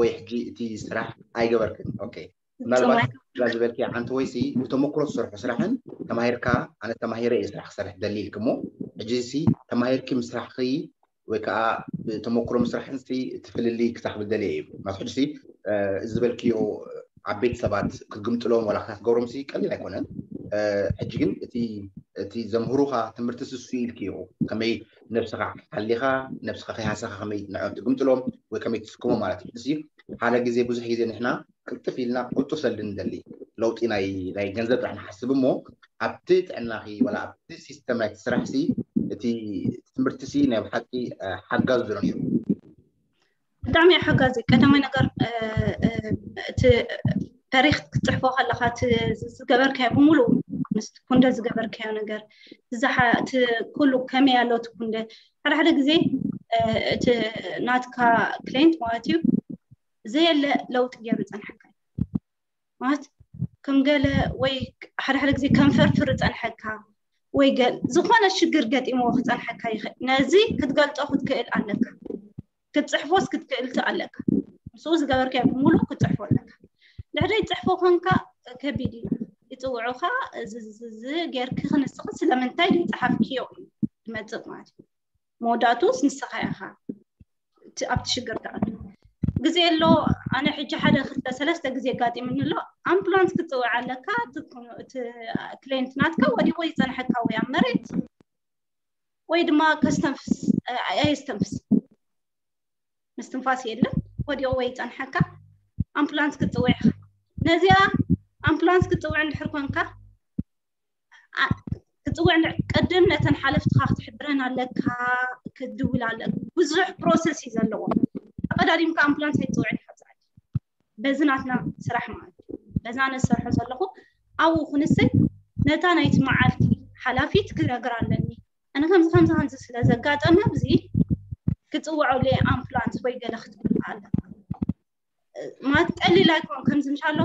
ወይ ሕጂ እቲ ስራሕ ኣይገበርክን ኦኬ ምናልባት ላ ዝበልኪ ሓንቲ ወይሲ ብተመክሮ ዝሰርሑ ስራሕን ተማሂርካ ኣነ ተማሂረ እየ ስራሕ ክሰርሕ ደሊ ኢልክሞ ሕጂ ሲ ተማሂርኪ ምስራሕኺ ወይ ከዓ ብተመክሮ ምስራሕን ሲ እቲ ፍልልይ ክሳኽብል ደልየ እዩ ማለት ሕጂ ሲ ዝበልክዮ ዓበይቲ ሰባት ክትግምጥሎም ዋላ ክትገብሮም ሲ ቀሊል ኣይኮነን ሕጂ ግን እቲ እቲ ዘምህሩኻ ትምህርቲ ስሱ ኢልክዮ ከመይ ነብስኻ ሓሊኻ ነብስኻ ከይሃሰኻ ከመይ ንዕኦም ትግምጥሎም ወይ ከመይ ትስክሞ ማለት እዩ ሓደ ግዜ ብዙሕ ግዜ ንሕና ቅልጥፍ ኢልና ቅልጡፍ ሰልዲ ንደሊ ለውጢ ናይ ናይ ገንዘብ ጥራሕ ንሓስብ እሞ ኣብቲ ጥዕናኺ ወላ ኣብቲ ሲስተም ናይቲ ስራሕ ሲ እቲ ትምህርቲ ሲ ናይ ብሓቂ ሓጋዝ ዝሎ ነይሩ ብጣዕሚ ሓጋዚ ቀዳማይ ነገር እቲ ታሪክ ክትፅሕፎ ከለካ ዝገበርካዮ ብምሉእ ምስ ኩንደ ዝገበርካዮ ነገር እቲ ኩሉ ከመይ ኣሎ እቲ ኩንደ ሓደ ሓደ ግዜ እቲ ናትካ ክሌንት ማለት እዩ ዘየለ ለውጢ ገይሩ ዝፀንሐካ ማለት ከም ገለ ወይ ሓደ ሓደ ግዜ ከም ፍርፍር ዝፀንሐካ ወይ ዝኾነ ሽግር ገጢምዎ ክፀንሐካ ይኽእል ነዚ ክትገልፆ ክትክእል ኣለካ ክትፅሕፎስ ክትክእልቲ ኣለካ ምስኡ ዝገበርካዮ ብምሉእ ክትፅሕፎ ኣለካ ድሕሪ ፅሕፎ ኮንካ ከቢድ እዩ ይፅውዑካ እዚ ጌርኪ ክንስኺ ስለምንታይ ዘይፀሓፍክዮ እዩ ዝመፅእ ማለት እዩ መወዳእቱስ ንስኻ ኢኻ ኣብቲ ሽግር ትኣቱ ግዜ ኣሎ። ኣነ ሕጂ ሓደ ክልተ ሰለስተ ግዜ ኣጋጢምኒ ኣሎ። ኣምቡላንስ ክትፅውዕ ኣለካ። እቲ ክሌንት ናትካ ወዲቑ ይፀንሐካ፣ ወይ ኣብ መሬት ወይ ድማ ከስተንፍስ ኣየስተንፍስ፣ ምስትንፋስ የለን፣ ወዲቑ ወይ ይፀንሐካ፣ ኣምቡላንስ ክትፅውዕ ኢኻ። ነዚኣ ኣምቡላንስ ክትፅውዕ እንድሕር ኮንካ፣ ክትፅውዕ ቅድም ነተን ሓለፍትኻ ክትሕብረን ኣለካ። ክትድውል ኣለካ። ብዙሕ ፕሮሰስ እዩ ዘለዎ። ኣቀዳዲምካ ኣምቡላንስ ኣይትፅውዕን ኢኻ። ብዛዕባ በዚ ናትና ስራሕ ማለት እዩ። በዛ ነሰርሖ ዘለኹ ኣብኡ ክንስይ ነታ ናይቲ መዓልቲ ሓላፊት ክነግር ኣለኒ። ኣነ ከምዚ ከምዚ ከምዚ ስለ ዘጋጠመ ኣብዚ ክፅውዐሉ ኣምቡላንስ ወይ ገለ ክትብል ኣለካ። ማለት ቀሊል ኣይኮን። ከምዚ ምሻሎ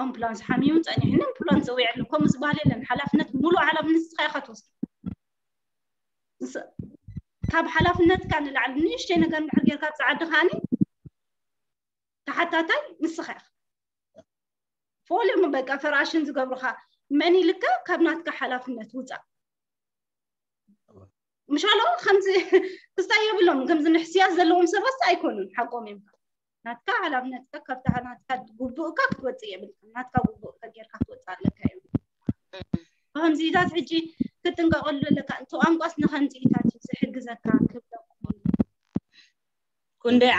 ኣምቡላንስ ሓሚሙ ፀኒሕኒ ኣምቡላንስ ፀዊዐሉ ከምኡ ዝበሃል የለን። ሓላፍነት፣ ሙሉእ ሓላፍነት ንስኻ ኢኻ ትወስድ። ካብ ሓላፍነትካ ንላዕሊ ንእሽተይ ነገር እንድሕር ጌርካ ኣብ ፃዓዲ ከዓኒ ተሓታታይ ንስኻ ኢኻ። ፎልዮም በቃ ፈራሽን ዝገብሩኻ መን ኢልካ ካብ ናትካ ሓላፍነት ውፃእ። ምሻሎ ከምዚ ክስታይ የብሎም። ከምዚ ንሕስያ ዘለዎም ሰባት ኣይኮኑን። ሓቆም እዮም። ናትካ ሓላፍነትካ ካብታ ናትካ ግቡእካ ክትወፅእ የብልካ። ናትካ ግቡእካ ጌርካ ክትወፅእ ኣለካ እዩ። ከምዚታት ሕጂ ክትጥንቀቐሉ ኣለካ። እቲ ቋንቋስ ንከምዚታት እዩ ዝሕግዘካ ክብለኩም። ኩንደይ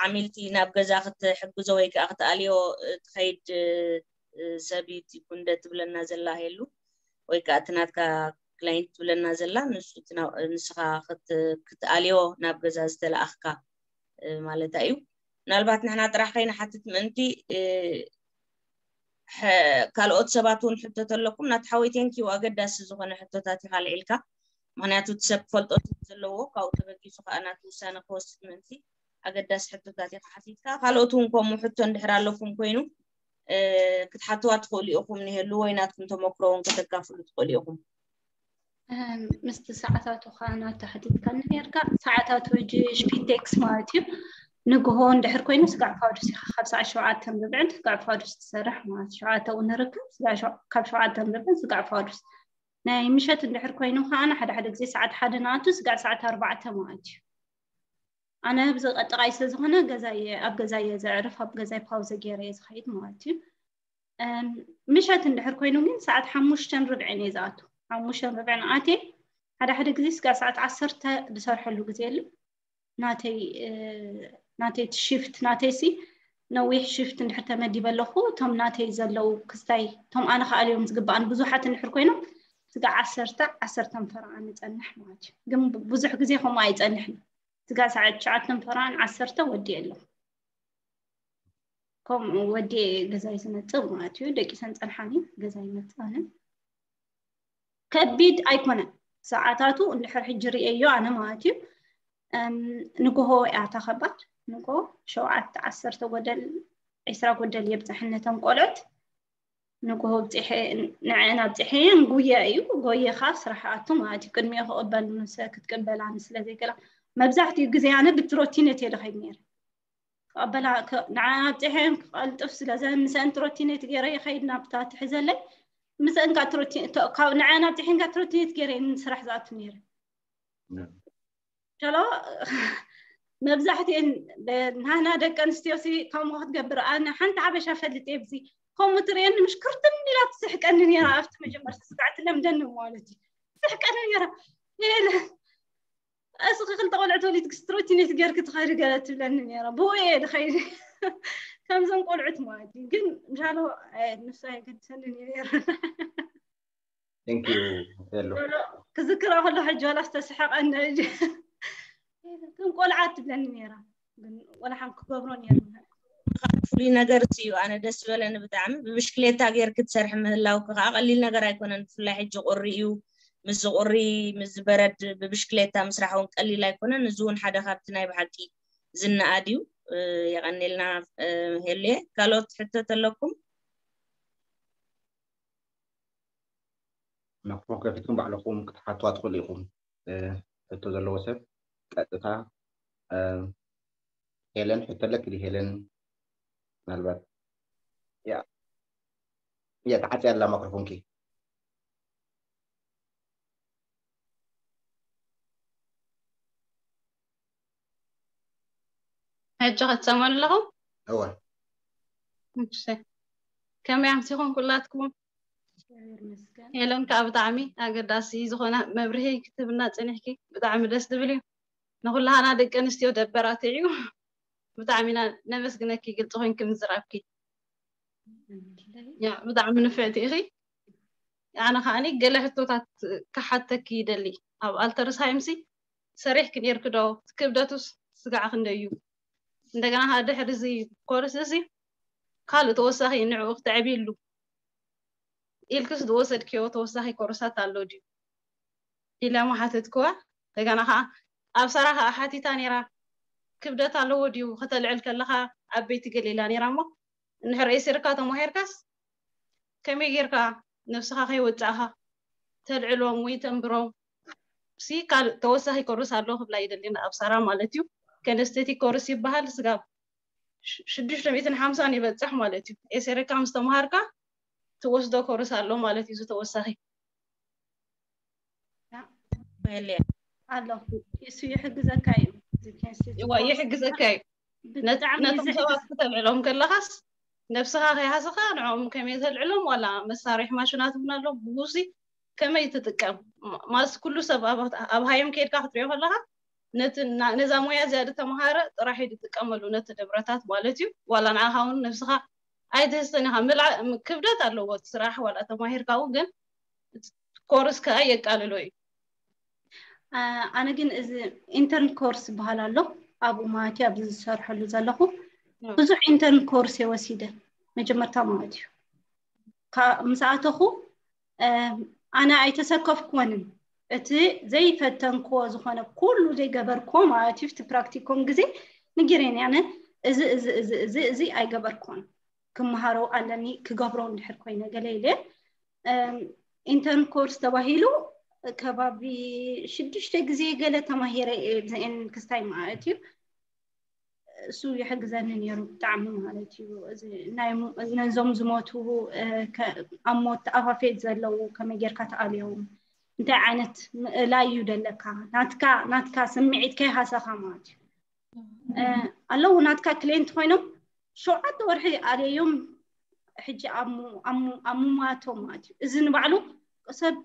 ዓሚልቲ ናብ ገዛ ክትሕግዞ ወይ ከዓ ክትኣልዮ ትኸይድ ሰብ እዩ እቲ ኩንደ ትብለና ዘላ ሄሉ፣ ወይ ከዓ እቲ ናትካ ክላይንት ትብለና ዘላ ንስኻ ክትኣልዮ ናብ ገዛ ዝተለኣኽካ ማለታ እዩ። ምናልባት ንሕና ጥራሕ ከይንሓትት ምእንቲ ካልኦት ሰባት እውን ሕቶ ተለኩም ናቲ ሓወይ ቴንኪዩ። ኣገዳሲ ዝኾነ ሕቶታት ኢኻ ኣልዒልካ። ምክንያቱ እቲ ሰብ ክፈልጦ ዘለዎ ካብኡ ተበጊሱ ከዓ ናቲ ውሳነ ክወስድ ምእንቲ ኣገዳሲ ሕቶታት ኢኻ ሓቲትካ። ካልኦት እውን ከምኡ ሕቶ እንድሕር ኣለኩም ኮይኑ ክትሓትዋ ትኽእሉ ኢኹም። ንሄሉ ወይ ናትኩም ተመክሮ እውን ከተካፍሉ ትኽእሉ ኢኹም። ምስቲ ሰዓታቱ ከዓ ናተ ሓቲትካ ነርካ። ሰዓታቱ ሕጂ ሽፒቴክስ ማለት እዩ። ንግሆ እንድሕር ኮይኑ ስጋዕ ፋዱስ ኢኻ ካብ ሰዓት ሸውዓተን ርብዕን ስጋዕ ፋዱስ ትሰርሕ ማለት ሸውዓተ እውን ንርከብ ካብ ሸውዓተን ርብዕን ስጋዕ ፋዱስ። ናይ ምሸት እንድሕር ኮይኑ ከዓ ሓደ ሓደ ግዜ ሰዓት ሓደ ንኣቱ ስጋዕ ሰዓት ኣርባዕተ ማለት እዩ። ኣነ ብዚ ቀጥቃይ ስለ ዝኾነ ገዛየ ኣብ ገዛየ ዘዕርፍ ኣብ ገዛይ ፓውዘ ገይረ እየ ዝኸይድ ማለት እዩ። ምሸት እንድሕር ኮይኑ ግን ሰዓት ሓሙሽተን ርብዕን እየ ዝኣቱ። ሓሙሽተን ርብዕን ኣትየ ሓደ ሓደ ግዜ ስጋዕ ሰዓት ዓሰርተ ዝሰርሐሉ ግዜ የለ። ናተይ ናተይ ሽፍት ናተይ ሲ ነዊሕ ሽፍት እንድሕር ተመዲበ ኣለኹ። እቶም ናተይ ዘለዉ ክስታይ እቶም ኣነ ክኣልዮም ዝግባኣን ብዙሓት እንድሕር ኮይኖም ስጋዕ ዓሰርተ ዓሰርተን ፈረቓ ንፀንሕ ማለት እዩ። ግን ብዙሕ ግዜ ከምኡ ኣይፀንሕን። ስጋዕ ሰዓት ትሽዓተን ፈረቓን ዓሰርተ ወዲኤ ኣለኹ። ከምኡ ወዲኤ ገዛይ ዝመፅእ ማለት እዩ። ደቂሰን ፀንሓኒ ገዛይ ይመፅኣንን ከቢድ ኣይኮነን። ሰዓታቱ እንድሕር ሕጂ ርእየዮ ኣነ ማለት እዩ። ንግሆ እያ እታ ከባድ። ንግሆ ሸውዓተ ዓሰርተ ጎደል ዒስራ ጎደል የብፅሐን ነተን ቆልዑት። ንግሆ ብፅሐ ንዐን ኣብፅሐየን ጉየ እዩ። ጎየኻ ስራሕ ኣቱ ማለት እዩ። ቅድሚኡ ክቕበል ክትቅበላኒ ስለ ዘይክእላ መብዛሕትኡ ግዜ ኣነ ብትሮቲነት እየ ዝኸይድ ነይረ። ክቐበላ ንዓን ኣብፅሐን ክቐልጥፍ ስለ ዘምሰአን ትሮቲኔት ገይረ ይኸይድ ናብታ ትሕዘለይ። ምስአን ንዓን ኣብፅሐን ካ ትሮቲኔት ገይረ ስራሕ ዝኣቱ ነይረ። ሻሎ መብዛሕትኤን ናህና ደቂ ኣንስትዮ ሲ ከምኡ ክትገብር ኣነ ሓንቲ ሓበሻ ፈልጥ የብዚ ከምኡ ትርእየኒ ምሽ ክርትን ኢላ ትስሕቀኒ ነይራ። ኣብቲ መጀመርታ ስጋዕ ትለምደኒ ማለት እዩ ትስሕቀኒ ነይራ። እስኺ ክልተ ቆልዑ ተወሊድክስ ትሮቲኔት ጌርኪ ትኸዲ ገለ ትብለኒ ነይራ። ብኡ እየ ዝኸይድ ከምዞም ቆልዑት ማለት እዩ። ግን ምሻሎ ንሱ ኣየገድሰንን እዩ ነይሩ። Thank you ሄሉ። ክዝክራ ከሎ ሕጂ ዋላ ዝተስሕቐኒ ሕጂ ከም ቆልዓ ትብለኒ ነይራ። ግን ወላ ሓንቲ ክገብሮ ነይሩ። ፍሉይ ነገር እዩ። ኣነ ደስ ዝበለኒ ብጣዕሚ ብብሽክሌታ ጌርኪ ትሰርሒ ምህላውኪ ከዓ ቀሊል ነገር ኣይኮነን። ብፍላይ ሕጂ ቁሪ እዩ። ምስዚ ቁሪ ምስዚ በረድ ብብሽክሌታ ምስራሕ እውን ቀሊል ኣይኮነን። እዚ እውን ሓደ ካብቲ ናይ ብሓቂ ዝነኣድ እዩ። የቐኒልና ሄሉየ። ካልኦት ሕቶ ተለኩም? ማክሮፎን ከፊትኩም ባዕልኹም ክትሓትዋ ትኽእሉ ኢኹም። ሕቶ ዘለዎ ሰብ ቀጥታ ሄለን ሕቶ ኣለኪ ዲ ሄለን? ምናልባት ያ ያ ተዓፅያ ኣላ ማክሮፎንኪ። ሕጂ ከትሰምዑ ኣለኹም? እወ እሺ። ከመይ ኣምሲኹም ኩላትኩም? ሄለን ከዓ ብጣዕሚ ኣገዳሲ ዝኾነ መብርሂ ክትህብና ፅኒሕኪ፣ ብጣዕሚ ደስ ዝብል እዩ። ንኩላህና ደቂ ኣንስትዮ ደበራት እዩ። ብጣዕሚ ኢና ነመስግነኪ ግልፂ ኮይንኪ ምዝራብኪ። ያ ብጣዕሚ ንፍዕቲ ኢኺ። ኣነ ከዓኒ ገለ ሕቶታት ክሓተኪ ይደሊ። ኣብ ኣልተርስሃይምሲ ሰሪሕኪ ነይርኪ ዶ? ክብደቱስ ስጋዕ ክንደይ እዩ? እንደገና ከዓ ድሕሪ እዚ ኮርስ እዚ ካልእ ተወሳኺ ንዕኡ ክተዕብይሉ ኢልክስ ዝወሰድክዮ ተወሳኺ ኮርሳት ኣሎ ድዩ? ኢለ ማ ሓተትክዋ። እንደገና ከዓ ኣብ ሰራ ከዓ ሓቲታ ነይራ፣ ክብደት ኣለዎ ድዩ ከተልዕል ከለካ ዓበይቲ ገለ ኢላ ነይራ። እሞ እንድሕር ኤሲርካ ተማሂርካስ ከመይ ጌርካ ነብስኻ ከይወጻእካ ተልዕሎም ወይ ተንብሮም ሲ ካልእ ተወሳኺ ኮርስ ኣሎ ክብላ ይደሊ። ኣብ ሰራ ማለት እዩ። ከነስቴቲክ ኮርስ ይበሃል። ስጋብ ሽዱሽተ ሚእትን ሓምሳን ይበጽሕ ማለት እዩ። ኤሴሬካ ምስ ተምሃርካ ትወስዶ ኮርስ ኣሎ ማለት እዩ። ዝተወሳኺ ኣሎ፣ እሱ ይሕግዘካ እዩ። ይሕግዘካ እዩ። ነቶም ሰባት ክተልዕሎም ከለኻስ ነብስኻ ከይሃሰኻ ንዕኦም ከመይ ተልዕሎም፣ ዋላ መሳርሒ ማሽናት እውን ኣሎ። ብቡሲ ከመይ ትጥቀም ማስ ኩሉ ሰብ ኣብ ሃዮም ከይድካ ክትሪኦ ከለኻ ነዛ ሞያ እዚኣ ዝተምሃረ ጥራሕ እዩ ዝጥቀመሉ ነቲ ንብረታት ማለት እዩ። ዋላ ንዓኻ እውን ነብስኻ ኣይትህስን ኢኻ። ክብደት ኣለዎ እቲ ስራሕ ዋላ ተማሂርካ እውን፣ ግን ኮርስ ከዓ የቃልሎ እዩ። ኣነ ግን እዚ ኢንተርን ኮርስ ዝበሃል ኣሎ፣ ኣብኡ ማለት እዩ ኣብዚ ዝሰርሐሉ ዘለኹ። ብዙሕ ኢንተርን ኮርስ እየ ወሲደ መጀመርታ ማለት እዩ። ምስ ኣተኹ ኣነ ኣይተሰከፍኩዎንን፣ እቲ ዘይፈተንክዎ ዝኾነ ኩሉ ዘይገበርክዎ ማለት እዩ። እቲ ፕራክቲኮም ግዜ ንጊሬን ኣነ እዚ እዚ እዚ እዚ እዚ ኣይገበርክዎን፣ ክመሃሮ ኣለኒ ክገብሮ እንድሕር ኮይነ ገለ ኢለ። ኢንተርን ኮርስ ተባሂሉ ከባቢ ሽዱሽተ ግዜ ገለ ተማሂረ እየ ብዘኤን ክስታይ ማለት እዩ። እሱ ይሕግዘኒ ነይሩ ብጣዕሚ ማለት እዩ። ነዞም ዝሞቱ ኣብ ሞት ኣፋፌት ዘለዉ ከመይ ጌርካ ትኣልዮም፣ እንታይ ዓይነት ምእላይ እዩ ደለካ፣ ናትካ ናትካ ስምዒት ከይሃሰኻ ማለት እዩ። ኣለዉ ናትካ ክሌንት ኮይኖም ሸውዓተ ወርሒ ኣልየዮም፣ ሕጂ ኣብ ሙማቶም ማለት እዩ። እዚ ንባዕሉ ሰብ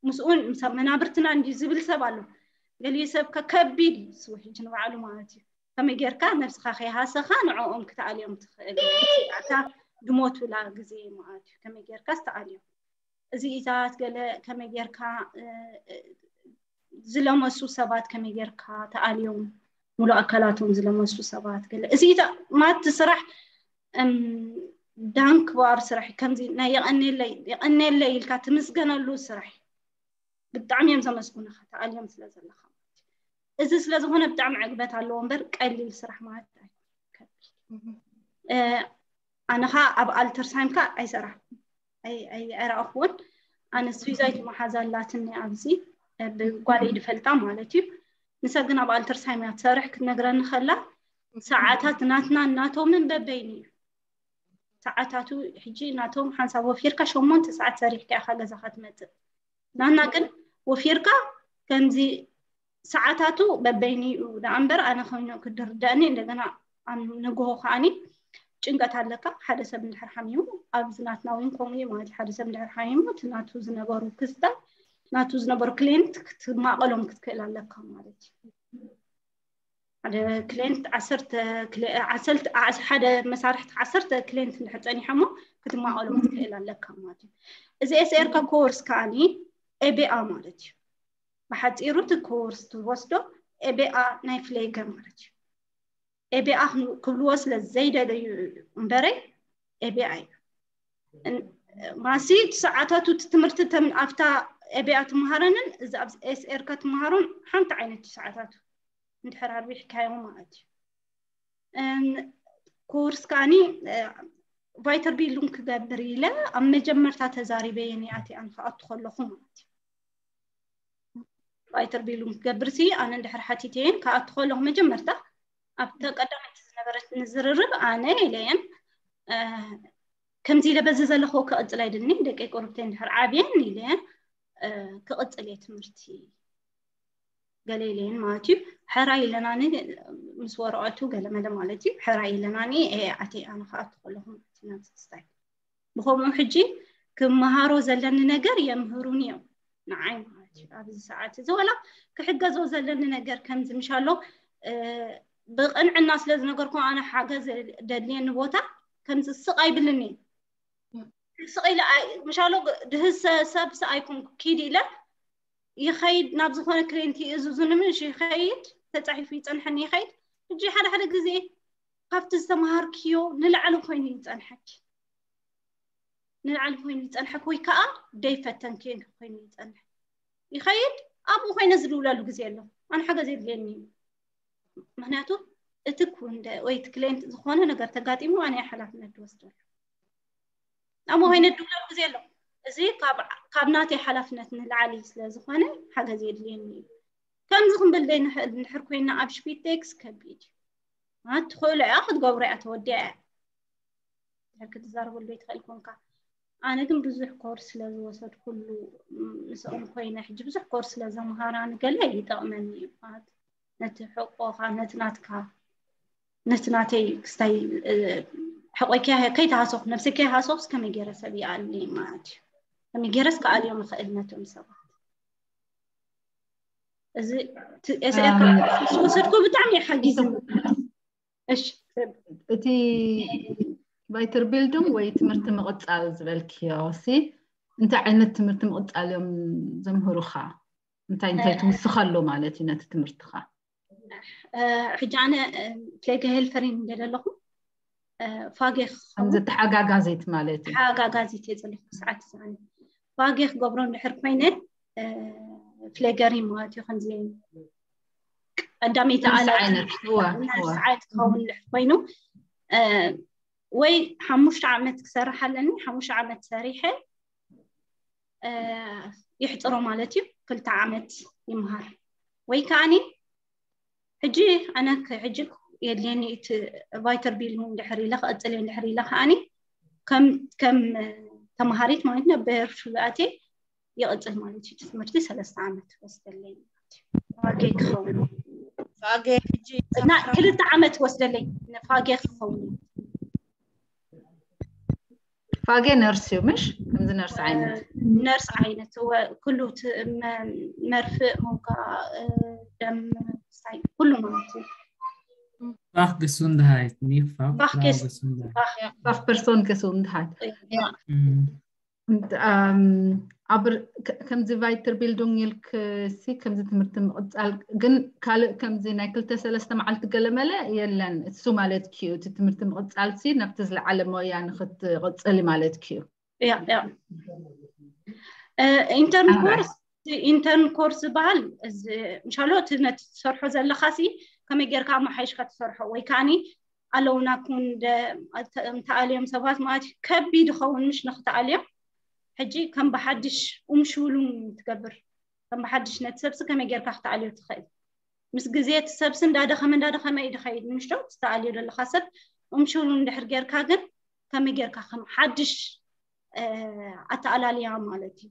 ምስኡን መናብርትና እንዲ ዝብል ሰብ ኣሎ። ገሊኡ ሰብ ከከቢድ እዩ እሱ ሕጂ ንባዕሉ ማለት እዩ። ከመይ ጌርካ ነብስኻ ከይሃሰኻ ንዕኦም ክትኣልዮም ትኽእል እታ ድሞቱላ ግዜ ማለት እዩ። ከመይ ጌርካ ዝተኣልዮም እዚኢታት ገለ ከመይ ጌርካ ዝለመሱ ሰባት ከመይ ጌርካ ተኣልዮም፣ ሙሉእ ኣካላቶም ዝለመሱ ሰባት ገለ እዚኢታ ማት ስራሕ ዳንክባር ስራሕ ከምዚ ናይ የቐኔለይ የቐኔለይ ኢልካ ትምስገነሉ ስራሕ ብጣዕሚ እዮም ዘመስጉንኻ ተኣልዮም ስለ ዘለኻ። እዚ ስለ ዝኾነ ብጣዕሚ ዕግበት ኣለዎ እምበር ቀሊል ስራሕ ማለት ኣይኮነን። ኣነኻ ኣብ ኣልተርስሃይምካ ኣይሰራሕኩን ኣይረኣኹዎን። ኣነ ስዊዛዊት መሓዛ ኣላትኒ ኣብዚ ብጓለይ ድፈልጣ ማለት እዩ። ንሳ ግን ኣብ ኣልተርስሃይም እያ ትሰርሕ ክትነግረኒ ከላ ሰዓታት ናትና እናቶምን በበይኑ እዩ ሰዓታቱ። ሕጂ ናቶም ሓንሳብ ወፊርካ ሸሞንተ ሰዓት ሰሪሕካ ኢኻ ገዛኻ ትመፅእ። ናና ግን ወፊርካ ከምዚ ሰዓታቱ በበይኑ እዩ ደኣ እምበር ኣነ ኮይኑ ክድርደእኒ እንደገና ኣብ ንግሆ ከዓኒ ጭንቀት ኣለካ። ሓደ ሰብ እንድሕር ሓሚሙ ኣብዚ ናትና እውን ከምኡ እዩ ማለት ሓደ ሰብ እንድሕር ሓሚሙ እቲ ናቱ ዝነበሩ ክስታ ናቱ ዝነበሩ ክሌንት ክትማቐሎም ክትክእል ኣለካ ማለት እዩ። ሓደ ክሌንት ዓሰርተ ሓደ መሳርሕቲ ዓሰርተ ክሌንት እንድሕር ፀኒሖሞ ክትማቐሎም ክትክእል ኣለካ ማለት እዩ። እዚ ኤስኤርካ ኮርስ ከዓኒ ኤቤኣ ማለት እዩ። ብሓፂሩ እቲ ኮርስ ትወስዶ ኤቤኣ ናይ ፍሌገ ማለት እዩ። ኤቤኣ ክብልዎ ስለ ዘይደለዩ እምበረይ ኤቤኣ እዩ። ማሲ ሰዓታቱ እቲ ትምህርቲ ተም ኣብታ ኤቤኣ ትምሃረንን እዚ ኣብ ኤስኤር ከትምሃሮን ሓንቲ ዓይነት ሰዓታቱ እንድሕር ኣርቢሕካዮ ማለት እዩ። ኮርስ ከዓኒ ቫይተር ቢሉን ክገብር ኢለ ኣብ መጀመርታ ተዛሪበ የኒኣት ኣን ክኣቱ ከለኹ ማለት እዩ። ቫይተር ቢሉን ክገብር ሲ ኣነ እንድሕር ሓቲተየን ክኣቱ ከለኹ መጀመርታ ኣብተ ቀዳመይቲ ዝነበረት ንዝርርብ ኣነ ኢለየን ከምዚ ኢለ በዚ ዘለኹ ክቕፅል ኣይደልኒ ደቂ ቁርብተይ እንድሕር ዓብየን ኢለየን ክቕፅል እየ ትምህርቲ ገለ ኢለየን ማለት እዩ። ሕራይ ኢለናኒ ምስ ወረቐቱ ገለመለ ማለት እዩ። ሕራይ ኢለናኒ ኣቲ ኣነ ከዓ ትኸለኹም ናብስታይ ብኸምኡ ሕጂ ክመሃሮ ዘለኒ ነገር የምህሩኒ እዮም። ንዓይ ማለት እዩ ኣብዚ ሰዓት እዚ ወላ ክሕገዞ ዘለኒ ነገር ከምዚ ምሻሎ ብቕንዕና ስለ ዝነገርኩም ኣነ ሓገዝ ደድልየኒ ቦታ ከምዚ ስቕ ኣይብልኒ። ስቕ ኢለ ምሻሎ ድህሰ ሰብ ኣይኮንኩ ኪድ ኢለ ይኸይድ ናብ ዝኾነ ክሌንቲ እዙዙ ንምሽ ይኸይድ ተፃሒፉ ይፀንሐኒ ይኸይድ። ሕጂ ሓደ ሓደ ግዜ ካብቲ ዝተምሃርክዮ ንላዕሊ ኮይኑ ይፀንሐኪ ንላዕሊ ኮይኑ ይፀንሐኪ ወይ ከዓ ደይፈተንክዮ ኮይኑ ይፀንሐ ይኸይድ። ኣብኡ ኮይነ ዝድውለሉ ግዜ ኣሎ። ኣነ ሓገዝ የድልየኒ እዩ። ምክንያቱ እቲ ኩንደ ወይ እቲ ክሌንት ዝኾነ ነገር ተጋጢሙ ኣነ ሓላፍነት ዝወስደሉ ኣብኡ ኮይነ ዝድውለሉ ግዜ ኣሎ። እዚ ካብ ናተይ ሓላፍነት ንላዕሊ ስለ ዝኾነ ሓገዝ የድልየኒ እዩ። ከምዚ ክንብል ደይ ንኽእል እንድሕር ኮይና ኣብ ሽፒቴክስ ከቢድ እዩ። ትኽእሎ እያ ክትገብሮ እያ ተወዲያ እያ ክትዛረበሉ ይትኽእል ኮንካ። ኣነ ግን ብዙሕ ኮርስ ስለ ዝወሰድኩሉ ምስኦም ኮይነ ሕጂ ብዙሕ ኮርስ ስለ ዘምሃራኒ ገለ ይጠቕመኒ እዩ። ነቲ ሕቆኻ ነቲ ናትካ ነቲ ናተይ ክስታይ ሕቆይ ከይተሃሰኹ ነብሰይ ከይሃሰኹስ ከመይ ገይረ ሰብ ይኣሊ ማለት እዩ። ከመይ ገይረስ ክኣልዮም ይኽእል ነቶም ሰባት እዚ ኤስኤር ዝወሰድኩ ብጣዕሚ ሓጊዝኒ። እሺ እቲ ቫይተርቢልዱንግ ወይ ትምህርቲ ምቕፃል ዝበልክዮ ሲ እንታይ ዓይነት ትምህርቲ ምቕፃል እዮም ዘምህሩኻ? እንታይ እንታይ ትውስኸሉ ማለት እዩ ነቲ ትምህርትኻ? ሕጂ ኣነ ፕሌገ ሄልፈሪን እንደ ዘለኹ ፋጌ ከምዚ ተሓጋጋዚት ማለት እዩ። ተሓጋጋዚት እየ ዘለኹ ሰዓት ሰዓት ፋጌ ክገብሮ እንድሕር ኮይነ ፍሌገሪ ማለት እዩ። ከምዚ ቀዳመይቲ ነርስ ኣላት ዓይነት እወ እወ ነርስ ዓይነት ክኸውን እንድሕር ኮይኑ ወይ ሓሙሽተ ዓመት ክሰርሕ ኣለኒ። ሓሙሽተ ዓመት ሰሪሐ ይሕፅሮ ማለት እዩ። ክልተ ዓመት ይምሃር ወይ ከዓኒ ሕጂ ኣነ ሕጂ የድልየኒ እቲ ቫይተር ቢል እንድሕር ኢለ ክቐፅል እየ እንድሕር ኢለ ከዓኒ ከም ከም ተምሃሪት ማለት ነው ብሄር ሽሉኣቴ ይቐፅል ማለት እዩ። ትምህርቲ ሰለስተ ዓመት ወስደለይ ማለት እዩ። ፋጌ ክኸውን ፋጌ ሕጂ እና ክልተ ዓመት ወስደለይ ንፋጌ ክኸውን ፋጌ ነርስ እዩ ምሽ ከምዚ ነርስ ዓይነት ነርስ ዓይነት ወ- ኩሉ ት- መ- መርፍእ ሞንካ ደም ሳይ ኩሉ ማለት እዩ። Fach Gesundheit, nicht Fach Fach Frau Ges- Gesundheit. ባህ ፋፍ ፐርሶን ከስውንድሃል Mm. ኣብ ከምዚ ቫይተር ቢልዱንግ ኢልክ ሲ ከምዚ ትምህርቲ ምቕፃል ግን ካልእ ከምዚ ናይ ክልተ ሰለስተ መዓልቲ ገለመለ የለን እሱ ማለት ክዩ እቲ ትምህርቲ ምቕፃል ሲ ናብቲ ዝለዓለ ሞያ ንክትቕፅል ማለት ክዩ ያ ያ ኢንተርን ኣንራይ ኮርስ ኢንተርን ኮርስ ዝበሃል ምሻሎ እቲ ነቲ ትሰርሖ ዘለካ ሲ ከመይ ጌርካ ኣመሓይሽካ ትሰርሖ ወይ ከዓኒ ኣለውና ኩን ተኣልዮም ሰባት ማለት እዩ። ከቢድ ይኸውን ምሽ ንክተኣልዮም ሕጂ ከም ብሓድሽ ኡምሽውሉን ትገብር ከም ብሓድሽ ነቲ ሰብሲ ከመይ ጌርካ ክትኣልዮ ትኽእል ምስ ግዜ እቲ ሰብሲ እንዳደኸመ እንዳደኸመ እዩ ድኸይድ ምሽ ዶ ዝተኣልዮ ዘለካ ሰብ ኡምሽውሉን እንድሕር ጌርካ ግን ከመይ ጌርካ ከም ሓድሽ ኣተኣላልያ ማለት እዩ።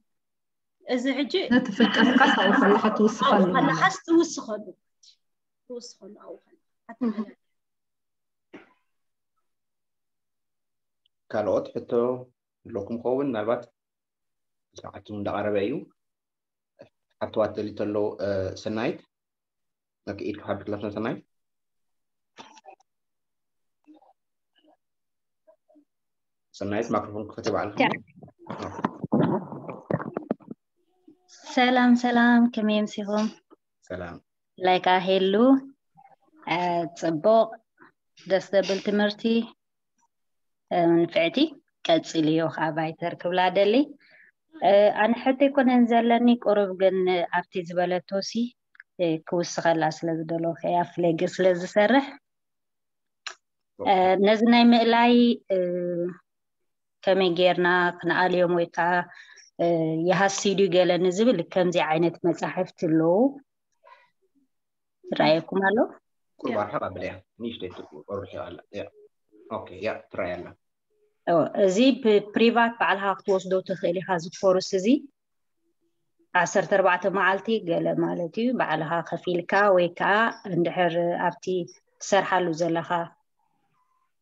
እዚ ሕጂ ነቲ ፍልጠትካ ካብኡ ከለካ ትውስኸሉ ማለት ከለካስ ትውስኸሉ ትውስኸሉ ኣብኡ ከለካ ኣተኣላልያ ካልኦት ሕቶ ኣለኩም ኸውን ምናልባት ሰዓት እውን እንዳቐረበ እዩ። ሓተዋ ትደሊ ተሎ ሰናይት ኢድ ክሓብር ክለፍና ሰናይት ሰናይት ማክሮፎን ክፈት ይበዓል ሰላም ሰላም ከመይ ኣምሲኹም ሰላም ላይካ ሄሉ ጽቡቕ ደስ ዘብል ትምህርቲ ንፍዕቲ ቀጽልዮ ከዓ ቫይተር ክብላ ደሊ ኣነ ሕቶ ኣይኮነን ዘለኒ ቁሩብ ግን ኣብቲ ዝበለቶ ሲ ክውስኸላ ስለ ዝደለኹ እያ ፍሌግ ስለ ዝሰርሕ ነዚ ናይ ምእላይ ከመይ ጌርና ክንኣልዮም ወይ ከዓ ይሃሲ ድዩ ገለ ንዝብል ከምዚ ዓይነት መፃሕፍቲ ኣለዉ ይረኣየኩም ኣሎ ቁርብ ኣርሕቕ ኣብለያ ንእሽተይ ቁርብ ርሒቕ ኣላ ያ ኦኬ ያ ትረኣይ ኣላ እዚ ብፕሪቫት ባዕልኻ ክትወስዶ ትኽእል ኢኻ እዚ ኮርስ እዚ ዓሰርተ ኣርባዕተ መዓልቲ ገለ ማለት እዩ ባዕልኻ ከፊልካ ወይ ከዓ እንድሕር ኣብቲ ትሰርሓሉ ዘለኻ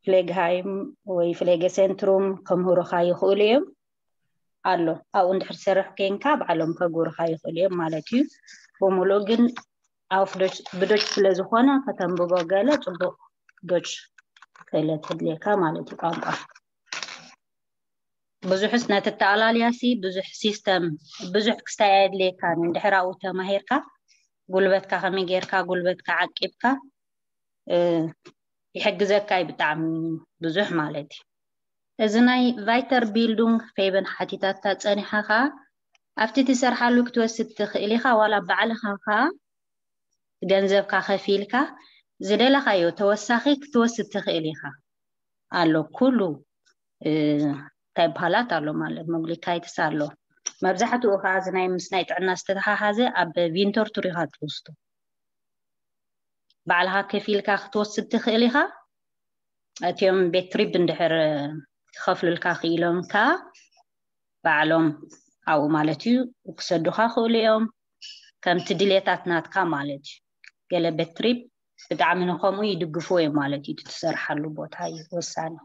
ፍሌግሃይም ወይ ፍሌገ ሴንትሩም ከምህሩኻ ይኽእሉ እዮም። ኣሎ ኣብኡ እንድሕር ትሰርሕ ኮንካ ባዕሎም ከግብሩኻ ይኽእሉ እዮም ማለት እዩ። ብምሉእ ግን ኣፍ ዶች ብዶች ስለ ዝኾነ ከተንብቦ ገለ ጽቡቕ ዶች ክእለት ተድልየካ ማለት እዩ። ቋንቋ ብዙሕስ ነቲ ኣተኣላልያሲ ብዙሕ ሲስተም ብዙሕ ክስታይ ኣየድልየካን። እንድሕር ኣብኡ ተማሂርካ ጉልበትካ ከመይ ጌርካ ጉልበትካ ዓቂብካ ይሕግዘካ እዩ ብጣዕሚ ብዙሕ ማለት እዩ። እዚ ናይ ቫይተር ቢልዱንግ ፌበን ሓቲታታ ጸኒሓ ከኣ ኣብቲ ትሰርሓሉ ክትወስድ ትኽእል ኢኻ። ዋላ ባዕልኻ ከኣ ገንዘብካ ከፊልካ ዝደለኻዮ ተወሳኺ ክትወስድ ትኽእል ኢኻ። ኣሎ ኩሉ እንታይ በሃላት ኣሎ ማለት መጉሊካይትስ ኣሎ። መብዛሕትኡ ከዓ እዚ ናይ ምስ ናይ ጥዕና ዝተተሓሓዘ ኣብ ቪንተር ቱር ኢኻ ትወስዶ። ባዕልኻ ከፊልካ ክትወስድ ትኽእል ኢኻ። እቲኦም ቤት ትሪፕ እንድሕር ክኸፍሉልካ ክኢሎም ከዓ ባዕሎም ኣብኡ ማለት እዩ ክሰዱኻ ክእሉ እዮም። ከምቲ ድሌታት ናትካ ማለት እዩ። ገለ ቤት ትሪፕ ብጣዕሚ ንከምኡ ይድግፍዎ እዮም ማለት እዩ። እቲ ትሰርሓሉ ቦታ እዩ ወሳኒ።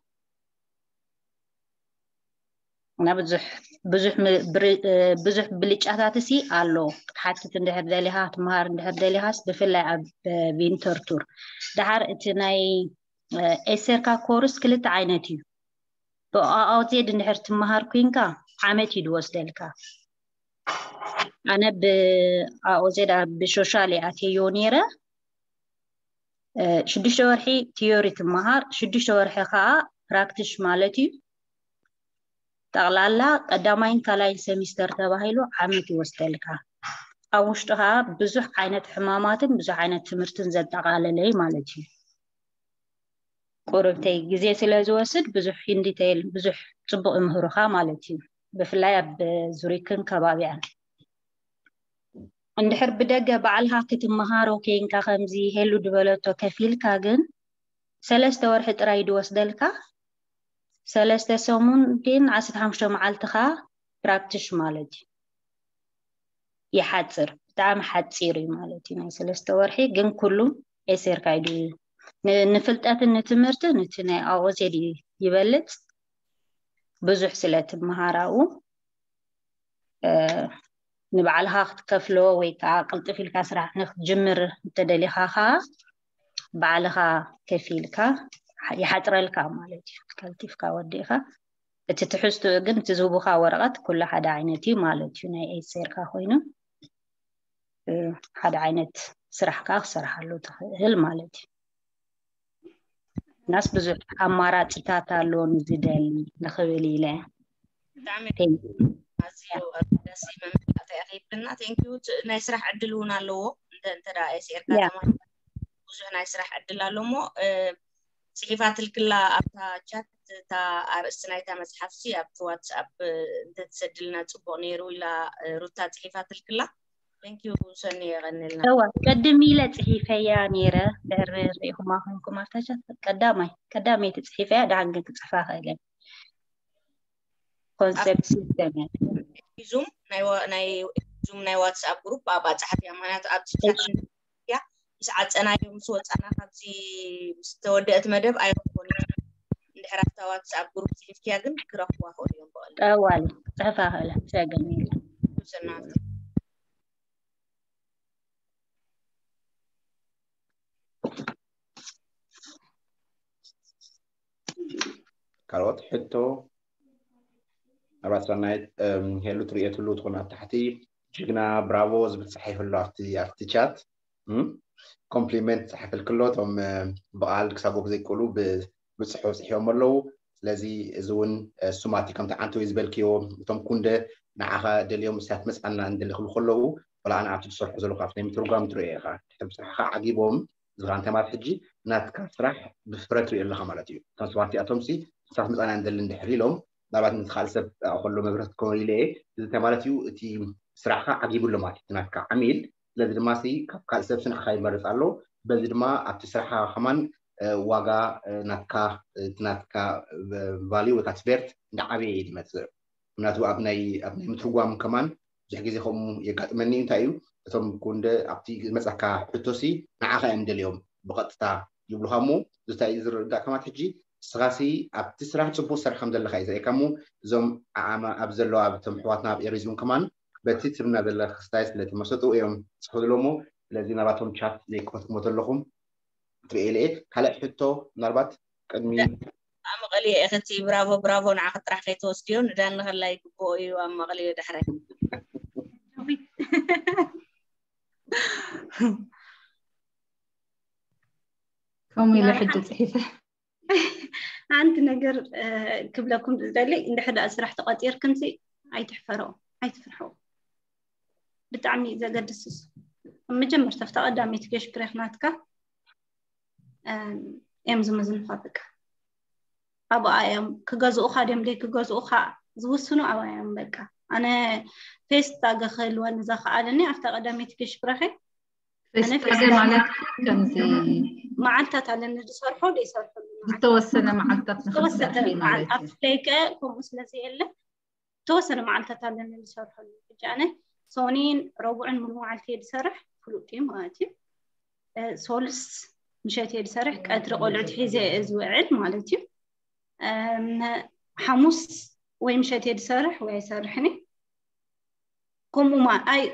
እና ብዙሕ ብዙሕ ም- ብር- እ፣ ብዙሕ ብልጫታት ሲ ኣሎ። ክትሓትት እንድሕር ደሊኻ ትመሃር እንድሕር ደሊኻስ ብፍላይ ኣብ ቪንተር ቱር ደሓር እቲ ናይ ኤሰርካ ኮርስ ክልተ ዓይነት እዩ። ብኣኦዜድ እንድሕር ትመሃር ኩንካ ዓመት እዩ ድወስደልካ። ኣነ ብኣኦዜድ ኣብ ብሾሻል ኣትየዮ ነይረ። ሽዱሽተ ወርሒ ቲዮሪ ትመሃር፣ ሽዱሽተ ወርሒ ከዓ ፕራክቲሽ ማለት እዩ። ጠቕላላ ቀዳማይን ካልኣይን ሰሚስተር ተባሂሉ ዓመት ይወስደልካ። ኣብ ውሽጡ ከዓ ብዙሕ ዓይነት ሕማማትን ብዙሕ ዓይነት ትምህርትን ዘጠቓለለ እዩ ማለት እዩ። ቁርብተይ ግዜ ስለ ዝወስድ ብዙሕ ኢንዲቴይል ብዙሕ ፅቡቕ ይምህሩኻ ማለት እዩ። ብፍላይ ኣብ ዙሪክን ከባቢያን እንድሕር ብደገ ባዕልካ ክትመሃሮ ኮንካ ከምዚ ሄሉ ድበለቶ ከፊልካ ግን ሰለስተ ወርሒ ጥራይ ድወስደልካ። ሰለስተ ሰሙን ግን ዓሰርተ ሓሙሽተ መዓልትኻ ፕራክቲሽ ማለት እዩ። ይሓፅር ብጣዕሚ ሓፂር እዩ ማለት እዩ ናይ ሰለስተ ወርሒ ግን ኩሉ ኤሴርካ እዩ ድዩ ንፍልጠትን ንትምህርትን እቲ ናይ ኣኦዜድ ይበልፅ። ብዙሕ ስለ ትመሃራኡ ንባዕልኻ ክትከፍሎ ወይ ከዓ ቅልጥፍ ኢልካ ስራሕ ንክትጅምር እንተደሊኻ ከዓ ባዕልኻ ከፊልካ ይሓፅረልካ ማለት እዩ። ቀልጢፍካ ወዲእካ እቲ ትሕዝትኡ ግን እቲ ዝህቡካ ወረቐት ኩሉ ሓደ ዓይነት እዩ ማለት እዩ። ናይ ኤሴርካ ኮይኑ ሓደ ዓይነት ስራሕ ከዓ ክሰርሓሉ ትኽእል ማለት እዩ። ናስ ብዙሕ ኣማራፂታት ኣሎ ንዝደሊ ንኽብል ኢለ ብጣዕሚ ኣዝዩ ኣገዳሲ መምጣእታ ኢኺ ይብልና። ቴንኪዩ። ናይ ስራሕ ዕድል እውን ኣለዎ። እንተ እንተ ደኣ ኤስኤርካ ያ። ተማሂርካ ብዙሕ ናይ ስራሕ ዕድል ኣሎ እሞ እ፣ ጽሒፋትልክላ ኣብታ ቻት እታ ኣርእስቲ ናይታ መጽሓፍሲ ኣብቲ ዋትስኣፕ እ፣ እንተትሰድልና ጽቡቕ ነይሩ ኢላ እ፣ ሩታ ጽሒፋትልክላ። ቴንኪዩ ሰኒ የቐንልና። እዋ ቅድም ኢለ ጽሒፈያ ነይረ ድሕሪ ርኢኹማ ኮንኩም ኣብታ ቻት ቀዳማይ ቀዳመይቲ ጽሒፈያ ደሓን ግን ክጽሕፋ ክእለ ኮንሰፕት ሲስተም እያ። ዙም ናይ ዋ- ናይ ዙም ናይ ዋትስኣፕ ግሩፕ ኣብ ኣጻሕፍያ ምክንያቱ ኣብ ቻት እያ ምስ ዓጸናዮ ምስ ወጻና ካብዚ ምስ ተወደእት መደብ ኣይረኽቦን እዩ። እንድሕር ኣብታ ዋትስኣፕ ግሩፕ ጽሒፍክያ ግን ክረኽብዋ ክእሉ እዮም ብቐል ጠዋል ጽሕፋ ክእለ ሰገን ሰናፍቲ ካልኦት ሕቶ? ምናልባት ሰናይት ሄሉ ትርእዮ ትህሉ ትኾን ኣብ ታሕቲ ጅግና ብራቮ ዝብል ተፃሒፉ ኣሎ ኣብቲ ኣብቲ ቻት። ኮምፕሊመንት ተፃሒፈልክሎ እቶም ብቓል ክሳጎጉ ዘይክእሉ ብፅሑፍ ፅሒፎም ኣለዉ። ስለዚ እዚ እውን ስማቲ ከምቲ ዓንተወይ ዝበልክዮ እቶም ኩንደ ንዓኻ ደልዮም እሳት መፅኣና እንደሊ ክብሉ ከለዉ ወላ ኣነ ኣብቲ ትሰርሑ ዘለኹ ኣብቲ ናይ ምትርጓም ትርእዮ ኢኻ ድሕሪ ስራሕኻ ዓጊቦም ዝኻ እንታይ ማለት ሕጂ ናትካ ስራሕ ብፍረ ትሪኦ ኣለኻ ማለት እዩ። እቶም ሰባት እዚኣቶም ሲ ንሳት ምፃና እንደሊ እንድሕር ኢሎም ምናልባት ነቲ ካልእ ሰብ ከሎ መብርህ ክኸውን ኢለ እየ። እዚ እንታይ ማለት እዩ? እቲ ስራሕካ ዓጊቡ ኣሎ ማለት እዩ ናትካ ዓሚል። ስለዚ ድማ ሲ ካብ ካልእ ሰብ ሲ ንዓኻ ይመርፅ ኣሎ። በዚ ድማ ኣብቲ ስራሕካ ከማን ዋጋ ናትካ እቲ ናትካ ቫልዩ ወይ ከዓ እቲ ቬርት እንዳዓበየ እዩ ዝመፅእ። ምክንያቱ ኣብ ናይ ኣብ ናይ ምትርጓም ከማን ብዙሕ ግዜ ከምኡ የጋጥመኒ እዩ። እንታይ እዩ እቶም ኮንደ ኣብቲ ዝመፀካ ሕቶሲ ንዓኻ እዮም ደልዮም ብቐጥታ ይብሉኻ እሞ እንታይ እዩ ዝርዳእ ከማት ሕጂ ንስኻሲ ኣብቲ ስራሕ ፅቡቅ ስራሕ ከም ዘለካ እዩ ዘርእየካ እሞ እዞም ዓዓማ ኣብ ዘለዋ ኣብቶም ኣሕዋትና ኣብ ኤሪዝም ከማን በቲ ትብልና ዘለካ ክስታይ ስለተመሰጡ እዮም ዝኸድሎ እሞ ስለዚ ናባቶም ቻት ዘይክፈትኩሞ ዘለኹም ትርእየለ እየ ካልእ ሕቶ ምናልባት ቅድሚ ኣመቐልዮ ኢኽንቲ ብራቮ ብራቮ ንዓኺ ጥራሕ ከይትወስድዮ ንዳኒ ከላ ይግብኦ እዩ ኣመቐልዮ ዳሕራይ ከምኡ ኢለ ሕጂ ፅሒፈ ሓንቲ ነገር ክብለኩም ዝደሊ እንድሕር ደኣ ስራሕ ተቐፂርክምሲ ኣይትሕፈረው ኣይትፍርሐው ብጣዕሚ ዘገድስ እሱ ኣብ መጀመርታ ኣብታ ቀዳመይቲ ገሽ ብሬክ ናትካ እዮም ዝምዝኑኻ በቃ ኣብኣ እዮም ክገዝኡኻ ድዮም ደይ ክገዝኡኻ ዝውስኑ ኣብኣ እዮም በቃ ኣነ ፌስታ ገኽህልወኒ ዘኽኣለኒ ኣብታ ቀዳመይቲ ገሽ ብረኸ ፌስታገ ማለት ከምዚ መዓልታት ኣለኒ ዝሰርሖ ዘይሰርሖ ዝተወሰነ መዓልታት ንክትሰርሒ ማለት ኣብ ፍለይቀ ከምኡ ስለ ዘየለ ዝተወሰነ መዓልታት ኣለኒ ዝሰርሖሉ ሕጂ ኣነ ሶኒን ረቡዕን ሙሉ መዓልቲ እየ ዝሰርሕ ፍሉጥ እዩ ማለት እዩ ሶልስ ምሸት እየ ዝሰርሕ ቀትሪ ቆልዑት ሒዘ እየ ዝውዕል ማለት እዩ ሓሙስ ወይ ምሸት እየ ዝሰርሕ ወይ ኣይሰርሕን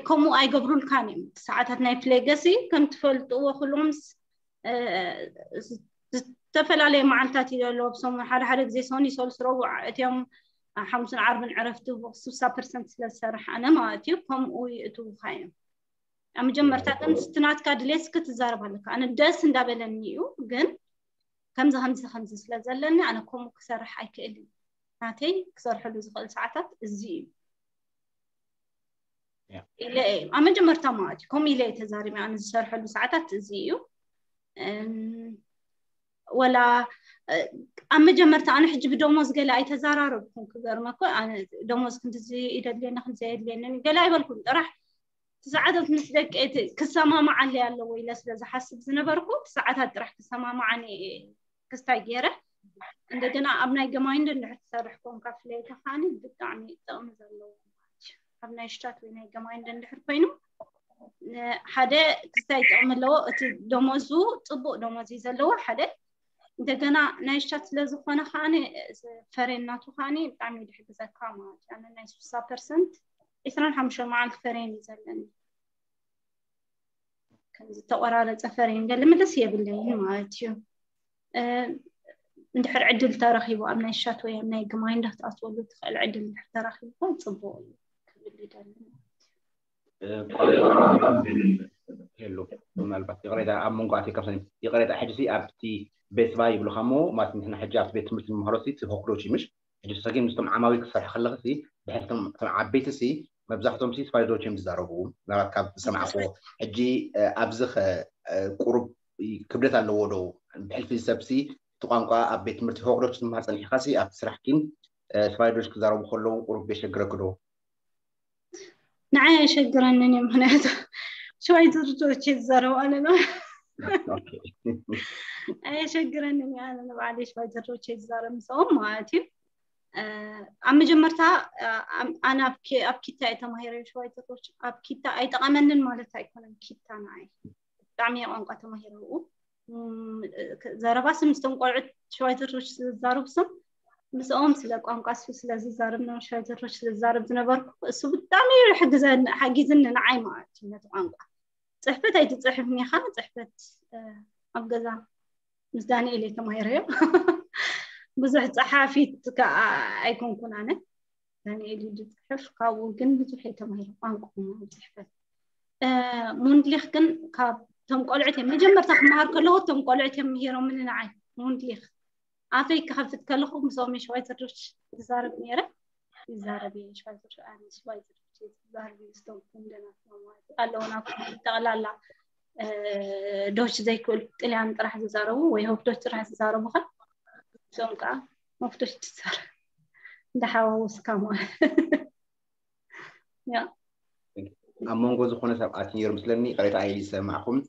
ከምኡ ኣይገብሩልካን እዮም ሰዓታት ናይ ፍሌገሲ ከም ትፈልጥዎ ኩሉምስ ዝተፈላለየ መዓልታት እዩ ዘለዎ ብሰሙን ሓደ ሓደ ግዜ ሶኒ ሰሉስ ረቡዕ እትዮም ሓሙስን ዓርብን ዕረፍቲ ስሳ ፐርሰንት ስለ ዝሰርሕ ኣነ ማለት እዩ ከምኡ ይእትውካ እዮም ኣብ መጀመርታ ግን ስትናትካ ድሌት እስኪ ትዛረብ ኣለካ ኣነ ደስ እንዳበለኒ እዩ ግን ከምዚ ከምዚ ከምዚ ስለ ዘለኒ ኣነ ከምኡ ክሰርሕ ኣይክእል እዩ ናተይ ክሰርሐሉ ዝኽእል ሰዓታት እዚ እዩ ኢለ ኣብ መጀመርታ ማለት እዩ ከምኡ ኢለ ተዛሪበ ኣነ ዝሰርሐሉ ሰዓታት እዚ እዩ ወላ ኣብ መጀመርታ ኣነ ሕጂ ብደሞዝ ገለ ኣይተዘራረብኩን ክገርመኮ ደሞዝ ክንዚ ይደድልየኒ ክንዚ የድልየኒ ገለ ኣይበልኩን ጥራሕ ሰዓታት ምስ ደቂ ክሰማማዓለይ ኣለዎ ኢለ ስለ ዝሓስብ ዝነበርኩ ሰዓታት ጥራሕ ክሰማማዓኒ ክስታይ ገይረ እንደገና ኣብ ናይ ገማይንድ እንድሕር ትሰርሕ ኮንካ ፍለይቲ ከዓኒ ብጣዕሚ ጥቕሚ ዘለዎ ኣብ ናይ ሽታት ወይ ናይ ገማይንድ እንድሕር ኮይኑ ሓደ ክስታይ ጥቕሚ ኣለዎ እቲ ደሞዙ ፅቡቅ ደሞዝ እዩ ዘለዎ ሓደ እንደገና ናይ ሽታት ስለዝኮነ ከዓኒ ፈሬን ናቱ ከዓኒ ብጣዕሚ ድሕግዘካ ማለት እዩ ናይ ስሳ ፐርሰንት ዕስራን ሓሙሽተ መዓልቲ ፈሬን እዩ ዘለኒ ከም ዝተቆራረፀ ፈሬን ገለ ምልስ የብለይን ማለት እዩ እንድሕር ዕድል ተረኪቡ ኣብ ናይ ሻት ወይ ኣብ ናይ ግማይ እንዳትኣትወሉ ትኽእል ዕድል እንድሕር ተረኪቡ ጽቡቅ እዩ ክብል ይደሊ ሄሉ ምናልባት ይቅሬታ ኣብ መንጎ ኣትዮ ካብሰኒ ይቅሬታ ሕጂ ኣብቲ ቤት ስባ ይብሉካ እሞ ማለት ንሕና ሕጂ ኣብቲ ቤት ትምህርቲ ንምሃሮ ሲ ትሆክዶ ቺ ምሽ ሕጂ ሰጊን ምስቶም ዓማዊ ክሰርሕ ከለኽሲ ብሕልቶም ዓበይቲ ሲ መብዛሕቶም ሲ ስፋይዶች እዮም ዝዛረቡ ምናልባት ካብ ዝሰማዕኩዎ ሕጂ ኣብዚ ቁሩብ ክብደት ኣለዎ ዶ ብሕልፊ ሰብሲ እቲ ቋንቋ ኣብ ቤት ትምህርቲ ሆክዶች ዝምሃር ፀኒሕካ ሲ ኣብቲ ስራሕ ኪን ስፋይዶች ክዛረቡ ከለዉ ቁሩብ የሸግረክ ዶ ንዓይ ኣይሸግረንን እዩ ምክንያቱ ሽዋይ ዝርዶች ዝዛረቡ ኣለና ኣየሸግረንን እዩ ኣነ ንባዕለይ ሽዋይ ዝርዶች ዝዛረብ ምስኦም ማለት እዩ ኣብ መጀመርታ ኣነ ኣብ ኪታ እየ ተማሂረ ሽዋይ ዝርዶች ኣብ ኪታ ኣይጠቐመንን ማለት ኣይኮነን ኪታ ንዓይ ብጣዕሚ እየ ቋንቋ ተማሂረ ብኡ ዘረባ ስም ምስቶም ቆልዑት ሽዋይ ዝርዶች ዝዛረቡ ስም ምስኦም ስለ ቋንቋ እሱ ስለ ዝዛረብ ነው ሽዋይ ዝርዶች ዝዛረብ ዝነበርኩ እሱ ብጣዕሚ እዩ ሕግዘን ሓጊዝኒ ንዓይ ማለት እዩ ነቲ ቋንቋ ፅሕፈት ኣይትፅሕፍን ኢኻ ፅሕፈት ኣብ ገዛ ምስ ዳንኤል እየ ተማሂረዮ ብዙሕ ፀሓፊት ከዓ ኣይኮንኩን ኣነ ዳንኤል እዩ ዝፅሕፍ ካብኡ ግን ብዙሕ እየ ተማሂረ ቋንቋ ፅሕፈት ሙንድሊክ ግን ካብ ቶም ቆልዑት እዮም መጀመርታ ክመሃር ከለዎ ቶም ቆልዑት እዮም ምሂሮምኒ ንዓይ ሙንድሊክ ኣፈይ ክኸፍት ከለኹ ምስኦም የሽዋይ ዝርዶች ዝዛረብ ነይረ ይዛረብ እየ የሽዋይ ዝርዶች ኣነ ሽዋይ ዝርዶች ዝዛረብ ምስቶም ኩንደናት ኣለውና ጠቕላላ ዶች ዘይክእል ጥልያን ጥራሕ ዝዛረቡ ወይ ሆፍዶች ጥራሕ ዝዛረቡ ከ እዞም ከዓ ሆፍዶች ትዛረብ እንዳሓዋወስካ ማለት ኣብ መንጎ ዝኾነ ሰብ ኣትዩ ነይሩ ምስለኒ ይቕሬታ ኣየ ዝሰማዕኹም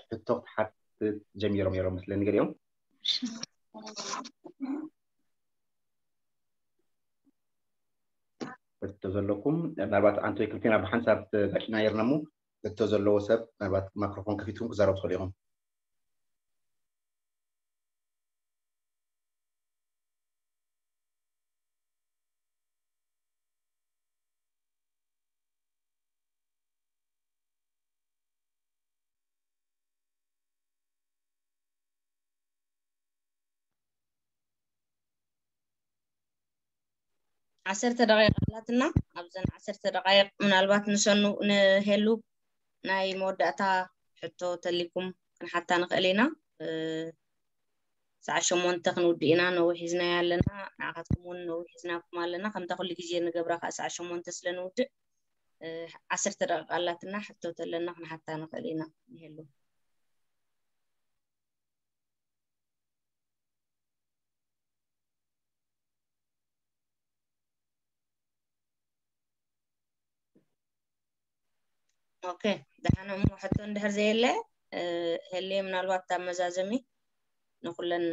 ሕቶ ክትሓትት ጀሚሮም ነይሮም ምስለኒ ገሊኦም ሕቶ ዘለኩም ምናልባት ኣንቶይ ክልቴና ብሓንሳብ ተጋጭና ነርና እሞ ሕቶ ዘለዎ ሰብ ምናልባት ማክሮፎን ከፊትኩም ክዛረቡ ትኽእሉ ኢኹም ዓሰርተ ደቂቕ ኣላትና። ኣብዘን ዓሰርተ ደቃይቕ ምናልባት ንሰኑ ንሄሉ ናይ መወዳእታ ሕቶ ተሊኩም ክንሓታ ንኽእል ኢና። ሰዓ ሸሞንተ ክንውድእ ኢና። ነዊሕ ሒዝናዮ ኣለና፣ ንዓኻትኩም እውን ነዊሕ ሒዝናኩም ኣለና። ከምታ ኩሉ ግዜ ንገብራ ከዓ ሰዓ ሸሞንተ ስለ ንውድእ፣ ዓሰርተ ደቂቕ ኣላትና። ሕቶ ተለና ክንሓታ ንኽእል ኢና። ንሄሉ። ኦኬ፣ ደሓን። እሞ ሕቶ እንድሕር ዘየለ፣ ሄሌ፣ ምናልባት ኣብ መዛዘሚ ንኩለን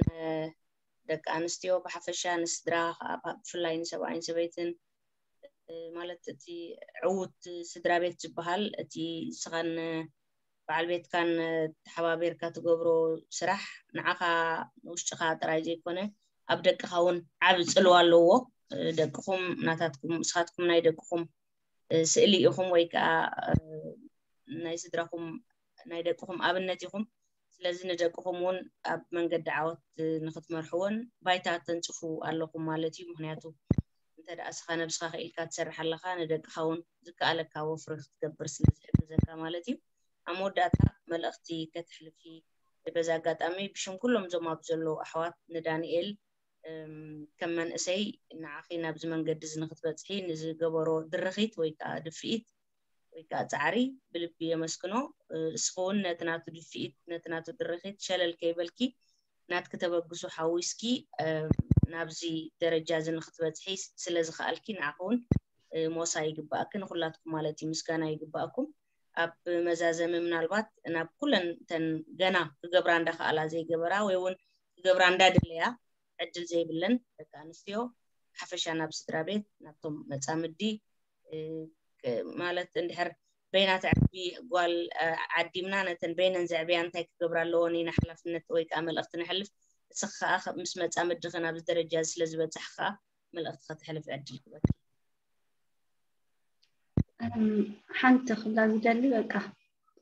ደቂ ኣንስትዮ ብሓፈሻ፣ ንስድራ ከዓ ብፍላይ ንሰብኣይን ሰበይትን፣ ማለት እቲ ዕዉት ስድራ ቤት ዝበሃል፣ እቲ ንስኻን በዓል ቤትካን ተሓባቢርካ ትገብሮ ስራሕ ንዓኻ ንውሽጥኻ ጥራይ ዘይኮነ ኣብ ደቅኻ እውን ዓቢ ጽልዋ ኣለዎ። ደቅኹም ናታትኩም፣ ንስኻትኩም ናይ ደቅኹም ስእሊ ኢኹም ወይ ከዓ ናይ ስድራኹም፣ ናይ ደቅኹም ኣብነት ኢኹም። ስለዚ ንደቅኹም እውን ኣብ መንገዲ ዓወት ንኽትመርሕዎን ባይታ ተንጽፉ ኣለኹም ማለት እዩ። ምኽንያቱ እንተ ደኣ እስኻ ነብስኻ ክኢልካ ትሰርሕ ኣለኻ፣ ንደቅኻ እውን ዝከኣለካ ወፍሪ ክትገብር ስለ ዝሕግዘካ ማለት እዩ። ኣብ መወዳእታ መልእኽቲ ከተሕልፊ፣ በዚ ኣጋጣሚ ብሽም ኩሎም እዞም ኣብ ዘለዉ ኣሕዋት ንዳንኤል፣ ከም መንእሰይ ንዓኺ ናብዚ መንገዲ እዚ ንክትበፅሒ ንዝገበሮ ድርኺት ወይ ከዓ ድፍኢት ወይ ከዓ ፃዕሪ ብልቢ የመስግኖ። እስኺ እውን ነቲ ናቱ ድፍኢት፣ ነቲ ናቱ ድርኺት ሸለል ከይበልኪ፣ ናትኪ ተበግሶ ሓዊስኪ ናብዚ ደረጃ እዚ ንክትበፅሒ ስለ ዝኸኣልኪ፣ ንዓኺ እውን ሞሳ ይግባእኪ። ንኩላትኩም ማለት እዩ፣ ምስጋና ይግባእኩም። ኣብ መዛዘሚ ምናልባት ናብ ኩለን እተን ገና ክገብራ እንዳኸኣላ ዘይገበራ ወይ እውን ክገብራ እንዳደለያ ዕድል ዘይብለን ደቂ ኣንስትዮ ሓፈሻ ናብ ስድራ ቤት ናብቶም መጻምዲ ማለት እንድሕር በይና ተዕቢ ጓል ዓዲምና ነተን በይነን ዘዕብያ እንታይ ክገብራ ኣለዎን ኢና ሓላፍነት ወይ ከዓ መልእኽቲ ነሕልፍ። እስኺ ከዓ ምስ መጻምድኺ ናብዚ ደረጃ እዚ ስለ ዝበጻሕ ከዓ መልእኽቲ ከተሕልፍ ዕድል ክበኪ። ሓንቲ ክብላ ዝደሊ በቃ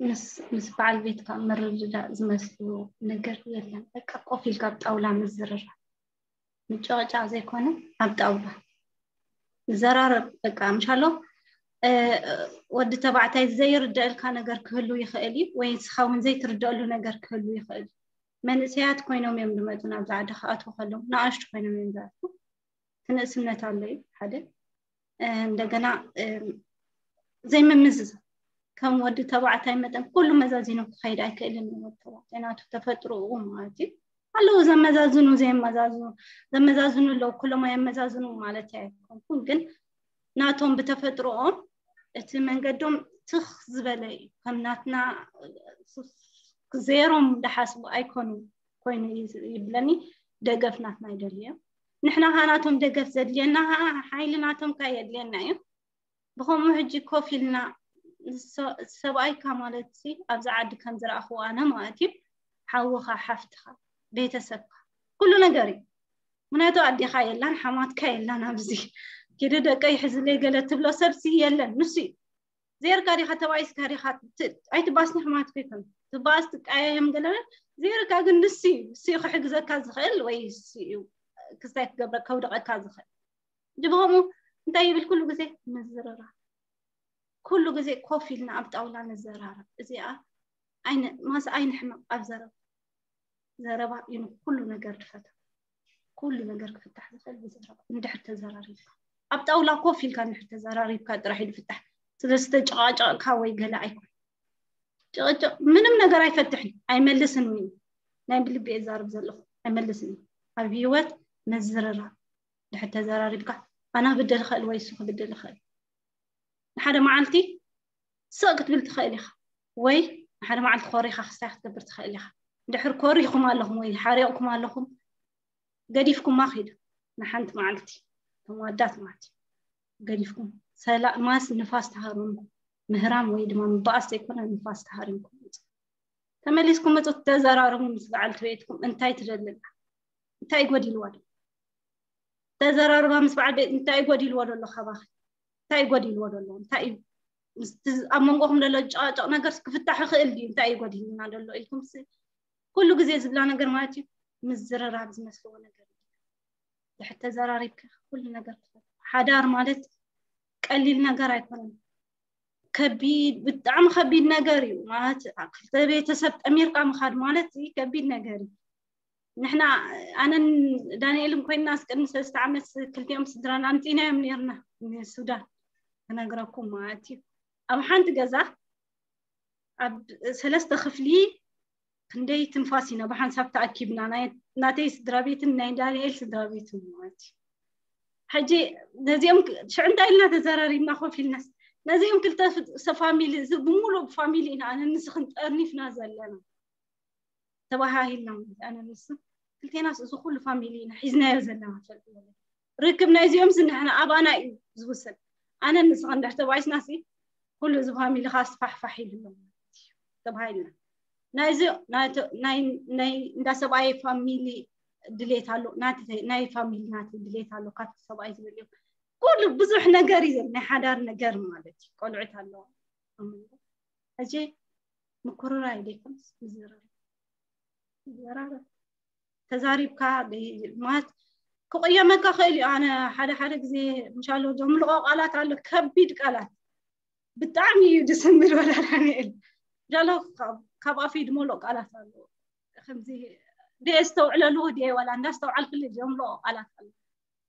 ምስ ምስ በዓል ቤትካ ምርድዳእ ዝመስሉ ነገር የለን። በቃ ኮፍ ኢልካ ኣብ ጣውላ ምዝርራብ፣ ምጭቕጫቕ ዘይኮነ ኣብ ጣውላ ዘራረብ። በቃ ምሻሎ ወዲ ተባዕታይ ዘይርደአልካ ነገር ክህሉ ይኽእል እዩ፣ ወይ ንስኻ እውን ዘይትርደአሉ ነገር ክህሉ ይኽእል እዩ። መንእሰያት ኮይኖም እዮም ዝመፁ ናብዚ ዓዲ ክኣትዉ ከለዉ፣ ንኣሽቱ ኮይኖም እዮም ዝኣትዉ። ትንእስነት ኣሎ እዩ ሓደ። እንደገና ዘይምምዝዛን ከም ወዲ ተባዕታይ መጠን ኩሉ መዛዚኑ ክኸይድ ኣይክእልን እዩ። ወዲ ተባዕታይ ናቱ ተፈጥሮኡ ማለት እዩ ኣለዉ ዘመዛዝኑ ዘየመዛዝኑ፣ ዘመዛዝኑ ኣለዉ፣ ኩሎም ኣየመዛዝኑ ማለት ኣይኮንኩን። ግን ናቶም ብተፈጥሮኦም እቲ መንገዶም ትኽ ዝበለ እዩ። ከም ናትና ዜሮም ዝሓስቡ ኣይኮኑን ኮይኑ ይብለኒ። ደገፍ ናትና ይደልዮም። ንሕና ከዓ ናቶም ደገፍ ዘድልየና ከዓ ሓይሊ ናቶም ከዓ የድልየና እዩ። ብኸምኡ ሕጂ ኮፍ ኢልና ሰብኣይካ ማለት ኣብዚ ዓዲ ከም ዝረኣኽዎ ኣነ ማለት እዩ ሓውኻ፣ ሓፍትኻ፣ ቤተሰብካ ኩሉ ነገር እዩ። ምክንያቱ ኣዴኻ የላን፣ ሓማትካ የላን፣ ኣብዚ ኪዲ ደቀይ ሕዝለይ ገለ ትብሎ ሰብሲ የለን። ንሱ እዩ ዜርካ ዲኻ ተባኢስካ ዲኻ ኣይትባስኒ፣ ሕማትካ ይኮን ትባስ ትቃየም ገለ ዜርካ ግን ንሱ እዩ ንሱ እዩ ክሕግዘካ ዝኽእል ወይ ንሱ እዩ ክስታይ ክገብረ ከውድቐካ ዝኽእል። ብኸምኡ እንታይ ይብል ኩሉ ግዜ ምዝርራብ፣ ኩሉ ግዜ ኮፍ ኢልና ኣብ ጣውላ ንዘራረብ። እዚኣ ማስ ኣይንሕመቕ ኣብ ዘረባ። ዘረባ እዩ ኩሉ ነገር ዝፈታ። ኩሉ ነገር ክፍታሕ ዝኽእል ብዘረባ እንድሕር ተዘራሪብካ፣ ኣብ ጣውላ ኮፍ ኢልካ እንድሕር ተዘራሪብካ ጥራሕ እዩ ዝፍታሕ። ስለዚ ተጨቓጨቕካ ወይ ገለ ኣይኮን። ጭቕጭቕ ምንም ነገር ኣይፈትሕን ኣይመልስን እዩ። ናይ ብልቢ እየ ዝዛረብ ዘለኹ፣ ኣይመልስን እዩ። ኣብ ህይወት ምዝርራብ ድሕር ተዘራሪብካ ኣና ክብደል ይኽእል ወይ እሱ ክብደል ይኽእል። ንሓደ መዓልቲ ስቕ ክትብል ትኽእል ኢኻ ወይ ንሓደ መዓልቲ ኮሪኻ ክስታይ ክትገብር ትኽእል ኢኻ። ድሕር ኮሪኹም ኣለኹም ወይ ሓሪቕኩም ኣለኹም ገዲፍኩማ ኺዱ ንሓንቲ መዓልቲ እቶም ኣዳት ማለት እዩ። ገዲፍኩም ሰላ ማስ ንፋስ ተሃረምኩም ምህራም ወይ ድማ ምባኣስ ዘይኮነ ንፋስ ተሃሪምኩም መፁ። ተመሊስኩም መፁ ተዘራረቡ ምስ በዓልቲ ቤትኩም እንታይ ትደልና እንታይ ጎዲልዋ ዶ ተዘራርባ ምስ በዓል ቤት እንታይ ጎዲልዎ ዘሎ ካባኺ እንታይ ጎዲልዎ ዘሎ እንታይ እዩ ኣብ መንጎኹም ዘሎ ጫጫቕ ነገር ክፍታሕ ይኽእል ድዩ እንታይ እዩ ጎዲልና ዘሎ ኢልኩም ኩሉ ግዜ ዝብላ ነገር ማለት እዩ ምዝርራብ ዝመስልዎ ነገር ድሕር ተዘራሪብካ ኩሉ ነገር ትፈትሕ ሓዳር ማለት ቀሊል ነገር ኣይኮነን። ከቢድ፣ ብጣዕሚ ከቢድ ነገር እዩ። ማለት ክልተ ቤተሰብ ጠሚርካ ምኻድ ማለት እዚ ከቢድ ነገር እዩ። ንሕና፣ ኣነን ዳንኤልን ኮይንና ቅድሚ ሰለስተ ዓመት ክልቲኦም ስድራና ኣምፂናዮም ነርና ንሱዳን፣ ክነግረኩም ማለት እዩ። ኣብ ሓንቲ ገዛ ኣብ ሰለስተ ክፍሊ ክንደይ ትንፋስ ኢና ብሓንሳብ ተኣኪብና፣ ናይ ናተይ ስድራ ቤትን ናይ ዳንኤል ስድራ ቤትን ማለት እዩ። ሕጂ ነዚኦም ክ- ሽዑ እንታይ ኢልና ተዘራሪብና ኮፍ ኢልናስ፣ ነዚኦም ክልተ ፍ- ፋሚሊ፣ እዚ ብምሉእ ፋሚሊ ኢና ኣነ ንስኽን ጠርኒፍና ዘለና። ተባሃሂልና ማለት ኣነ ንሱ ክልቴናስ እዚ ኩሉ ፋሚሊ ኢና ሒዝናዮ ዘለና ፈልጥ ርክብ ናይዚኦም ሲ ንሕና ኣባና እዩ ዝውሰን። ኣነ ንስኻ እንድሕር ተባኢስና ሲ ኩሉ እዚ ፋሚሊ ካ ስፋሕፋሕ ኢሉ ኣሎ ተባሂልና። ናይዚ ናይ ናይ እንዳ ሰብኣይ ፋሚሊ ድሌት ኣሎ፣ ናቲ ናይ ፋሚሊ ናቲ ድሌት ኣሎ ካብቲ ሰብኣይ ዝብል እዩ። ኩሉ ብዙሕ ነገር እዩ ናይ ሓዳር ነገር ማለት እዩ። ቆልዑት ኣለዎ። ሕጂ ምኩርራይ ደይኮንስ ምዝራብ ይዘራረብ። ተዛሪብካ ደይ- ማለት ክቕየመካ ክእል እዩ። ኣነ ሓደ ሓደ ግዜ ምሻሎ ጀምልቆ ቃላት ኣሎ፣ ከቢድ ቃላት ብጣዕሚ እዩ ድስምል ወላ ዳንኤል ጃሎ ካብ- ካብ ኣፈይ ድመሎ ቃላት ኣሎ። ከምዚ ደየ ዝተውዕለሉ ድየ ወላ እንዳስተውዓልክሉ ጀምልቆ ቃላት ኣሎ።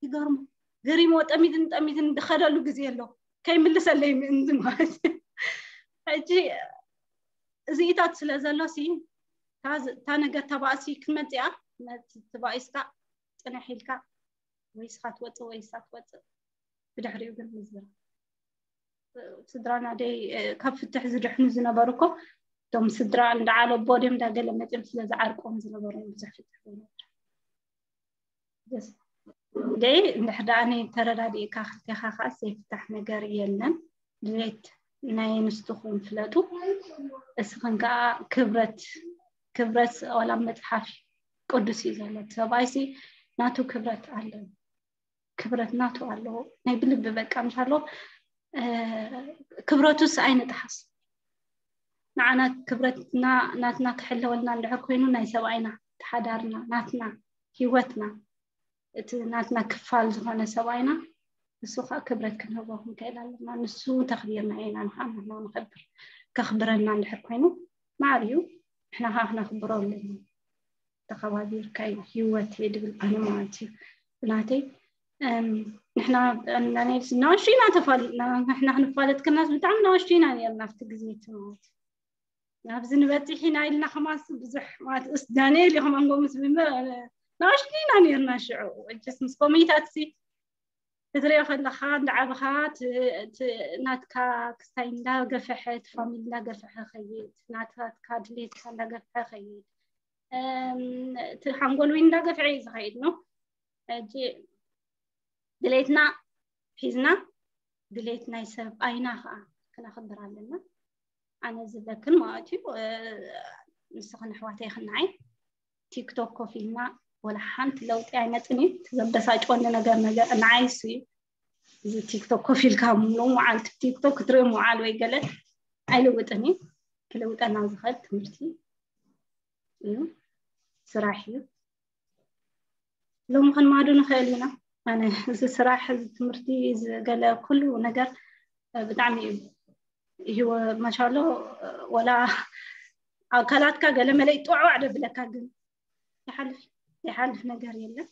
ይገርሙ ገሪሞ ጠሚትን ጠሚትን ድኸደሉ ግዜ ኣሎ። ከይምልሰለይ ምእንቲ ማለት እዩ። ሕጂ እዚኢታት ስለ ዘሎ ሲ እታ ነገር ተባእሲ ክትመፅያ ትባኢስካ ፅንሕ ኢልካ ወይ ስኻ ትወፅእ ወይ እሳ ትወፅእ ብድሕሪኡ ግን ምዝራብ። ስድራና ደይ ካብ ፍትሕ ዝድሕኑ ዝነበሩ እኮ እቶም ስድራ እንዳ ዓለቦ ድም እንዳ ገለ መፅኦም ስለ ዝዓርቆም ዝነበሩ እዮም ብዙሕ ፍትሕ ዘይነበረ። ደይ እንድሕር ደኣ ተረዳዲእካ ክልቴኻ ከዓ ዘይፍታሕ ነገር የለን። ድሌት ናይ ኣንስትኹም ፍለጡ። እስኽን ከዓ ክብረት ክብረት ዋላ መፅሓፍ ቅዱስ እዩ ዘሎ። ሰብኣይሲ ናቱ ክብረት ኣለዎ። ክብረት ናቱ ኣለዎ። ናይ ብልቢ በቃ ምሻሎ ክብረቱስ ኣይንጥሓስ። ንዓና ክብረትና ናትና ክሕለወልና እንድሕር ኮይኑ ናይ ሰብኣይና ተሓዳርና ናትና ህይወትና እቲ ናትና ክፋል ዝኾነ ሰብኣይና ንሱ ከዓ ክብረት ክንህቦ ክንክእል ኣለና። ንሱ ተኽቢርና ኢና ንሓምና ንኸብር ከኽብረልና እንድሕር ኮይኑ ማዕር እዩ። ንሕና ከዓ ክነኽብሮ ኣለና። ተኸባቢርካ እዩ ህይወት እየ ድብል ኣነ ማለት እዩ ብናተይ። ንሕና ናሽቱ ኢና ተፋሊጥና። ንሕና ክንፋለጥ ከናስ ብጣዕሚ ናሽቱ ኢና ነርና ኣብቲ ግዜ እቲ ማለት እዩ። ኣብዚ ንበፂሕ ኢና ኢልና ከማንስ ብዙሕ ማለት እስ ዳንኤል እዩ ከማን ጎምስ ብምበር ናሽቱ ኢና ነርና ሽዑ እጅስ ምስ ኮሚታት ሲ ክትሪኦ ከለኻ እንዳዓበኻ ናትካ ክስታይ እንዳገፈሐ እቲ ፋሚሊ እንዳገፈሐ ኸይድ ናትካ ድሌትካ እንዳገፈሐ ኸይድ እቲ ሓንጎል ወይ እንዳገፍዐ እዩ ዝኸይድ ነው። ሕጂ ድሌትና ሒዝና ድሌት ናይ ሰብ ኣይና ከዓ ክነኽብር ኣለና። ኣነ ዝብለክን ማለት እዩ ንስኽን ኣሕዋተይ ክንዓይ ቲክቶክ ኮፍ ኢልና ወላ ሓንቲ ለውጢ ኣይመፅን እዩ። ዘበሳጭወኒ ነገር ነገር ንዓይ እሱ እዩ። እዚ ቲክቶክ ኮፍ ኢልካ ሙሉ መዓልቲ ቲክቶክ ክትርኢ መዓል ወይ ገለ ኣይልውጥን እዩ። ክልውጠና ዝኽእል ትምህርቲ እዩ፣ ስራሕ እዩ። ሎሚ ክንማዱ ንኽእል ኢና። ኣነ እዚ ስራሕ እዚ ትምህርቲ እዚ ገለ ኩሉ ነገር ብጣዕሚ እዩ መሻሎ ወላ ኣካላትካ ገለ መለ ይጠዕዋዕ ደብለካ ግን ይሓልፍ ይሓልፍ ነገር የለን።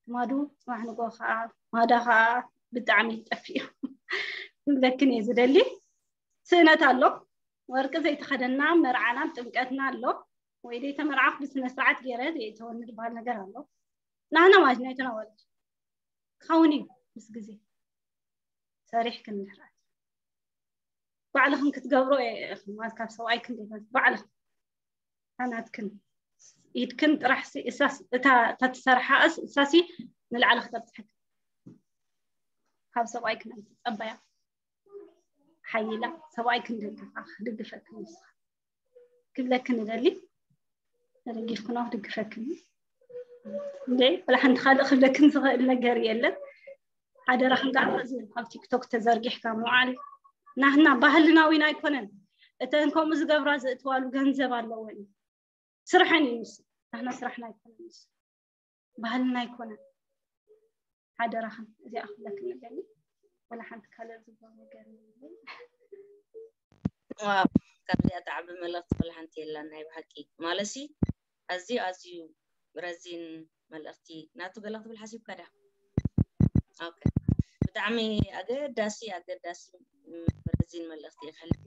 ማዱ ፅባሕ ንጎ ከዓ ማዳ ከዓ ብጣዕሚ ይጠፍእ እዩ። ክብለክን እየ ዝደሊ። ስእነት ኣሎ፣ ወርቂ ዘይተኸደና መርዓናን ጥምቀትና ኣሎ። ወይ ደይ ተመርዓኹ ብስነ ስርዓት ገይረ ዘይተወኒ ዝበሃል ነገር ኣሎ። ናህና ማለት ናይ ተናዋልድ ክኸውን እዩ ምስ ግዜ ሰሪሕ ክንድሕራት ባዕልኽን ክትገብሮ ማለት ካብ ሰብኣይ ክንደይነት ባዕልኽን ናትክን ኢድክን ጥራሕ እሳስ እታ እታ ትሰርሓ እስ እሳሲ ንላዕሊ ክተብፅሐክ ካብ ሰብኣይ ክናይ ትፀበያ ሓይላ ሰብኣይ ክንደግፋ ክድግፈክ ንስኻ ክብለክን እደሊ ተደጊፍክኖ ክድግፈክን እንደ ብላ ሓንቲ ካልእ ክብለክን ዝኽእል ነገር የለን። ሓደራኽን ከዓ እዚ ኣብ ቲክቶክ ተዘርጊሕካ ምውዓል ናህና ባህልና ዊን ኣይኮነን። እተን ከምኡ ዝገብራ ዘእትዋሉ ገንዘብ ኣለወን ስርሐን እዩ ንሱ ናህና ስራሕና ኣይኮነን ንሱ ባህልና ኣይኮነን። ሓደራኽን እዚኣ ክብለክን ንደሊ። ወላ ሓንቲ ካልእ ዝበሃል ነገር የብለይን። ዋው፣ ካብዚኣ ትዓቢ መልእኽቲ ወላ ሓንቲ የላን። ናይ ብሓቂ ማለሲ ኣዝዩ ኣዝዩ ረዚን መልእኽቲ ናቱ ገለ ክትብል ሓሲብካ ድያ? ኦኬ፣ ብጣዕሚ ኣገዳሲ ኣገዳሲ ረዚን መልእኽቲ እዩ። ከሕልፍ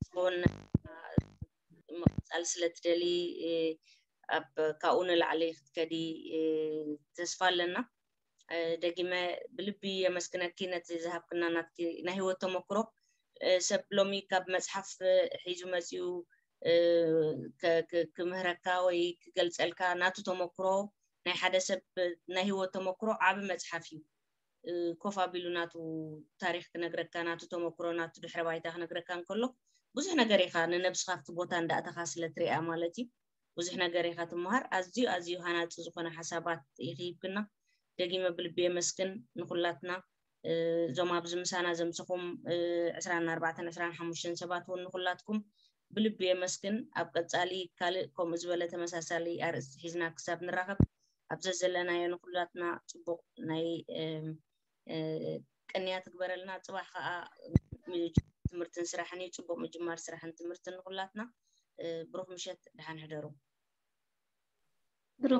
ዝኸውን ምቕፃል ስለ ትደሊ ኣብ ካብኡ ንላዕሊ ክትከዲ ተስፋ ኣለና። ደጊመ ብልቢ የመስግነኪ ነቲ ዝሃብክና ናትኪ ናይ ህይወት ተመክሮ። ሰብ ሎሚ ካብ መፅሓፍ ሒዙ መፂኡ ክምህረካ ወይ ክገልፀልካ ናቱ ተመክሮ ናይ ሓደ ሰብ ናይ ህይወት ተመክሮ ዓቢ መፅሓፍ እዩ። ኮፍ ኣቢሉ ናቱ ታሪክ ክነግረካ፣ ናቱ ተመክሮ፣ ናቱ ድሕረ ባይታ ክነግረካ እንከሎ ብዙሕ ነገር ኢካ ንነብስካ ኣብቲ ቦታ እንዳእተካ ስለ ትሪኣ ማለት እዩ። ብዙሕ ነገር ኢካ ትመሃር። ኣዝዩ ኣዝዩ ሃናፂ ዝኮነ ሓሳባት ኢኪ ሂብክና። ደጊመ ብልቢ የመስግን ንኩላትና። እዞም ኣብዚ ምሳና ዘምሰኹም ዕስራን ኣርባዕተን ዕስራን ሓሙሽተን ሰባት እውን ንኩላትኩም ብልቢ የመስግን። ኣብ ቀፃሊ ካልእ ከምኡ ዝበለ ተመሳሳሊ ኣርእስቲ ሒዝና ክሳብ ንራኸብ ኣብ ዘዘለናዮ ንኩላትና ፅቡቕ ናይ ቅንያ ትግበረልና። ፅባሕ ከዓ ትምህርትን ስራሕን እዩ። ፅቡቕ ምጅማር ስራሕን ትምህርትን ንኩላትና። ብሩኽ ምሸት፣ ደሓን ሕደሩ።